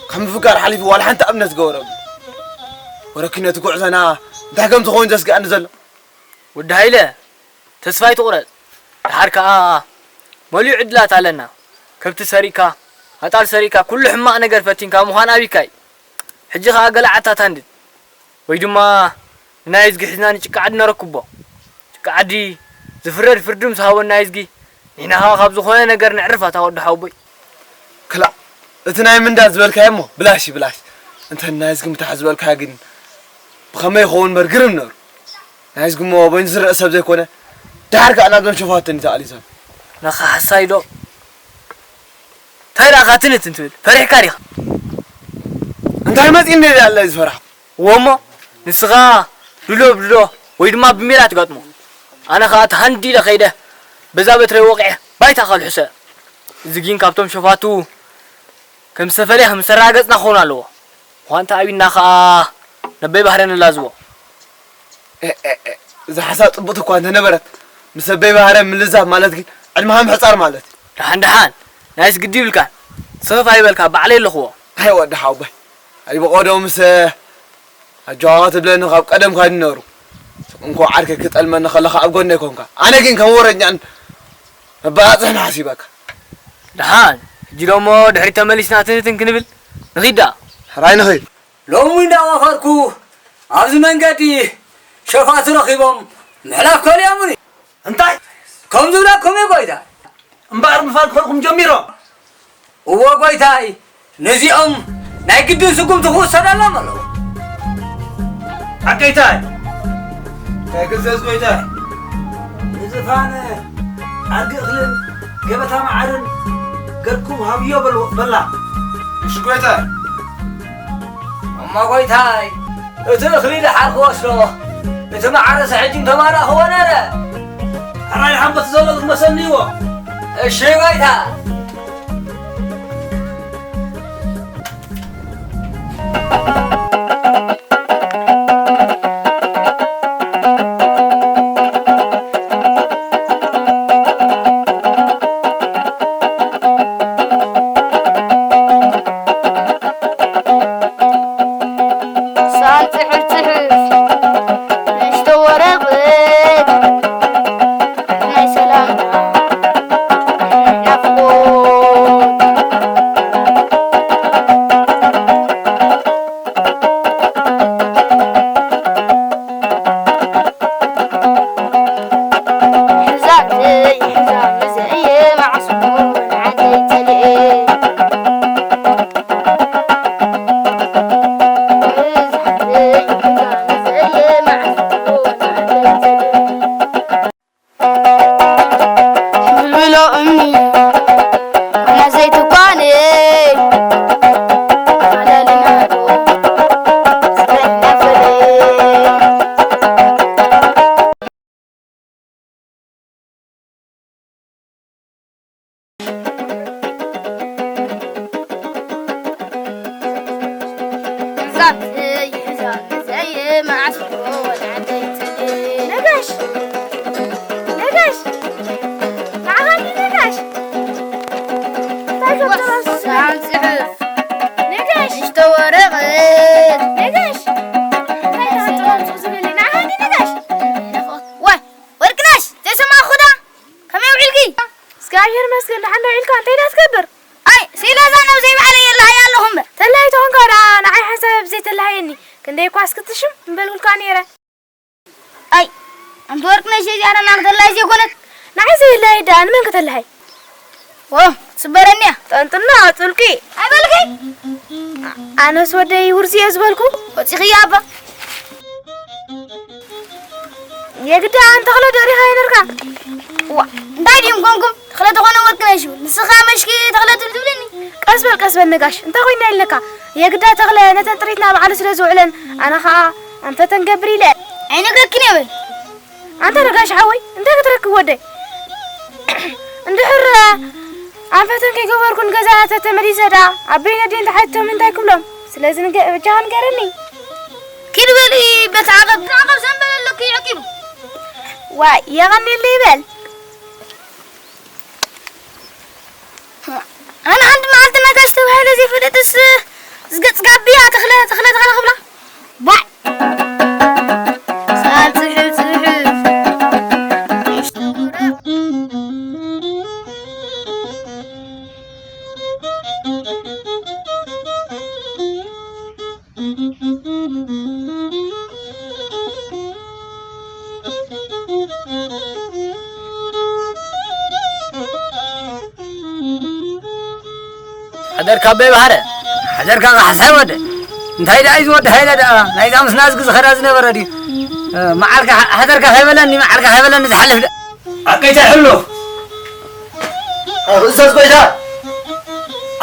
ካብ ምፍጋር ሓሊፉ ዋላ ሓንቲ ኣብነት ዝገበረሉ። ወረ ኪነቲ ጉዕዞና እንታይ ከም ዝኸውን ዘስግኣኒ ዘሎ። ወዲ ሃይለ፣ ተስፋ ኣይትቑረጽ። ደሓር ከኣ መሊኡ ዕድላት ኣለና። ከብቲ ሰሪቕካ፣ ኣጣል ሰሪቕካ፣ ኩሉ ሕማቕ ነገር ፈቲንካ ምዃን ኣብይካ እዩ። ሕጂ ከኣ ገለ ዓታት ኣንድድ። ወይ ድማ ንናይ እዝጊ ሒዝና ንጭቃ ዓዲ ነረክቦ። ጭቃ ዓዲ ዝፍረድ ፍርዲ ምስ ሃቦ ናይ እዝጊ፣ ንሕና ከኣ ካብ ዝኾነ ነገር ነዕርፍ ኣታ ወዲ ሓወቦይ። ክላእ፣ እቲ ናይ ምንዳድ ዝበልካዮ እሞ ብላሽ እዩ ብላሽ። እንተ ናይ እዝጊ ምታሕ ዝበልካዮ ግን ብኸመይ ይኸውን እምበር ግርም ነሩ። ናይ እዝጊ እሞ በይኑ ዝረአ ሰብ ዘይኮነ፣ ደሓር ከኣ ናብዞም ሸፋቱ እንዲ ተቓሊሶም። ነኻ ሓሳይ ዶ? እንታይ ደኣ ካትንት እንትብል? ፈሪሕካ ዲኻ? እንታይ መጺእኒ ደኣ ኣለ ዝፈርሓ? እወ እሞ፣ ንስኻ ድሎ ብድሎ ወይ ድማ ብሜላ ትጋጥሞ። ኣነ ኸኣ ተሃንዲ ኢለ ኸይደ፣ በዛ በትረይ ወቒዐ፣ ባይታ ከልሕሶ። እዚ ግን ካብቶም ሸፋቱ ከም ዝተፈልየ ከም ዝተረጋገጽና ክኸውን ኣለዎ። ዋንታ ኣቢና ኸኣ ነበይ ባህረ ንላዝቦ። እ፣ እ፣ እ፣ እዛ ሓሳብ ጽብቕቲ እኳ እንተነበረት፣ ምስ ኣበይ ባህረ ምልዛብ ማለት ግን ዕድመኻ ምሕጻር ማለት እዩ። ደሓን ደሓን፣ ናይስ ግዲ ይብልካን። ስኽፍ ኣይበልካ፣ ባዕለይ ኣለኽዎ። ኣይ ወዲ ሓወቦይ፣ ኣይ ብቐደሙስ ኣጀዋዋ ትብለኒ ካብ ቀደምካ ድዩ ነሩ። እንኮ ዓርከይ ክጠልመኒ ከለኻ ኣብ ጎነይ ኮንካ። ኣነ ግን ከም ወረኛን መባጻጽሕን ሓሲበካ። ደሓን፣ ሕጂ ደሞ ድሕሪት ተመሊስና ትንትን ክንብል ንኺድ ደኣ። ሕራይ ንኺድ። ሎሚ እንዳዋፈርኩ ኣብዚ መንገዲ ሸፋቱ ረኺቦም ምሕላፍ ከሊኦምኒ። እንታይ? ከም ዝብለኩም እዩ ጎይታ። እምበኣር ምፋል ክፈልኩም ጀሚሮም። እወ ጎይታይ፣ ነዚኦም ናይ ግድን ስጉምቲ ክውሰደሎም ኣለዎ። ሓቀይታይ። እንታይ ክዘዝ ጎይታይ? ንዝፋን ዓርጊ እኽልን ገበታ መዓርን ገርኩም ሃብዮ በልዎ፣ በላ። እሺ ጎይታይ። እሞ ጎይታይ፣ እቲ እኽሊ ደሓር ክወስዶ፣ እቲ መዓረሰ ሕጂ እንተማላኽዎ ነረ። ሕራይ ሓንበቲ ዘሎ ዝመሰልንዎ። እሺ ጎይታ። ሳል ጽሕፍ ጽሕፍ ንእሽቶ ወረቐት ናይ ሰላምታ ናፍቆት መዓስ ወደ ዓደይ ትብል። ነጋሽ! ነጋሽ! ንዓኻ እንዲ ነጋሽ! እንታይ ዋ፣ ገብተባስ? ሰላም ጽሑፍ። ነጋሽ! ንእሽቶ ወረቐት። ነጋሽ! እንታይ ዳሃንጥባም ዝብል? ንዓኻ እንዲ ነጋሽ! ዋይ፣ ወርቅነሽ! ዘይሰማዕኹ ዳ? ከመይ ውዒልኪ? እግዚኣብሔር ይመስገን፣ ደሓን ዶ ውዒልካ? እንታይ ዳ ትገብር? ኣይ፣ ሲለዛ ናብ ዘይባዕለይ የላሃይ ኣለኹ እምበር። ተላሂ ተኾንካ ደኣ ንዓይ ሓንሳብ ዘይተላሃየኒ። ክንደይ እኳ እስክትሽም ምበልኩልካ ነይረ። ኣይ፣ ኣንቲ ወርቅነሽ እዚኣ ናና ክተላሃይ ዘይኮነት። ንዓይ ዘይላሃይ ደኣ ንመን ከተላሃይ? ኦ፣ ትስበረኒ እያ። ጠንጥና ጡልቂ። ኣይበልኪ? ኣነስ ወደይ ውርዚ እየ ዝበልኩ። ወፂኽያ ኣባ። የግዳ ኣንተ ኽለ ደሪኻ ይነርካ። ዋ፣ እንታይ ድዩም ኮንኩም? ተኽለ ተኾነ ወርቅነሽ ይብል። ንስኻ መሽኪ ተኽለ ትብል ትብልኒ? ቀስ በል፣ ቀስ በል ነጋሽ። እንታይ ኮይና ኢልነካ? የግዳ ተኽለ ነተን ጥሪትና ባዕሉ ስለ ዝውዕለን፣ ኣነ ኸኣ ኣንፈተን ገብር ኢለ። ኣይነግረክን እየ በል። ኣንታ ነጋሽ ሓወይ፣ እንታይ ክትረክብ ወደይ? እንድሕር ኣንፈተን ከይገበርኩ ንገዛ ተተመሊሰ ደኣ፣ ኣቦይ ነዴን ተሓቲቶም እንታይ ክብሎም? ስለዚ ንገ-፣ በጃኻ ንገረኒ። ኪድ በሊ፣ በቲ ዓቐብ፣ በቲ ዓቐብ ዘንበለ ኣለኪ፣ ይዕቂቡ። ዋይ፣ የቐንየለይ ይበል። ኣነ ሓንቲ መዓልቲ ነጋሽ ተባሂለ ዘይፈለጥስ፣ ዝገጽ ጋብያ ተኽለ፣ ተኽለ፣ ተኽለ ክብላ። ባዕ። ሳብ ጽሑፍ ጽሑፍ። ሓደርካ ኣቦይ ባህረ። ሓደርካ ካሕሳይ ወደ። እንታይ ደኣ እዩ ዝወዲ ሃይለ ደኣ? ናይዛ ምስ ናዝጊ ዝኸዳ ዝነበረ ድዩ? እ፣ መዓርካ ሓ-፣ ሓደርካ ከይበለኒ፣ መዓርካ ከይበለኒ ዝሓልፍ ደኣ። ኣቀይታ ሕሉፍ። እዘዝ ጎይታ።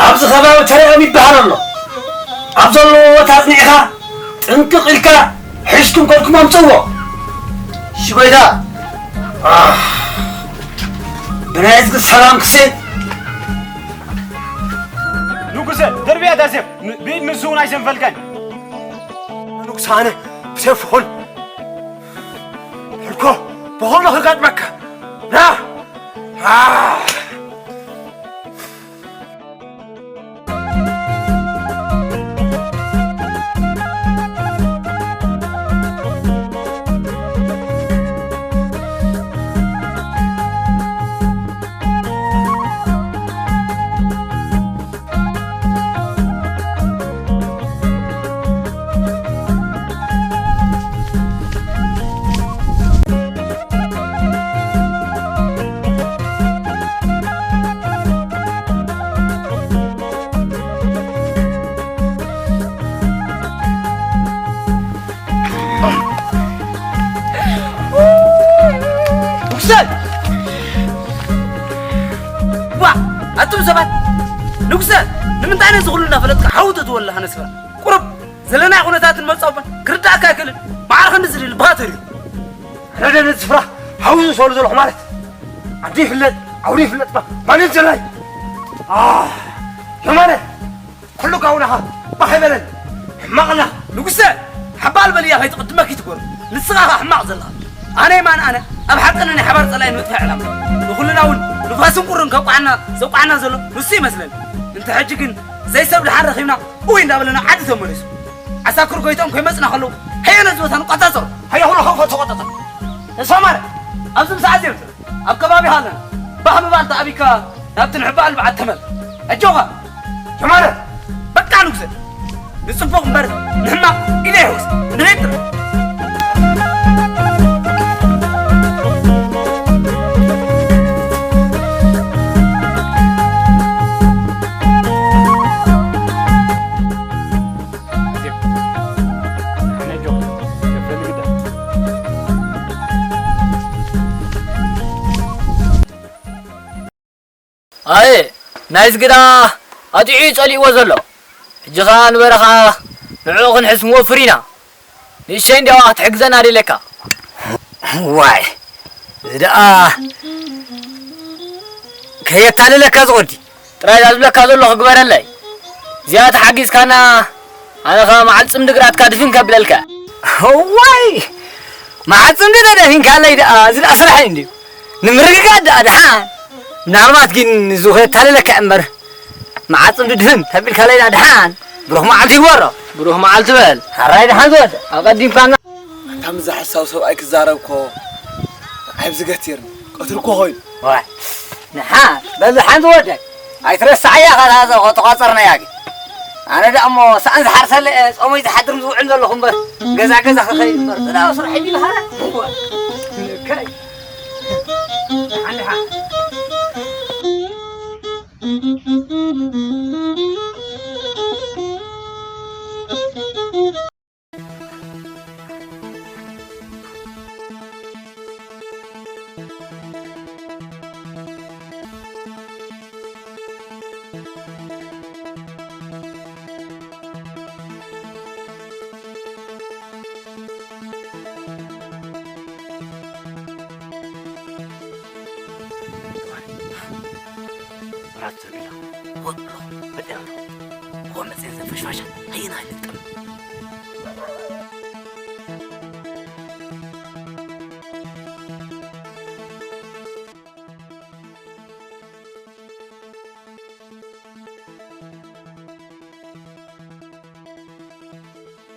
ኣብዚ ከባቢ ተረኦም ይበሃል ኣሎ። ኣብ ዘለዎ ቦታ ኣጽኒዕኻ ጥንቅቕ ኢልካ ሒዝኩም ከድኩም ኣምጽእዎ። እሺ ጎይታ። ኣህ፣ ብናይ እዝጊ ሰላም ክሴ። ንጉሰ፣ ደርብያ ዳሴፍ፣ ን-፣ ብኢድ ንሱ እውን ኣይሰንፈልካን። ንጉሰ ኣነ ብሴፍ ይኹን ሕልኮ ብኾኖ ክጋጥመካ። ና! ኣህ! ንጉሰ! ዋ! ኣቱም ሰባት! ንጉሰ! ንምንታይ ነዚ ኩሉ እናፈለጥካ ሓዊ ተትወልድ ኣለኻ ነስፈር? ቁሩብ ዘለናይ ኩነታትን መጻወብን ክርዳእካ ኣይክእልን። ማዕረ ክንዲ ዝደሊ ልብኻ ተሪሩ። ኣነ ደ ነዚ ስፍራ ሓዊ ዝሰሉ ዘለኹ ማለት? ዓዲ ይፍለጥ፣ ዓውዲ ይፍለጥ፣ ማ-፣ ማን እዩ ዘላይ? ኣህ፣ የማነ! ኩሉ ጋውናኻ ባህ ኣይበለን። ሕማቕ ኣለኻ። ንጉሰ፣ ሓባል በልያ ከይትቕድመኪ ትጎር። ንስኻ ኸኣ ሕማቕ ዘለኻ። ኣነ የማን ኣነ፣ ኣብ ሓቅን ናይ ሓባር ጸላኢ ንምጥፋእ ዕላማ። ንኹልና እውን ንፋስን ቁርን ከቋዓና፣ ዘቋዓና ዘሎ ንሱ ይመስለኒ። እንተ ሕጂ ግን ዘይሰብ ድሓን ረኺብና፣ እውይ እንዳበለና ዓዲ ተመሊሱ። ዓሳክር ጎይቶም ከይመጽና ከለዉ፣ ሃየ ነዚ ቦታ ንቆጻጸሮ። ሃየ ኩሉ ከንፈር ተቆጻጸር። ተስፋ ማርያም፣ ኣብዚ ምሳዕ ኣዜም ኣብ ከባቢኻ ኣለና። ባህ ምባል ተኣቢካ ናብቲ ንሕባእ ልብዓት ተመል። ኣጆኻ። ጀማነ። በቃ ንጉሰ። ንጽቡቕ እምበር ንሕማቕ ኢደ ይሕወስ። ንኸይድ ጥራሕ። ኣየ፣ ናይዚ ግዳ ኣጥዕዩ ጸሊእዎ ዘሎ። ሕጂ ኸኣ ንበረኻ ንዕኡ ክንሕስ ንወፍር ኢና። ንእሽተይ እንድያዋ ክትሕግዘና ደልየካ። ዋይ፣ እዚ ደኣ ከየታልለካ ዝወዲ። ጥራይ እዛ ዝብለካ ዘለኹ ግበረለይ። እዚኣ ተሓጊዝካና፣ ኣነ ኸኣ መዓል ጽምዲ ግራትካ ድፍን ከብለልካ። እዋይ! መዓጽ እንዲ ተደፊንካለይ ደኣ፣ እዚ ደኣ ስራሕ እንድዩ። ንምርግጋእ ደኣ ደሓን። ምናልባት ግን እዚ ኸየታለለካ እምበር፣ መዓጽ እንዲ ድፍን ተቢልካለይ ደኣ ደሓን። ብሩኽ መዓልቲ ይግበሮ። ብሩኽ መዓልቲ በል። ሕራይ ደሓን ዝወደ። ኣቐዲምካና። ኣታ ምዛ ሓሳዊ ሰብኣይ ክዛረብ እኮ ንዓይ ብዝገቲርኒ። ቀትሪ እኮ ኮይኑ። ዋይ፣ ንሓ፣ በል ሓንቲ ወደይ። ኣይትረስዓያ፣ ካታ ተቋጸርናያ ግን። ኣነ ደኣ እሞ ሰኣን ዝሓርሰለ እየ፣ ጾመይ ዝሓድር ዝውዕል ዘለኹ እምበር፣ ገዛ ገዛ ክኸይድ እምበር፣ ጽላዊ ስራሕ ይብል ሃረ። ከይ። ሓንቲ ሓ። ራት ዘቢላ ወሎ በጢያ ወመፅን ዘፈሽፋሻ። ሀይና ልጠም።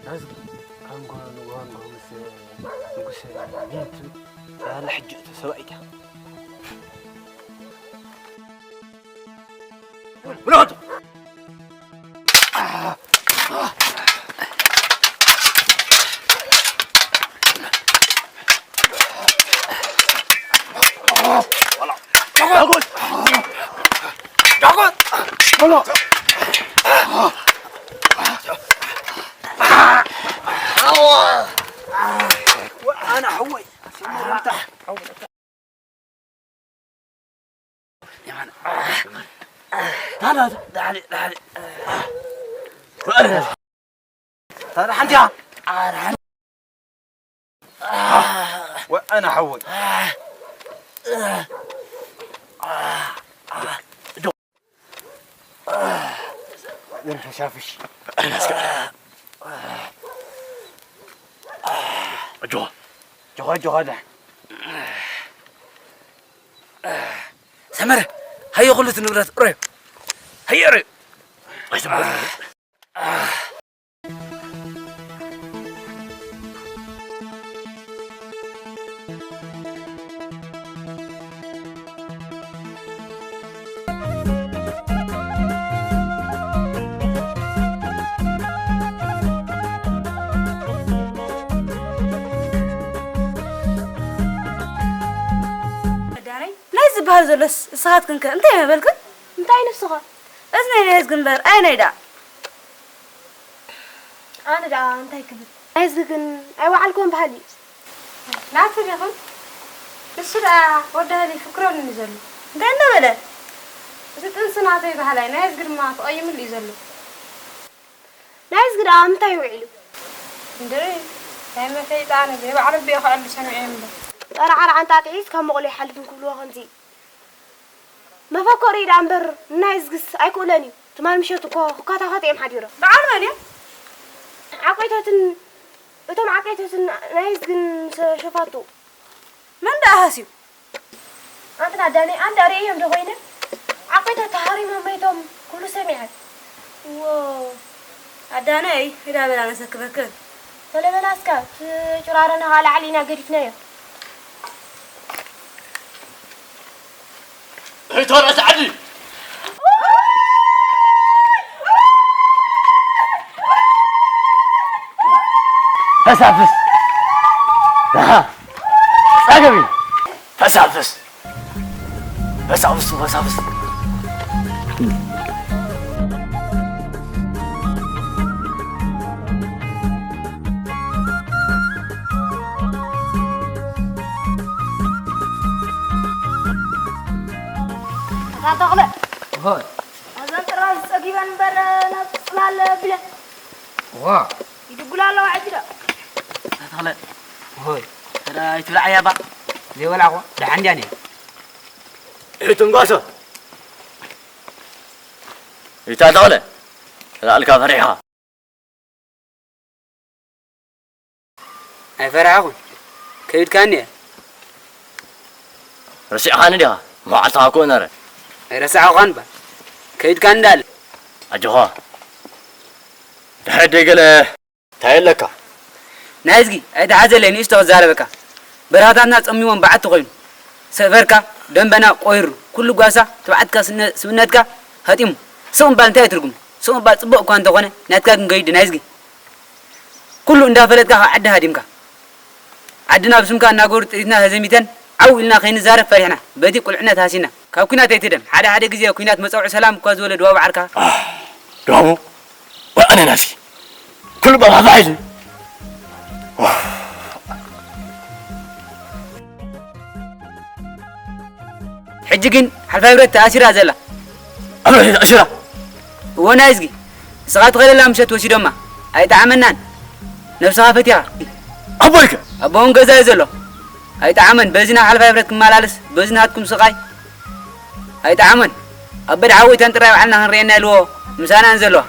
ናዝጊ ኣንጎ ንጎ ንጎ ምስ ንጉስ ሚንቱ ያለ ሕጂ እቶ ሰብኣይ እያ። ብሎ ኣነ ሓወይ ታዲያ ሓንቲ እያ። ወ-፣ ኣነ ሓወይ። ግን ፈሻፍሽ። ጆ። ጆ፣ ጆ፣ ዳ። ሰመረ፣ ሃየ ኩሉ እቲ ንብረት እረዮ። ሃየ እረዮ። ኣይሰማዕኩ። ዳነይ፣ ናይ ዝበሃል ዘሎስ፣ ንስኻትክን ከ እንታይ መበልክን? እንታይ ንስኻ? እዝነይ ናይ እዝጊ እምበር፣ ኣይ ናይ ደኣ። ኣነ ደኣ እንታይ ክብል? ናይ እዝጊ ግን ኣይወዓልኩዎን በሃሊ እዩ። ናቱ ዲኹም? ንሱ ደኣ ወዲ ኣህሊ ይፍክረሉ እዩ ዘሎ። እንታይ እንዳበለ? እቲ ጥንሲ ናተይ በሃላይ፣ ናይ እዝጊ ድማ ተቐይሙሉ እዩ ዘሎ። ናይ እዝጊ ደኣ ምንታይ ውዒሉ? እንድዒ፣ ናይ መፈይጣ ነገር፣ ባዕሉ ኣቢኡ ከዕሉ ሰሚዐ እምበር። ጠራዕራዕ ኣንጣጢዒስ ካብ መቑሎ ይሓልፍን ክብልዎ ከምዚ። መፈከሪኡ ደኣ እምበር ናይ እዝግስ ኣይክእሎን እዩ። ትማል ምሸት እኮ ክካታኸቱ እዮም ሓዲሮም። በዓል መን እዮም? ዓቆይቶትን፣ እቶም ዓቆይቶትን ናይ እዝግን ሸ-፣ ሸፋቱ። መን ደኣ ሃስዩ? ኣንትና ኣዳነይ ኣንዳ ርእዮም ዶ ኮይነ? ዓቆይቶት ተሃሪሞም መይቶም ክብሉ ሰሚዐ። ዎ፣ ኣዳነይ፣ ሂዳ በላ ነሰክበክን። ተለበላስካ፣ እቲ ጭራረና ኸዓ ላዕሊ ኢና ገዲፍናዮ። እይ፣ ተረስ ዓዲ። ፈሳፍስ። ኣሃ። ጸገብ እዩ። ፈሳፍስ። ፈሳፍስ፣ ፈሳፍስ። ኣታ ተኽለ። ሆይ። ኣዘን ጥራዝ ጸጊበን እምበር ናብ ጽላል ቢለን። ዋ። ይድጉላ ኣለዋ ሕጂ ዶ? ኣታ ተኽለ። ሆይ። ተራ ኣይትብልዓያ እባ። ዘይበላዕኳ ደሓን ድያ ነይ? ኣይትንጓሶ። እታ ተኽለ። ተላዕልካ ፈሪሕኻ። ኣይፈራሕኹን። ከቢድካኒ እየ። ረሲዕኻኒ ዲኻ? መዓልትኻ እኮ ነረ። ኣይረሳዕኹኻን እባ። ከቢድካኒ እንዳለ። ኣጆኻ። ድሕሪ ደይ ገለ እንታይ ኣለካ? ናይዝጊ ኣይትሓዘለይ፣ ንእሽቶ ክዛረበካ። በረኻታትና ጸሚሞም በዓቲ ኮይኑ። ሰፈርካ፣ ደንበና ቆይሩ። ኩሉ ጓሳ፣ ትብዓትካ፣ ስነ-፣ ስብነትካ ሃጢሙ። ስቕ ምባል እንታይ እዩ ትርጉሙ? ስቕ ምባል ጽቡቕ እኳ እንተኾነ፣ ናትካ ግን ከይዱ ናይዝጊ። ኩሉ እንዳፈለጥካ ካብ ዓዲ ሃዲምካ። ዓድና ብስምካ እናገበሩ ጥሪትና ተዘሚተን ዓው ኢልና ከይንዛረብ ፈሪሕና። በቲ ቁልዕነት ሃሲና። ካብ ኲናት ኣይትደም። ሓደ ሓደ ግዜ ኲናት መጸውዒ ሰላም እኳ ዝበለ ድባቡ ዓርካ። ኣህ፣ ድባቡ? ወኣነ ናሲ። ኩሉ በባባ ሒዙ። ሕጂ ግን ሓልፋይ ብረት ተኣሲራ ዘላ። ኣበይ ተኣሲራ? እወ ናይዝጊ። ንስኻ ትኸደላ ምሸት ወሲዶማ። ኣይጠዓመናን። ነብስኻ ፈቲኻ። ኣቦይከ? ኣቦውን ገዛ እዩ ዘሎ። ኣይጠዓመን። በዚ ናብ ሓልፋይ ብረት ክመላለስ፣ በዚ ናትኩም ስቓይ። ኣይጠዓመን። ኣብ በድሓዊ ተንጥራይ ባዕልና ክንርእየና ኢልዎ። ምሳና እንዘለዋ።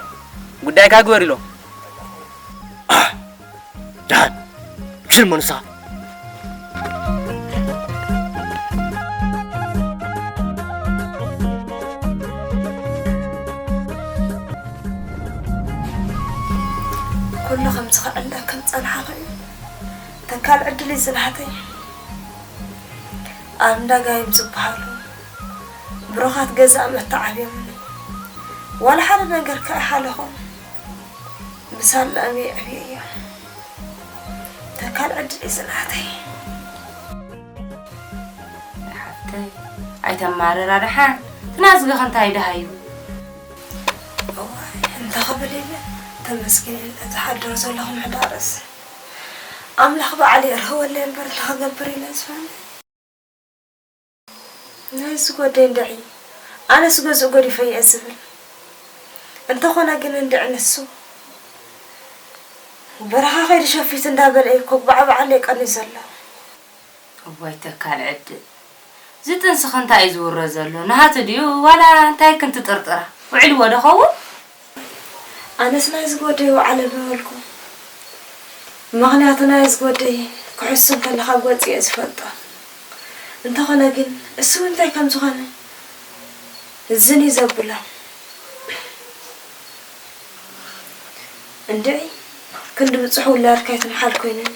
ጉዳይካ ግበር ኢልዎ። ደሓን፣ ክሽል እሞ ንስኻ። ኩሉ ከምዚ ክዕለ ከም ጸንሓ ኸዩ፣ ተካል ዕድል እዩ ዝናሕተይ። ኣብ እንዳጋይም ዝበሃሉ ብሩኻት ገዛ መተዓብዮምኒ። ዋላ ሓደ ነገር ከይሓለኹም ብሳላም የዕብየዮ። ተካል ዕድል እዩ ዝናሕተይ። ሓፍተይ፣ ኣይተማርራ ደሓን። ትናዝግኽ እንታይ ደሃዩ? እዋይ፣ እንታይ ክብል ኢለ? ተመስገን ኢለ ዝሓድር ዘለኹ ምሕዳርስ። ኣምላኽ በዓል የርህወለይ እምበር እንታይ ክገብር ኢለ ዝፈነ። ናይ ዝጎደይ እንድዒ፣ ኣነስ ገዝኡ ገዲፈ እየ ዝብል። እንተኾነ ግን እንድዒ ንሱ በረኻ ከይዱ ሸፊት እንዳበለ እዩ እኮ ባዕባዕለይ ቀንዩ ዘሎ። እዋይ ተካል ዕድል፣ እዚ ጥንስኽ እንታይ እዩ ዝውረ ዘሎ? ናሃቱ ድዩ ዋላ እንታይ ክንትጥርጥራ? ውዒልዎ ዶ ኸውን? ኣነስ ናይ ዝጎደይ ወዓለ ምበልኩ። ምኽንያቱ ናይ ዝጎደይ ክሕሱ እንከለኻ ጎጽ እየ ዝፈልጦ። እንተኾነ ግን እሱ እንታይ ከም ዝኾነ ዝን እዩ ዘብሎ። እንድዒ ክንዲ ብጹሕ ውላድካ ኣይትምሓል ኮይኑኒ።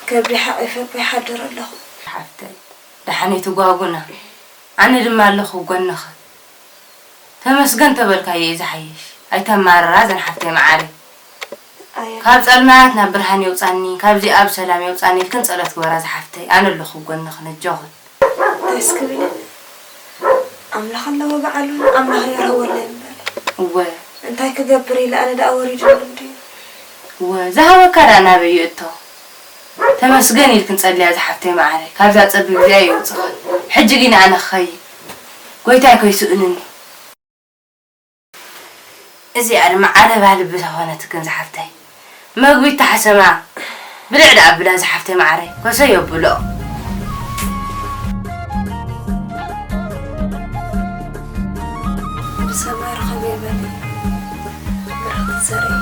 ከብዲ ሓቒፈ እኮ ይሓድር ኣለኹ። ሓፍተይ፣ ደሓን ኣይትጓጉና። ኣነ ድማ ኣለኹ ኣብ ጎንኺ። ተመስገን ተበልካዮ እዩ ዝሓይሽ። ኣይተማርራ ዘን ሓፍተይ መዓረይ። ኣየ። ካብ ጸልማት ናብ ብርሃን የውጻኒ፣ ካብዚኣ ብሰላም የውጻኒ ኢልክን ጸሎት ግበራ ዝሓፍተይ። ኣነ ኣለኹ ኣብ ጎንኽን፣ ኣጆኽን። እንታይ እስኪ ብለኒ? ኣምላኽ ኣለዎ ባዕሉ፣ ኣምላኽ የርህወለይ እምበር። እወ። እንታይ ክገብር ኢለ ኣነ ደኣ ወሪዱኒ እንድዩ። እወ፣ ዝሃበካ ደኣ ናበይ ይእቶ? ተመስገን ኢልክን ጸልያ ዝሓፍተይ መዓረይ፣ ካብዛ ጸቢብ እዚኣ የውጽኽን። ሕጂ ግን ኣነ ክኸይድ፣ ጎይታይ ከይስእንኒ። እዚኣ ድማ ዓለባ ልቢ ተኾነትክን ዝሓፍተይ። መግቢ እተሓሰማ ብልዕ ደኣ ኣብላ ዝሓፍተይ መዓረይ፣ ኮሰ የብሎ። ብሰማይ ርኸብ የበለይ፣ ብርኽቲ ዘርኢ።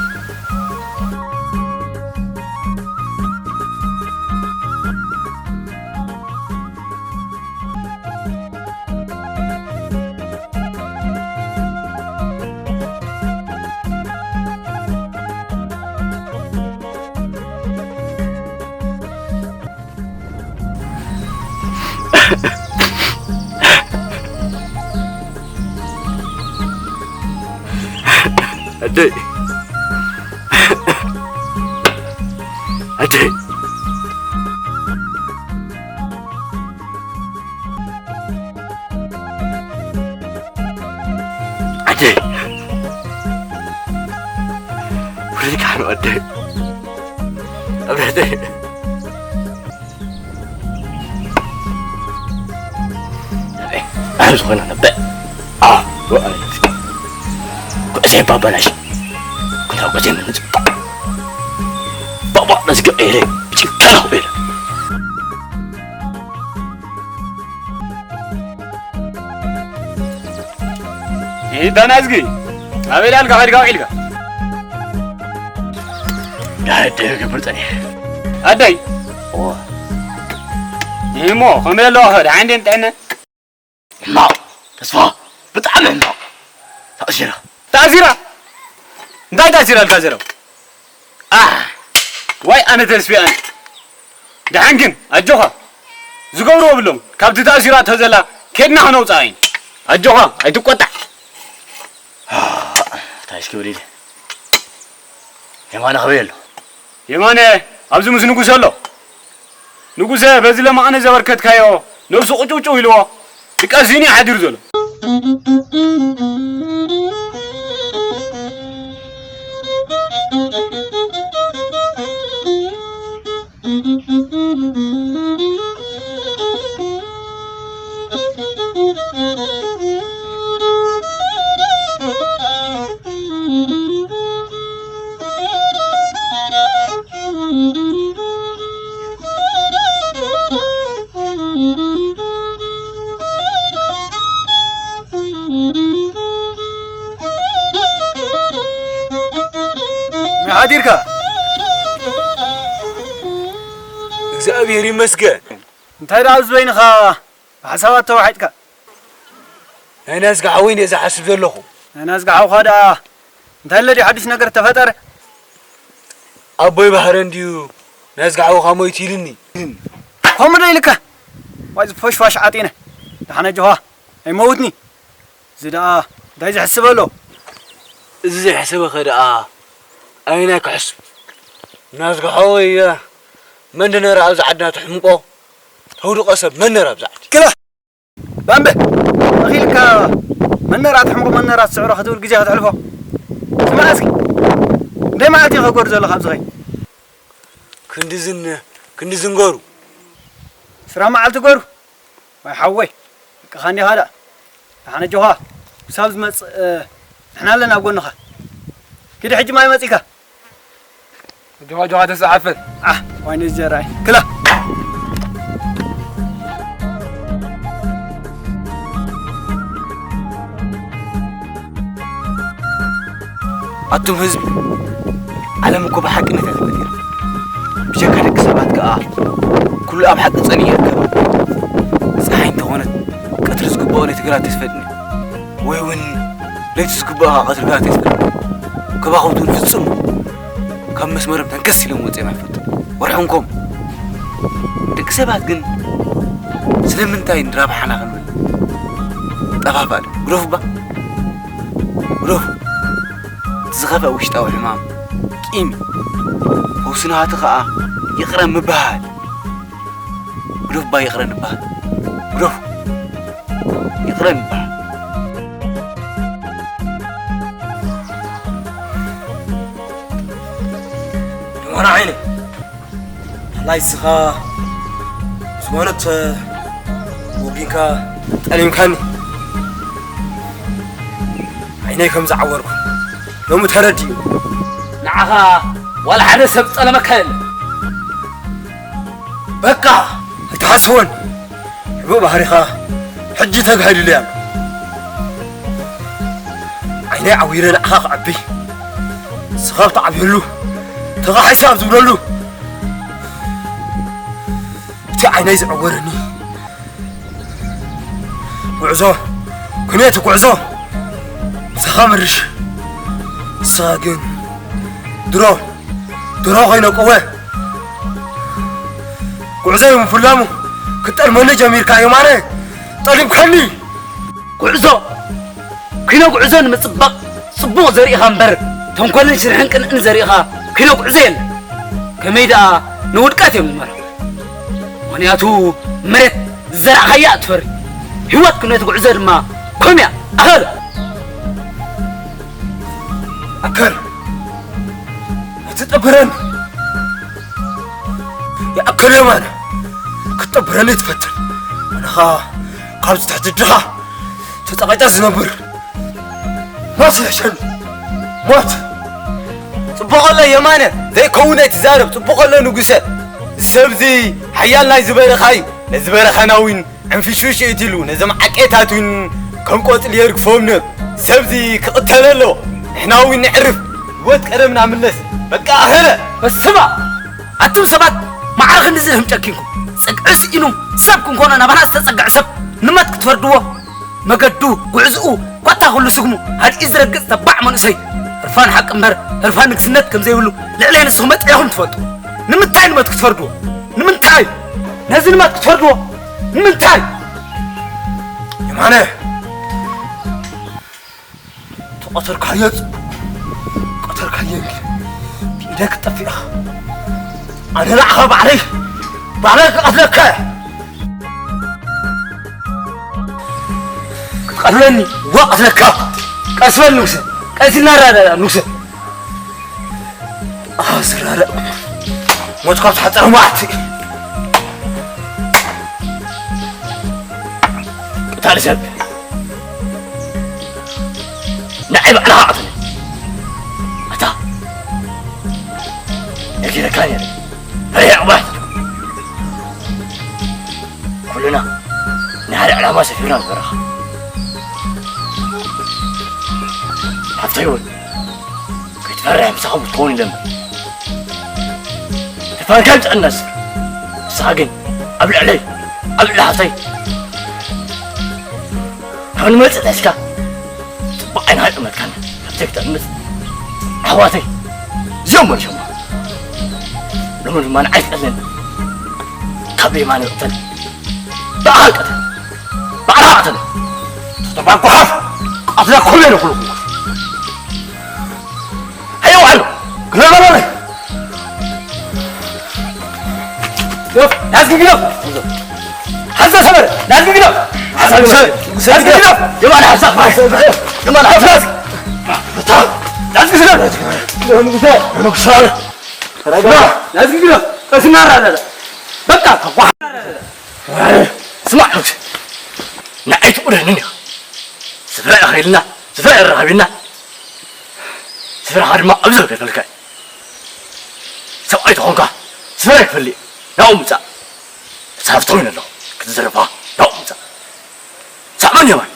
ኣደይ። ኣደይ። ኣደይ። ውረዲ ካሕኑ ኣደይ። ኣብ ኣደይ። ኣብ ዝኾነ ነበር። ኣ፣ ወኣለት። ጉዕዘይ ባባላሽ። ኩንታ ጉዕዘይ ምንጽባዕ። ባባ መዝገብ ኤረ። ጭንቀና ሆይ። ይህ ተናዝጊ። ኣበይ ዳልካ ኸድካ ውዒልካ? ዳደ ክብር ጸኒሕ። ኣደይ። እዎ። እሞ ከመይ ኣለዋ ኸ? ደሓን ድየን ጥዕነን? ሕማቕ ተስፋ፣ ብጣዕሚ ሕማቕ። ተኣሲራ። ተኣሲራ? እንታይ ተኣሲራ ኢልካ ዘረባ? ኣሕ፣ ዋይ ኣነ ተስፊ ኣነ። ደሓን ግን ኣጆኻ። ዝገብርዎ ብሎም። ካብቲ ተኣሲራ ተዘላ ኬድና ከነውፅኣ ኢና። ኣጆኻ ኣይትቆጣዕ። እንታይ እስኪ ብሊለ። የማነ ከበይ ኣሎ? የማነ ኣብዚ ምስ ንጉሰ ኣሎ። ንጉሰ በዚ ለማዓነ ዘበርከትካዮ ነብሱ ቁጭውጭው ኢልዎ ድቃስ ኢዩ ሓዲሩ ዘሎ። መሓዲርካ እግዚኣብሔር ይመስገን። እንታይ ደኣ ኣብዚ በይንኻ ብሓሳባት ተዋሒጥካ? ናይ ናዝጋ ሓወይ እንድየ ዝሓስብ ዘለኹ። ናይ ናዝጋ ሓውኻ ደኣ እንታይ ኣሎ ድዩ ሓድሽ ነገር ተፈጠረ? ኣቦይ ባህረ እንድዩ ናዝጋ ሓውኻ ሞይቱ ኢልኒ። ከምኡ ዶ ኢልካ? ዋይ፣ እዚ ፈሽፋሽ ዓጢነ። ደሓን ኣጆኻ፣ ኣይመውትኒ። እዚ ደኣ እንታይ ዝሕስብ ኣሎ? እዚ ዘይሕሰበኸ ደኣ ኣየናይ ክሕስብ? ናዝጋ ሓወይ፣ መን ድነራ ኣብዚ ዓድና ተሕምቆ? ተውድቆ ሰብ መን ነራ ኣብዚ ዓዲ? ክላ! ባምበ! እኺልካ መን ነራ ተሕምቆ፣ መን ነራ ትስዕሮ ክትብል ግዜ ከተሕልፎ? ስማዕ እስኪ። እንታይ መዓልቲ ኢኻ ጎር ዘለኻ ኣብዚ ኸይ? ክንዲ ዝን-፣ ክንዲ ዝንገሩ። ስራ መዓልቲ ጎሩ? ዋይ ሓወይ፣ ደቅኻ እንዲኻ ደኣ። ደሓን ኣጆኻ። ክሳብ ዝመጽእ፣ እ፣ ንሕና ኣለና ኣብ ጎንኻ። ኪድ ሕጂ ማይ መጺእካ። ኣጆኻ፣ ኣጆኻ ተስፋ ሓፍን። ኣሕ፣ ዋይ ነዚ ጀራይ። ክላ። ኣቱም ህዝቢ፣ ዓለም እኮ ብሓቅነት እያ ተፈጢራ። ብጀካ ደቂ ሰባት ከኣ ኩሉ ኣብ ሓቂ ጸኒዑ ይርከብ። ጸሓይ እንተኾነት ቀትሪ ዝግብኦ ለይቲ ግራት ተስፈጥኒ፣ ወይ እውን ለይቲ ዝግብኦ ከኣ ቀትሪ ግራት ተስፈጥኒ። ከዋኽብቲ እውን ፍጹም ካብ መስመሮም ተንከስ ኢሎም ወጺኦም ኣይፈልጡን። ወርሖም ኮም። ደቂ ሰባት ግን ስለምንታይ ንራብሓና ክንብል ጠፋፋ ዶ? ግደፉ እባ። ግደፉ። እቲ ዝኸፍአ ውሽጣዊ ሕማም፣ ቂም፣ ፈውሲ ናቱ ኸኣ ይቕረ ምብሃል። ግደፉ እባ ይቕረ ንበሃል። ግደፉ። ይቕረ ንበሃል። ደሞና ዓይነይ። ኣላይ እስኻ ዝኾነት ወጊንካ ጠሊምካኒ። ዓይነይ ከም ዝዓወርኩ ሎሚ ተረዲኡ። ንዓኻ ዋላ ሓደ ሰብ ዝጠለመካ የለን። በቃ ኣይትሓስቦን። ሕቡእ ባህሪኻ ሕጂ ተጋሂዱለይ ኣሎ። ዓይነይ ዓዊረ ንዓኻ ክዓቢ፣ ንስኻ ኣብ ትዓብየሉ፣ ተኻሒሰ ኣብ ዝብለሉ፣ እቲ ዓይነይ ዝዕወረኒ ጉዕዞ፣ ኩነቲ ጉዕዞ ምሳኻ መርሽ። ንስኻ ግን ድሮ ድሮ ኮይነ ቀወ። ጉዕዞ እዩ ምፍላሙ። ክጠልመኒ ጀሚርካ የማነ፣ ጠሊምካኒ። ጉዕዞ፣ ኪኖ ጉዕዞ ንምጽባቕ ጽቡቕ ዘሪእኻ እምበር፣ ተንኮልን ሽርሕን ቅንእን ዘሪእኻ ኪኖ ጉዕዞ የለን። ከመይ ደኣ ንውድቀት እዮም ዝመርሑ። ምኽንያቱ መሬት ዝዘራእኻያ እትፈሪ። ህይወት ኩነቲ ጉዕዞ ድማ ከምያ። ኣኸል! ኣከር! ኣይትጠብረኒ! ይኣከል የማነ! ክትጠብረኒ ትፈትን። ኣነኻ ካብዚ ትሕቲ ድኻ ተጸቒጠ ዝነብር ሞት ይሕሸኒ። ሞት! ጽቡቕ ኣሎ የማነ፣ ዘይከውን ኣይትዛረብ። ጽቡቕ ኣሎ ንጉሰ። እዚ ሰብዚ ሓያል ናይ ዝበረኻ እዩ። ነዚ በረኻና እውን ዕንፍሽፍሽ እትሉ፣ ነዞም ዓቄታት እውን ከም ቆጽሊ የርግፎም ነይሩ። ሰብዚ ክቕተል ኣለዎ። ንሕና እውን ንዕርፍ። ህይወት ቀደምና ምለስ። በቃ ኣኸለ። በስመ ኣብ! ኣቱም ሰባት ማዕረ ክንድዚ ድህም ጨኪንኩም፣ ጽግዒ ስኢኑ ሰብ ክንኮኖ ናባና ዝተጸግዐ ሰብ ንመት ክትፈርድዎ? መገዱ፣ ጉዕዝኡ፣ ኮታ ኩሉ ስግሙ ሃድኢ ዝረግጽ ተባዕ መንእሰይ፣ ህርፋን ሓቂ እምበር ህርፋን ንግስነት ከም ዘይብሉ ልዕለይ ንስኹም መጥሪኹም ትፈልጡ። ንምንታይ ንመት ክትፈርድዎ? ንምንታይ ነዚ ንመት ክትፈርድዎ? ንምንታይ? የማነ፣ ተቐተልካዮ ጽቡቕ፣ ቀተልካዮ እንግዲህ ብኢደይ ክትጠፍእ ኢኻ። ኣነ ንዓኻ ባዕለይ፣ ባዕለይ ክቐትለካ እየ። ክትቀትለኒ? ዋ፣ ቀትለካ። ቀስ በል ንጉሰ፣ ቀስ ኢልና ንረዳዳእ ንጉሰ። ኣዝራረብ ሞት ካብ ዝሓጸረ መዓልቲ። ቀታሊ ሰብ ንዓይ ባዕልኻ ቀትለ። ኣታ ነጊረካ ነይረ። ፈሪሕ ዕቑባት። ኩልና ንሓደ ዕላማ ሰፊርና ነበረኻ። ሃብተይ እውን ከይትፈርሕ ምሳኹም ክትኸውን ኢለ እምበር። ተፋንካ ይምፅአና ዝብል። ንስኻ ግን ኣብ ልዕለይ፣ ኣብ ልዕሊ ሃብተይ ካብ ንመፅእ ተሒዝካ ፅቡቕ ዓይንኻ ይጠመትካና። ሃብተይ ክጠምት ኣሕዋተይ እዚኦም መሪሾማ። ሎሚ ድማ ንዓይ ትቐትለኒ። ካብ የማነ ይቕተል። ብኣኻ ይቀተል። ባዕልኻ ቀተለ። ተባዕኩ ሓፍ ቀትለኩም እየ ንኹልኩም። ኣየው ኣሎ። ግለበለለ። ግደፍ፣ ናዝጊ ግደፍ። ሓዛ ሰበረ፣ ናዝጊ ግደፍ። ሓዛ ሰበረ፣ ናዝጊ ግደፍ። የማነ ሓዛ። የማነ ሓዛ። እታ፣ ናዝጊ ግደፍ። ንጉሰ። ንጉሰ። ናዝጊ ግደፍ። ቀስና ኣራዳዳ። በቃ፣ ተጓ-፣ ስማዕ፣ ንጉሰ። ንዓይ ትቑረንን ኢኻ። ስፍራ ኢኻ ኢልና፣ ስፍራ የራኸቢና። ስፍራኻ ድማ ኣብዚ ከፈልካ እዩ። ሰብኣይ ተኾንካ ስፍራ ይክፈል እዩ። ናብኡ ምጻእ። ተሳፍተው ኣለኹ። ክትዘረፋ ናብኡ ምጻእ። ሳዕመን የማን።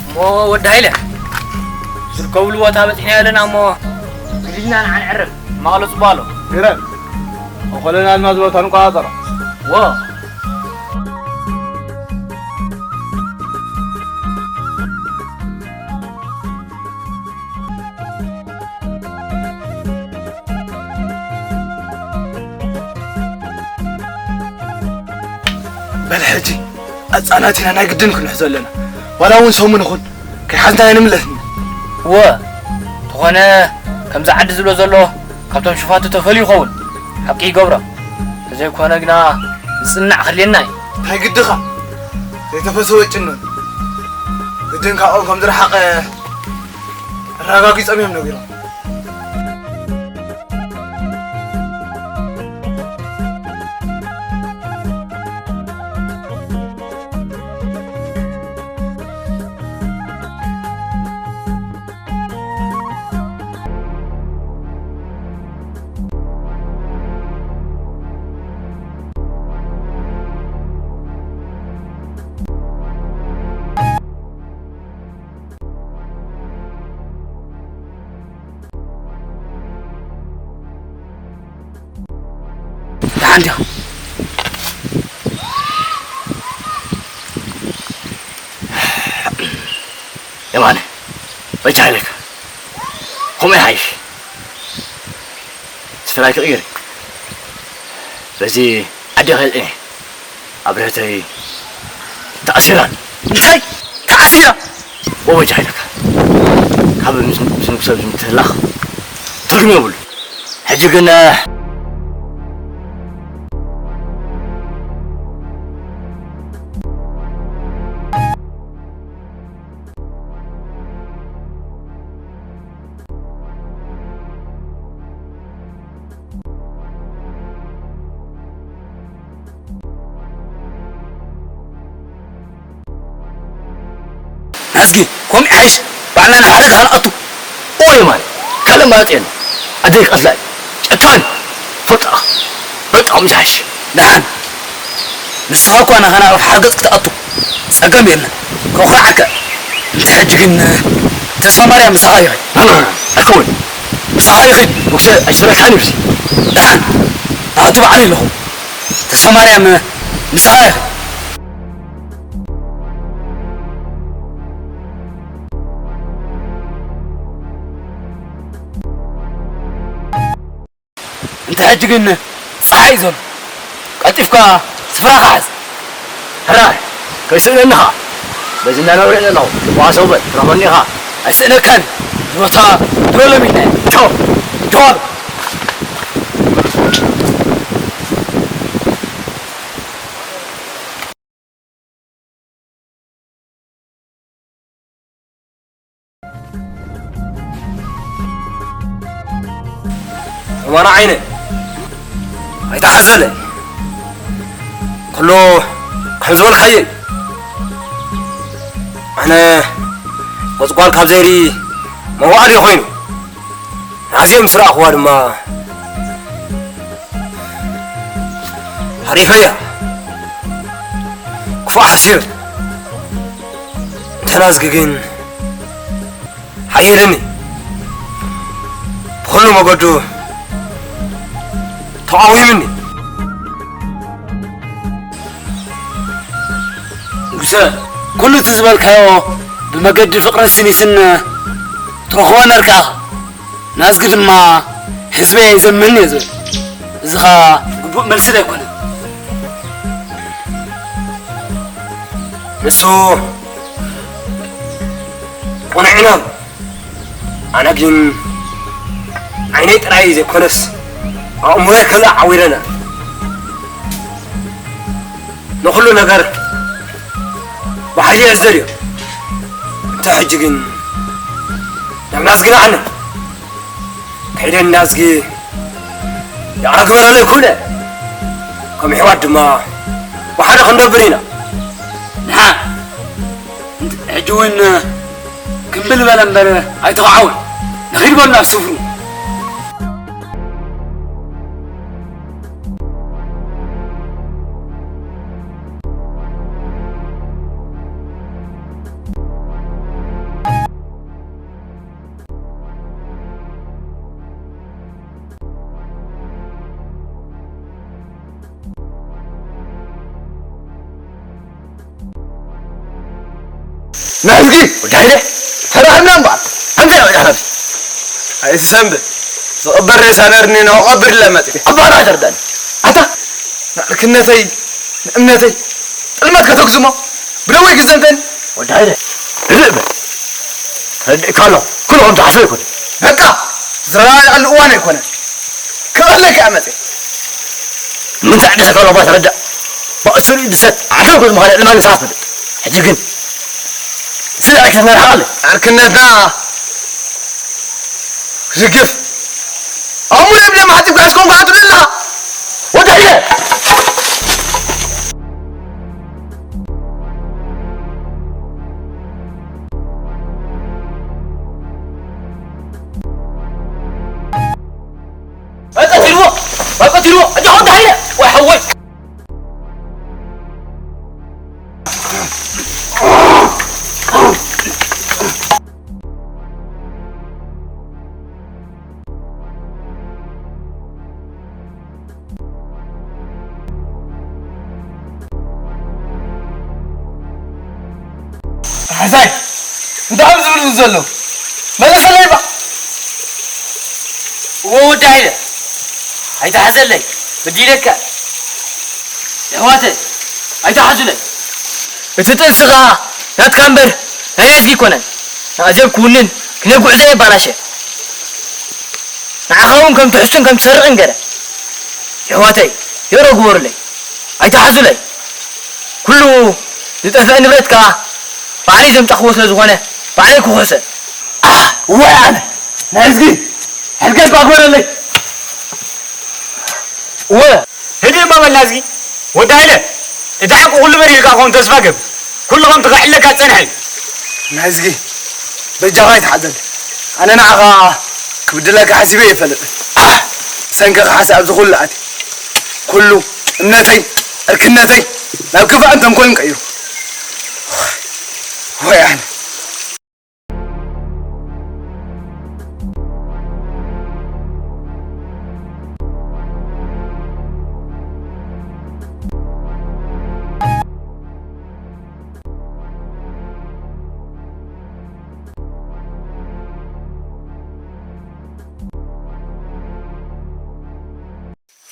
እሞ ወዲ ሃይለ፣ ዝርከብሉ ቦታ በጺሕና ኣለና እሞ፣ ግድልና ንዓንዕርፍ። ማእሎ ጽቡቕ ኣሎ። ግረን። ኣኾለና ኣልማዝ ቦታ ንቆጻጸሮ። ወ። በል ሕጂ ኣጻናቲና ናይ ግድን ክንሕዞ ኣለና። ዋላ እውን ሰሙን ይኹን ከይሓዝና ኣይንምለስን። እወ፣ እንተኾነ ከምዚ ዓዲ ዝብሎ ዘሎ ካብቶም ሽፋቱ ተፈልዩ ይኸውን። ሓቂ ይገብሮ። እንተዘይኮነ ግና ዝጽናዕ ክልየና እዩ። እንታይ ግድኻ? ዘይተፈሰወ ጭኖን ግድን ካብኦም ከም ዝረሓቐ ኣረጋጊጾም እዮም ነጊሮም። ደሓን ዲኻ? የማነ፣ በጃ ኢለካ። ከምኡ ይሓይሽ። ስፍራይ ክቕይር። በዚ ዓዲ ከልዕል እየ። ኣብረተይ ተኣሲራን። እንታይ? ተኣሲራ? ወወጃ ኢለካ። ካብ ምስ፣ ምስ ንጉሰ ዝምትህላኽ ትርጉም የብሉ። ሕጂ ግን፣ እዝጊ፣ ከምኡ ይሓይሽ፣ ባዕልና ናብ ሓደጋ ከነኣቱ። እወ የማነ፣ ካልእ ኣማራጺ የለን። ኣደይ ክቐትላ እዩ። ጨካን፣ ፈልጣ፣ ፈልጣ ከምኡ ይሓይሽ። ደሓን፣ ንስኻ እኳ ናኸ ናብ ሓርገጽ ክትኣቱ ጸገም የለን። ከኹርዓካ። እንተ ሕጂ ግን ተስፋ ማርያም ምሳኻ ይኸይድ። ኣይከውን። ምሳኻ ይኸይድ። ወግሰ ኣይሽረካን እዩ። ደሓን፣ ንኣቱ ባዕሉ ኣለኹ። ተስፋ ማርያም ምሳኻ ይኸይድ። እንተ ሕጂ ግን ጸሓይ እዩ ዘሎ። ቀልጢፍካ ስፍራኻ ሓዝ። ሕራይ፣ ከይስእነኒ ኸኣ። በዚ እናነብረ እየ ዘለኹ። ዋሰው በል፣ ትረኽበኒ ኢኻ። ኣይስእነካን። እዚ ቦታ ድሮ ለሚድናዮ። ቻው። ቻው። እማና ዓይነ ኣይተሓዘለ ኩሉ ከም ዝበልካዮ እዩ። ኣነ ቆፅቋል ካብ ዘይርኢ መዋእል እዩ ኮይኑ ናዚኦም ምስ ረኣኽዋ ድማ ሓሪፈያ ክፉእ ሓሲበ እንተናዝጊ ግን ሓየለኒ ብኹሉ መገዱ ተቓዊምኒ። ንጉሰ፣ ኩሉ እቲ ዝበልካዮ ብመገዲ ፍቕርን ስኒትን ትረኽቦ ነርካ ኢኻ። ናዝጊ ድማ ህዝበይ ኣይዘምንን እየ ዝብል። እዚ ኸኣ ግቡእ መልሲ ዶ ኣይኮነን? ንሱ ቁኑዕ ኢና። ኣነ ግን ዓይነይ ጥራይ ዘይኮነስ ኣእምሮይ ከላ ዓዊረና። ንኹሉ ነገር ብሓይሊ እየ ዝደልዮ። እንተ ሕጂ ግን ናብ ናዝጊ ንዓነ። ከይደ ናዝጊ ይቕረ ግበረለይ ኩለ። ከም ኣሕዋት ድማ ብሓደ ክንነብር ኢና። ንሓ፣ ሕጂ እውን ክምብል በለ እምበር ኣይተኻዕወን። ንኺድ በሉ ናብ ስፍሩ። ናዝጊ፣ ወዲ ሃይለ፣ ተራኺብና እምበኣር። ከምዚ ኢና መጻእና። ኣይትሰንብድ። ዝቕበር ሬሳ ነርኒ፣ ንኽቐብር ኢለ መጺኤ። ኣባና ኣይተርዳእኒ። ኣታ፣ ንዕርክነተይ፣ ንእምነተይ፣ ጥልመት ከተግዝሞ፣ ብነዊሕ ግዘ እንተን። ወዲ ሃይለ፣ ርእ በል። ተረዲእካ ኣለኹ። ኩሉ ከም ትሓስቦ ኣይኮነን። በቃ፣ ዝረኣየሉ እዋን ኣይኮነን። ክቐለካ እየ መጺኤ። ንምንታይ ዕድሰካ ኣለኹ ተረዳእ። ብኣሰሪኡ ድሰት ዓርኪ ምዃነ ዕልማ ንስኻ ትፈልጥ። ሕጂ ግን ስለ ዕርክነትና ርሓቕ ኣለ። ዕርክነትና ዝግፍ። ኣብ ሙሉእ ብደም ሓጺብካ እስከ እንኳዕ ትብል ኣለኻ። ወዲ ሃይለ! ኣይቀትልዎ! ኣይቀትልዎ! ኣጆኻ ወዲ ሃይለ! ወይ ሓወይ! ሓዛይ፣ እንታይ እዮም ዝብሉ ዘለዉ? መለሰለይ እባ። እወ ወዲ ሃይለ፣ ኣይትሓዘለይ፣ በዲለካ። የሕዋተይ፣ ኣይትሓዙለይ። እቲ ጥንሲ ኸኣ ናትካ እምበር ናይ ናዝጊ ኣይኮነን። ንኣዜብ ክውንን ክንደይ ጉዕዞ የባላሸ። ንዓኻ እውን ከም ትሕሱን ከም ትሰርቕን ገረ። የሕዋተይ፣ ይቕረ ግበሩለይ። ኣይትሓዙለይ። ኩሉ ዝጠፍአ ንብረት ከኣ ባዕለይ ዘምጻእክዎ ስለ ዝኾነ ባዕለይ ክኹሕሰ። ኣህ፣ እዋይ ኣነ፣ ናይ እዝጊ፣ ሕድገት እኳ ግበረለይ። እወ። ህድእ እሞ በል ናዝጊ። ወዲ ሃይለ፣ እቲ ሓቂ ኩሉ በሪህልካ ክኸውን ተስፋ ገብር። ኩሉ ከምቲ ከዕለካ ዝጸንሐ እዩ። ናይዝጊ፣ በጃኻ ኣይትሓዘኒ። ኣነ ንዓኻ ክብድለካ ሓሲበ ኣይፈልጥን። ኣሕ! ብሰንክኻ ሓሳብ ኣብዚ ኩሉ ኣትየ። ኩሉ እምነተይ፣ ዕርክነተይ ናብ ክፋእን ተንኮልን ቀይሩ። ወይ ኣነ።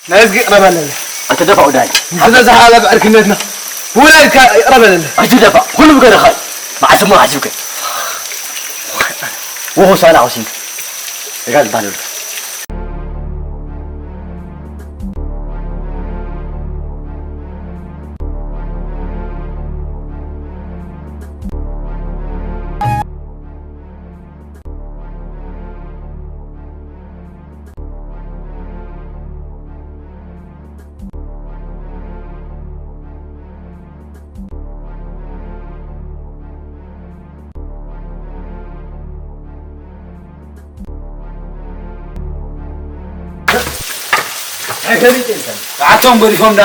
ናይዝጊ ቅረበለለ። ኣይትደፋእ ወዳይ። ንስለ ዝሓለፈ ዕርክነትና ብውላድካ ይቅረበለለ። ኣይትደፋእ። ኩሉ ብገደኻ እዩ። መዓስ እሞ ሓሲብከ? ወሆ ሳላ ወሲንከ። እጋ ዝበሃል ይብልካ። ዓቶም ገዲፎም ዳ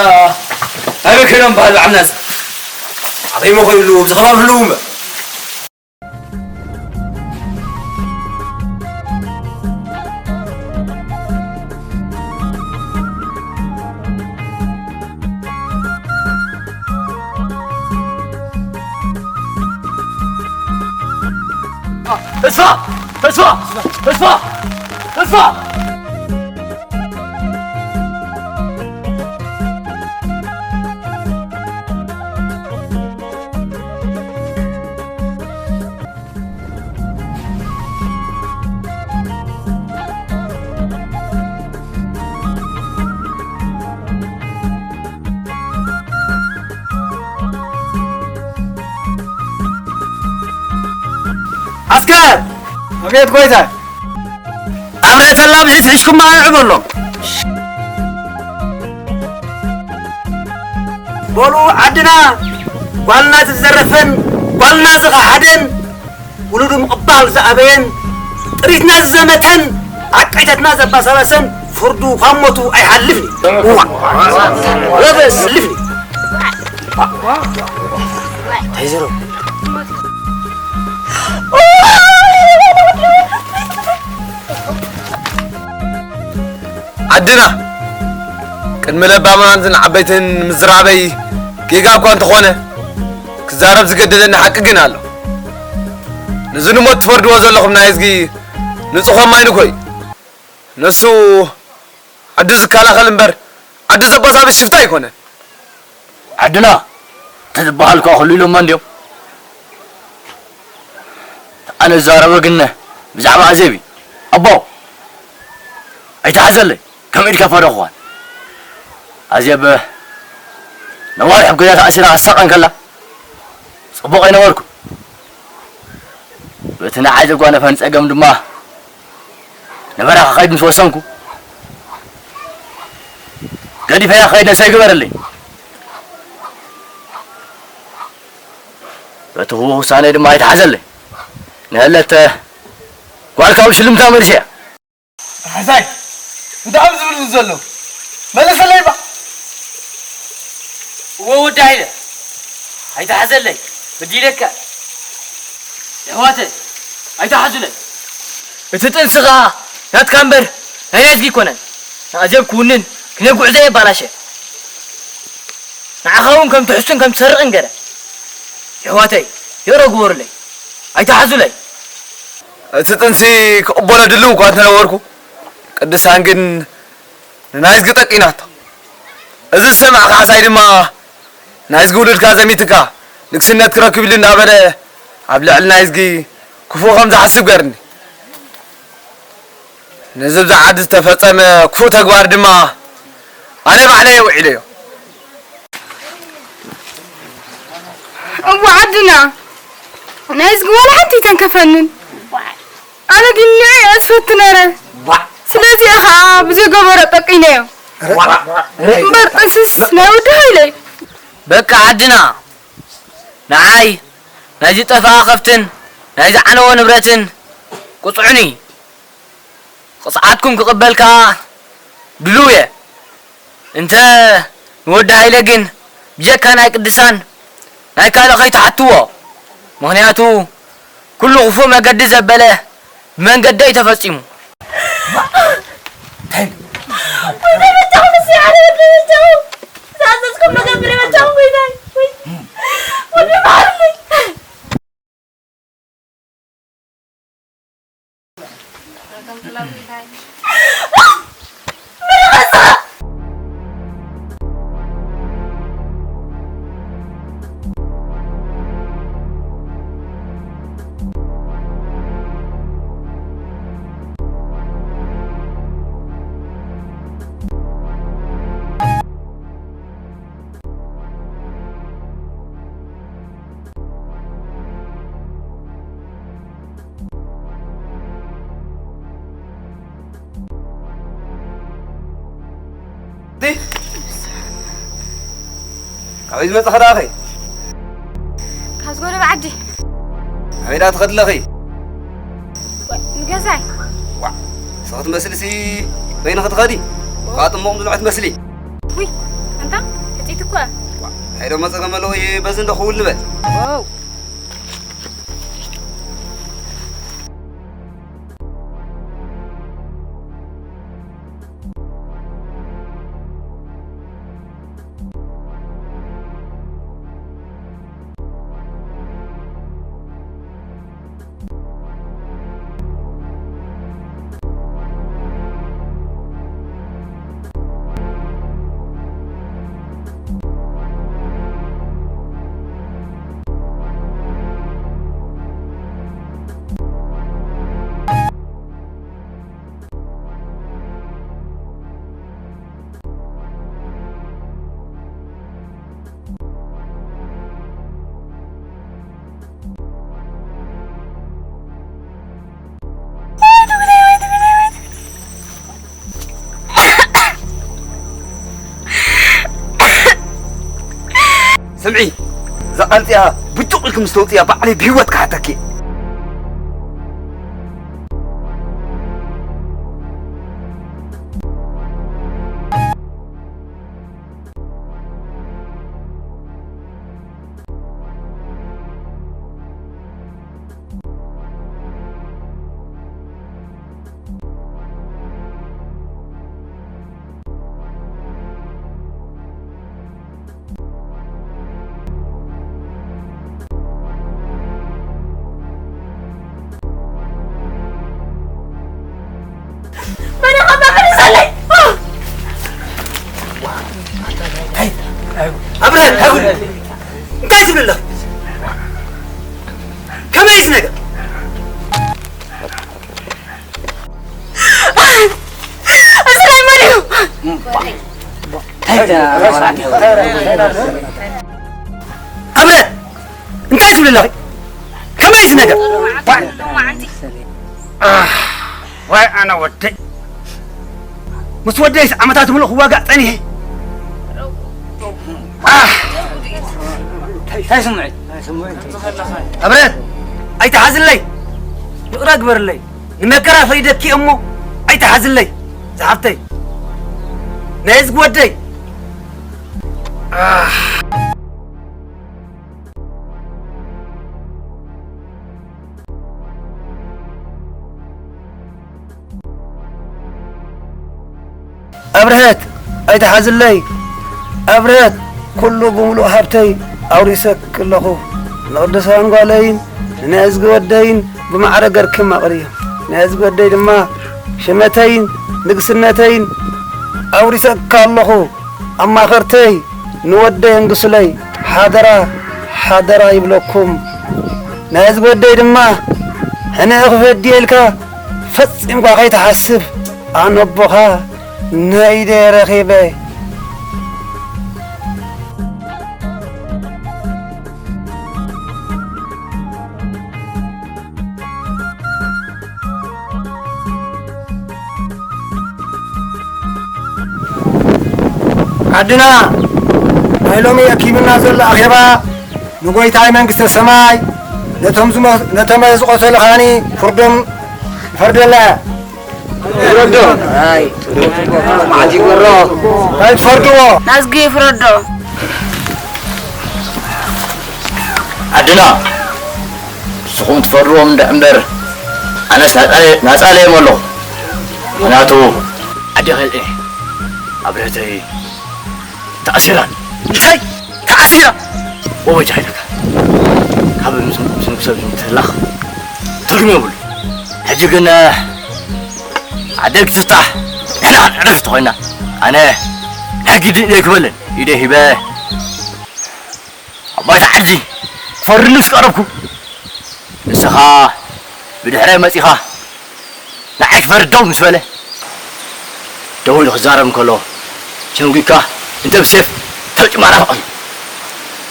ኣበይ ከይዶም በሃል ብዓል ናጽ? ኣበይ መኾይሉ ኣብዚ ከባቢ ህልው እምበር። ተስፋ! ተስፋ! ተስፋ! ተስፋ! ዓስከር! ኣቤት ጎይታይ። ኣብ ናይ ተላ ብሒስ ሒዝኩማ ኣልዕበሎም። በሉ ዓድና ጓልና ዝዘረፈን ጓልና ዝኸሓደን ውሉዱ ምቕባል ዝኣበየን ጥሪትና ዝዘመተን ዓቀይተትና ዘባሳባሰን ፍርዱ ካብ ሞቱ ኣይሓልፍን እዩ። እዋ! ረበስ! ልፍኒ! እንታይ ዘረቡ? ዓድና ቅድሚ ለባማትን ዓበይትን ምዝራበይ ጌጋ እኳ እንተኾነ፣ ክዛረብ ዝገደደኒ ሓቂ ግን ኣሎ። ነዚ ንሞት ትፈርድዎ ዘለኹም ናይ እዝጊ ንጹኾም ኣይንኮይ። ነሱ ዓዱ ዝከላኸል እምበር ዓዱ ዘባሳብስ ሽፍታ ኣይኮነን። ዓድና እንተ ዝበሃል እኳ ኩሉ ኢሎማ እንድዮም። ኣነ ዝዛረቦ ግን ብዛዕባ ኣዜብ እዩ። ኣቦ፣ ኣይትሓዘለይ፣ ከም ኢድካ ፈደኹዋን። ኣዜብ ነዋርሕ ኣብ ገዛ ተኣሲራ ክትሳቐ እንከላ፣ ጽቡቕ ኣይነበርኩን። በቲ ንዓይ ዘጓነፈን ጸገም ድማ ንበረኻ ክኸይድ ምስ ወሰንኩ፣ ገዲፈያ ክኸይድ ነሰይ ግበረለይ። በቲ ህቡብ ውሳነይ ድማ ኣይትሓዘለይ። ንህለት ጓልካ ኣብ ሽልምታ መሊሰያ። ሓሳይ፣ እንታይ እዮም ዝብሉ ዘለዉ? መለሰለይ እባ። እወ ወዲ ሃይለ፣ ኣይትሓዘለይ፣ በዲለካ። የሕዋተይ፣ ኣይትሓዙለይ። እቲ ጥንሲ ኸኣ ናትካ እምበር ናይ ናይዝጊ ኣይኮነን። ንኣዜብ ክውንን ክንዮ ጉዕዞ የባላሸ። ንዓኻ እውን ከም ትሕሱን ከም ትሰርቕን ገረ። የሕዋተይ፣ ይቕረ ግበሩለይ። ኣይትሓዙለይ። እቲ ጥንሲ ክቕበሎ ድልው እኳ እንተነበርኩ፣ ቅድሳን ግን ንናይዝጊ ጠቂናቶ። እዚ ዝሰማዕ ካሕሳይ ድማ፣ ናይዝጊ ውሉድካ ዘሚትካ፣ ንግስነት ክረክብ ኢሉ እናበለ፣ ኣብ ልዕሊ ናይዝጊ ክፉእ ከም ዝሓስብ ገርኒ። ነዚ ብዛ ዓዲ ዝተፈጸመ ክፉእ ተግባር ድማ፣ ኣነ ባዕለየ ውዒለዮ። እወ ዓድና፣ ናይዝጊ ዋላ ሓንቲ ኣይተንከፈንን። ኣነ ግን ንዕኡ እየ ዝፈቱ ነረ። ዋዕ! ስለዚ እየ ኸዓ ብዘይገበሮ ጠቂነዮ። ዋዕ! እምበር ጥንስስ ናይ ወዲ ሃይለ እዩ። በቃ ዓድና፣ ንዓይ ናይ ዝጠፍኣ ከብትን ናይ ዝዓነወ ንብረትን ቅጽዑኒ፣ ቅጽዓትኩም ክቕበል ከኣ ድሉው እየ። እንተ ንወዲ ሃይለ ግን ብጀካ ናይ ቅዱሳን ናይ ካልእ ከይትሓትዎ። ምኽንያቱ ኩሉ ክፉእ መገዲ ዘበለ ብመንገደይ ተፈጺሙ። ወይኔ በጃኹም፣ ንስይ ኣነ ወዲ በጃኹም። ዝኣዘዝኩም መገብር በጃኹም፣ ወይናይ፣ ወይ ወዲ መሓረለይ። ካበይ ዝመጻኺ ደኣ ኸይ? ካብ ዝጎደብ ዓዲ። ኣበይ ደኣ ትኸዲ ኣለኺ? ንገዛይ። ዋዕ፣ ንስኺ ትመስልሲ በይንኺ ትኸዲ? እኳ ጥሙቕ ምድንዖ ትመስሊ። ውይ፣ ኣንታ፣ ሕጽይቲ እኮ እያ። ዋዕ፣ እንታይ ደሞ ጸገም ኣለዎ? በዚ እንዶ ክውል ንበል። ዋው። ስምዒ፣ እዛ ቃል እዚኣ ብጩቕ ኢልኪ ምስ ተውፅያ ባዕለይ ብህይወት ክሓተኪ እየ። ኣብረሀት፣ እንታይ ትብል ኣለኺ? ከመይ እዩ እዚ ነገር? እዚ ናይ መን እዩ? ኣብረሀት፣ እንታይ ትብል ኣለኺ? ከመይ እዩ እዚ ነገር? ኣህ፣ ዋይ ኣነ ወደይ። ምስ ወደይስ ዓመታት ምሉእ ክዋጋእ ጸኒሐ። ኣህ! እንታይ ስምዒት? ኣብረሀት፣ ኣይትሓዝለይ። ይቕረ ግበርለይ። ንመከራ ፈሪደኪ እሞ ኣይትሓዝለይ። ዝሓፍተይ። ናይ እዝጊ ወደይ። ኣህ! ኣብርሀት፣ ኣይትሓዝለይ። ኣብርሀት፣ ኩሉ ብምሉእ ሃብተይ ኣውሪሰኪ ኣለኹ። ንቕዱሳን ጓለይን ንናይ እዝጊ ወደይን ብማዕረ ገርክም ኣቕርዮ። ናይ እዝጊ ወደይ ድማ ሽመተይን ንግስነተይን ኣውሪሰካ ኣለኹ። ኣማኸርተይ ንወደይ ኣንግሱለይ፣ ሓደራ፣ ሓደራ ይብለኩም። ናይ እዝጊ ወደይ ድማ ሕነ ክፈዲ ኢልካ ፈጺምካ ከይትሓስብ፣ ኣነ ኣቦኻ ናይ ኢደይ ረኺበ። ዓድና ናይ ሎሚ ኣኪብና ዘሎ ኣኼባ ንጎይታይ መንግስተ ሰማይ ነቶም ዝመ-፣ ነቶም ዝቐተሉ ከዓኒ ፍርዶም ይፈርደላ። ፍረዶ። ኣይ፣ መዓት ይግበሮ። እንታይ ትፈርድዎ? ናዝጊ ይፍረዶ። ዓድና፣ ንስኹም ትፈርድዎም እንድዒ እምበር፣ ኣነስ ናጻ-፣ ናጻ ለዮም ኣለኹ። ምኽንያቱ፣ ዓዲ ኸልኤ፣ ኣብረተይ፣ ተኣሲራን። እንታይ? ተኣሲራ? ወበጃ ኢለካ። ካብ ምስ-፣ ምስ ንጉሰ ዝምትህላኽ ትርጉም የብሉ። ሕጂ ግን፣ ዓደግ ትፍታሕ፣ ንሕና ክንዕርፍ ተኾይና፣ ኣነ ሕጊ ድን ኣይክበልን። ኢደ ሂበ፣ ኣባይቲ ዓዲ ክፈርድ ምስ ቀረብኩ፣ ንስኻ ብድሕረይ መጺኻ፣ ንዓይ ክፈርድ ደው ምስ በለ፣ ደው ኢሉ ክዛረብ እንከሎ፣ ሸንጒካ እንተ ብሴፍ ተጭማራ ፈቐሉ።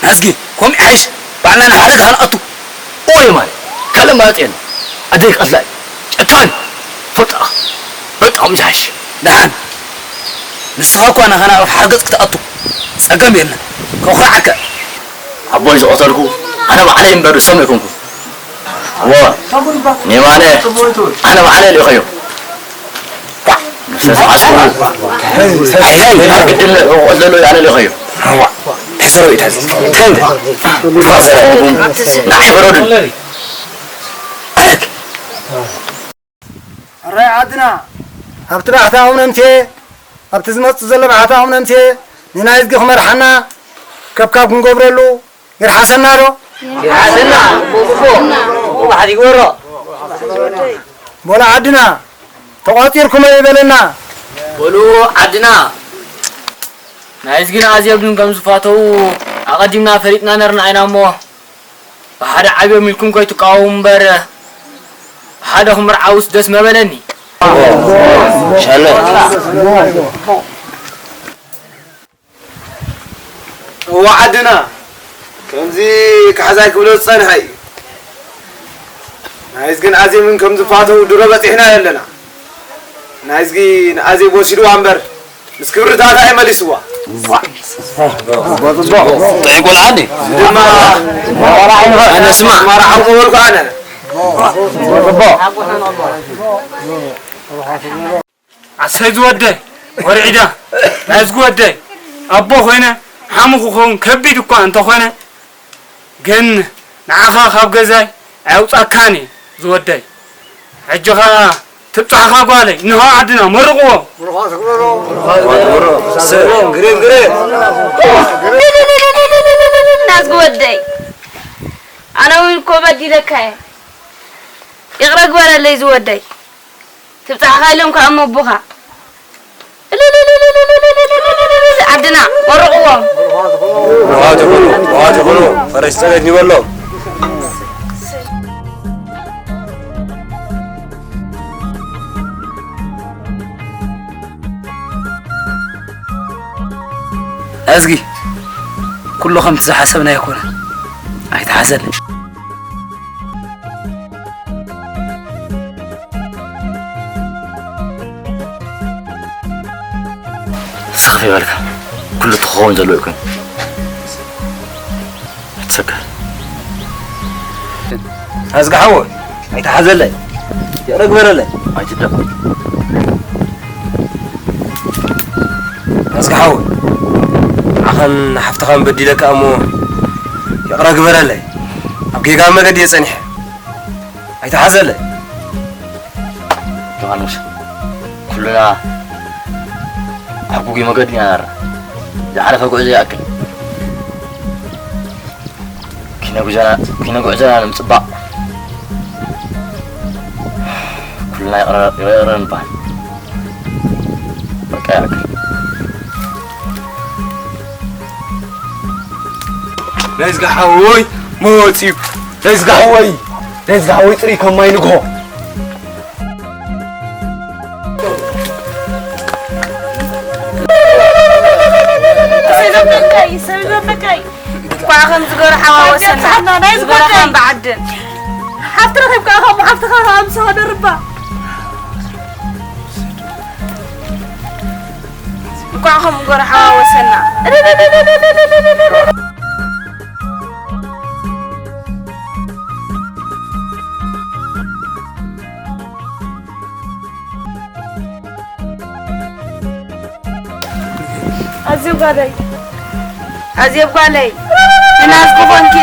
ናዝጊ፣ ከምኡ ይሓይሽ፣ ባዕልና ናብ ሓደጋ ከነኣቱ። ኦይ ማን፣ ካልእ ማለት የለን። ኣደይ ክቐትላ እዩ። ጨካን፣ ፎጣ፣ በቃ ከምኡ ይሓይሽ። ደሓን፣ ንስኻ እኳ ናኻ ናብ ሓርገጽ ክትኣቱ፣ ጸገም የለን። ከኹርዓካ። ኣቦይ ዝቐተልኩ ኣነ ባዕለይ እምበር እሶም ኣይኮንኩን። እወ፣ ኔማነ፣ ኣነ ባዕለይ ልኢኸዮ። ንሰብ ዝሓስቡ፣ ኣይ፣ ኣብ ግድን ክቕተል ዘሎ ኣነ ልኢኸዮ። እንታይ ሰራዊት እዚ? እንታይ? ንዓይ ፍረዱኒ። ኣረክ። ኣራይ ዓድና፣ ኣብቲ ባሕቲ ኣቡነ ምሴ፣ ኣብቲ ዝመጽእ ዘሎ ባሕቲ ኣቡነ ምሴ፣ ንናይዝጊ ክመርሓና ከብካብ ክንገብረሉ ይርሓሰና ዶ? ይርሓሰና። ጽቡቕ፣ ጽቡቕ። ጽቡቕ፣ ሓዚ ግበሮ። በሉ ዓድና፣ ተቋጺርኩም ኣይበለና። በሉ ዓድና፣ ናይዝጊን ኣዜብን ከም ዝፋተዉ ኣቐዲምና ፈሊጥና ነርና ኢና እሞ፣ ብሓደ ዓብዮም ኢልኩም ከይትቃወሙ እምበር፣ ብሓደ ክምርዓውስ ደስ መበለኒ። ሻለ። እዋ ዓድና፣ ከምዚ ካሕዛይ ክብሎ ዝጸንሐ እዩ። ናይዝግን ኣዜምን ከም ዝፋተው ድሮ በጺሕና ኣለና። ናይዝጊ ንኣዜብ ወሲድዋ እምበር፣ ምስ ክብርታታ ይመሊስዋ። ጥዑይ ቆልዓ እንዴ? ድማ ኣነ ስማ። ማራ ሓው ነበርኩ ኣነ። ኣሰይ ዝወደይ፣ ወርዒዳ፣ ናይዝጊ ወደይ፣ ኣቦ ኮይነ ሓሙ ክኸውን ከቢድ እኳ እንተኾነ፣ ግን ንዓኻ ካብ ገዛይ ኣየውጻካን እየ ዝወደይ። ሕጂ ኸኣ ትብጻሕኻ ጓለይ፣ ንሆ ዓድና መርቕዎ። ግርም፣ ግርም። ናዝጊ ወደይ፣ ኣነ እውን እኮ በዲለካ እየ። ይቕረ ግበረለይ ዝወደይ። ትብጻሕኻ ኢሎም ከኣ እሞ ኣቦኻ። ዓድና መርቕዎም። ብሩኻት ይኹኑ፣ ብሩኻት ይኹኑ፣ ፈረስ ጸገድ ይበሎም። ኣዝጊ፣ ኩሉ ከምቲ ዝሓሰብናዮ ኣይኮነን። ኣይትሓዘለይ። ስኽ ይበልካ። ኩሉ ትኸውን ዘለዎ ኣይኮነን። ኣይትሰከፍ። ኣዝጊ ሓወይ፣ ኣይትሓዘለይ። ይቕረ ግበረለይ። ኣይትደብ። ኣዝጊ ሓወይ፣ ንዓኻን ንሓፍትኻን በዲለካ እሞ ይቕረ ግበረለይ። ኣብ ጌጋ መገዲ እየ ጸኒሐ። ኣይትሓዘለይ። ዮሃንስ፣ ኩልና ኣብ ግጉይ መገዲ ኢና ነራ። ዝሓለፈ ጉዕዞ ይኣክል። ኪነ ጉዕዞና፣ ኪነ ጉዕዞና ንምጽባቕ ኩልና ይቕረ፣ ይቕረ ንበሃል። በቃ ይኣክል። ናይዝጊ ሓወይ መወጽኡ፣ ናይዝጊ ሓወይ፣ ናይዝጊ ሓወይ ጽሩይ ከም ማይ ንግሆ። ሰብ ዘበቀይ፣ ሰብ ዘበቀይ። እንኳዕ ከም ዝገርሓዋ ወሰና። ናይ ዝጎዳይ። ዝገርሓን ብዓድን። ሓፍቲ ረኺብካ እኻ እሞ ሓፍትኻ ከኣ ምሳኻ ደርባ። እንኳዕ ከምኡ ገርሓዋ ወሰና። ኣዜብ ጓለይ፣ ኣዜብ ጓለይ፣ ንናዝኪ ኮንኪ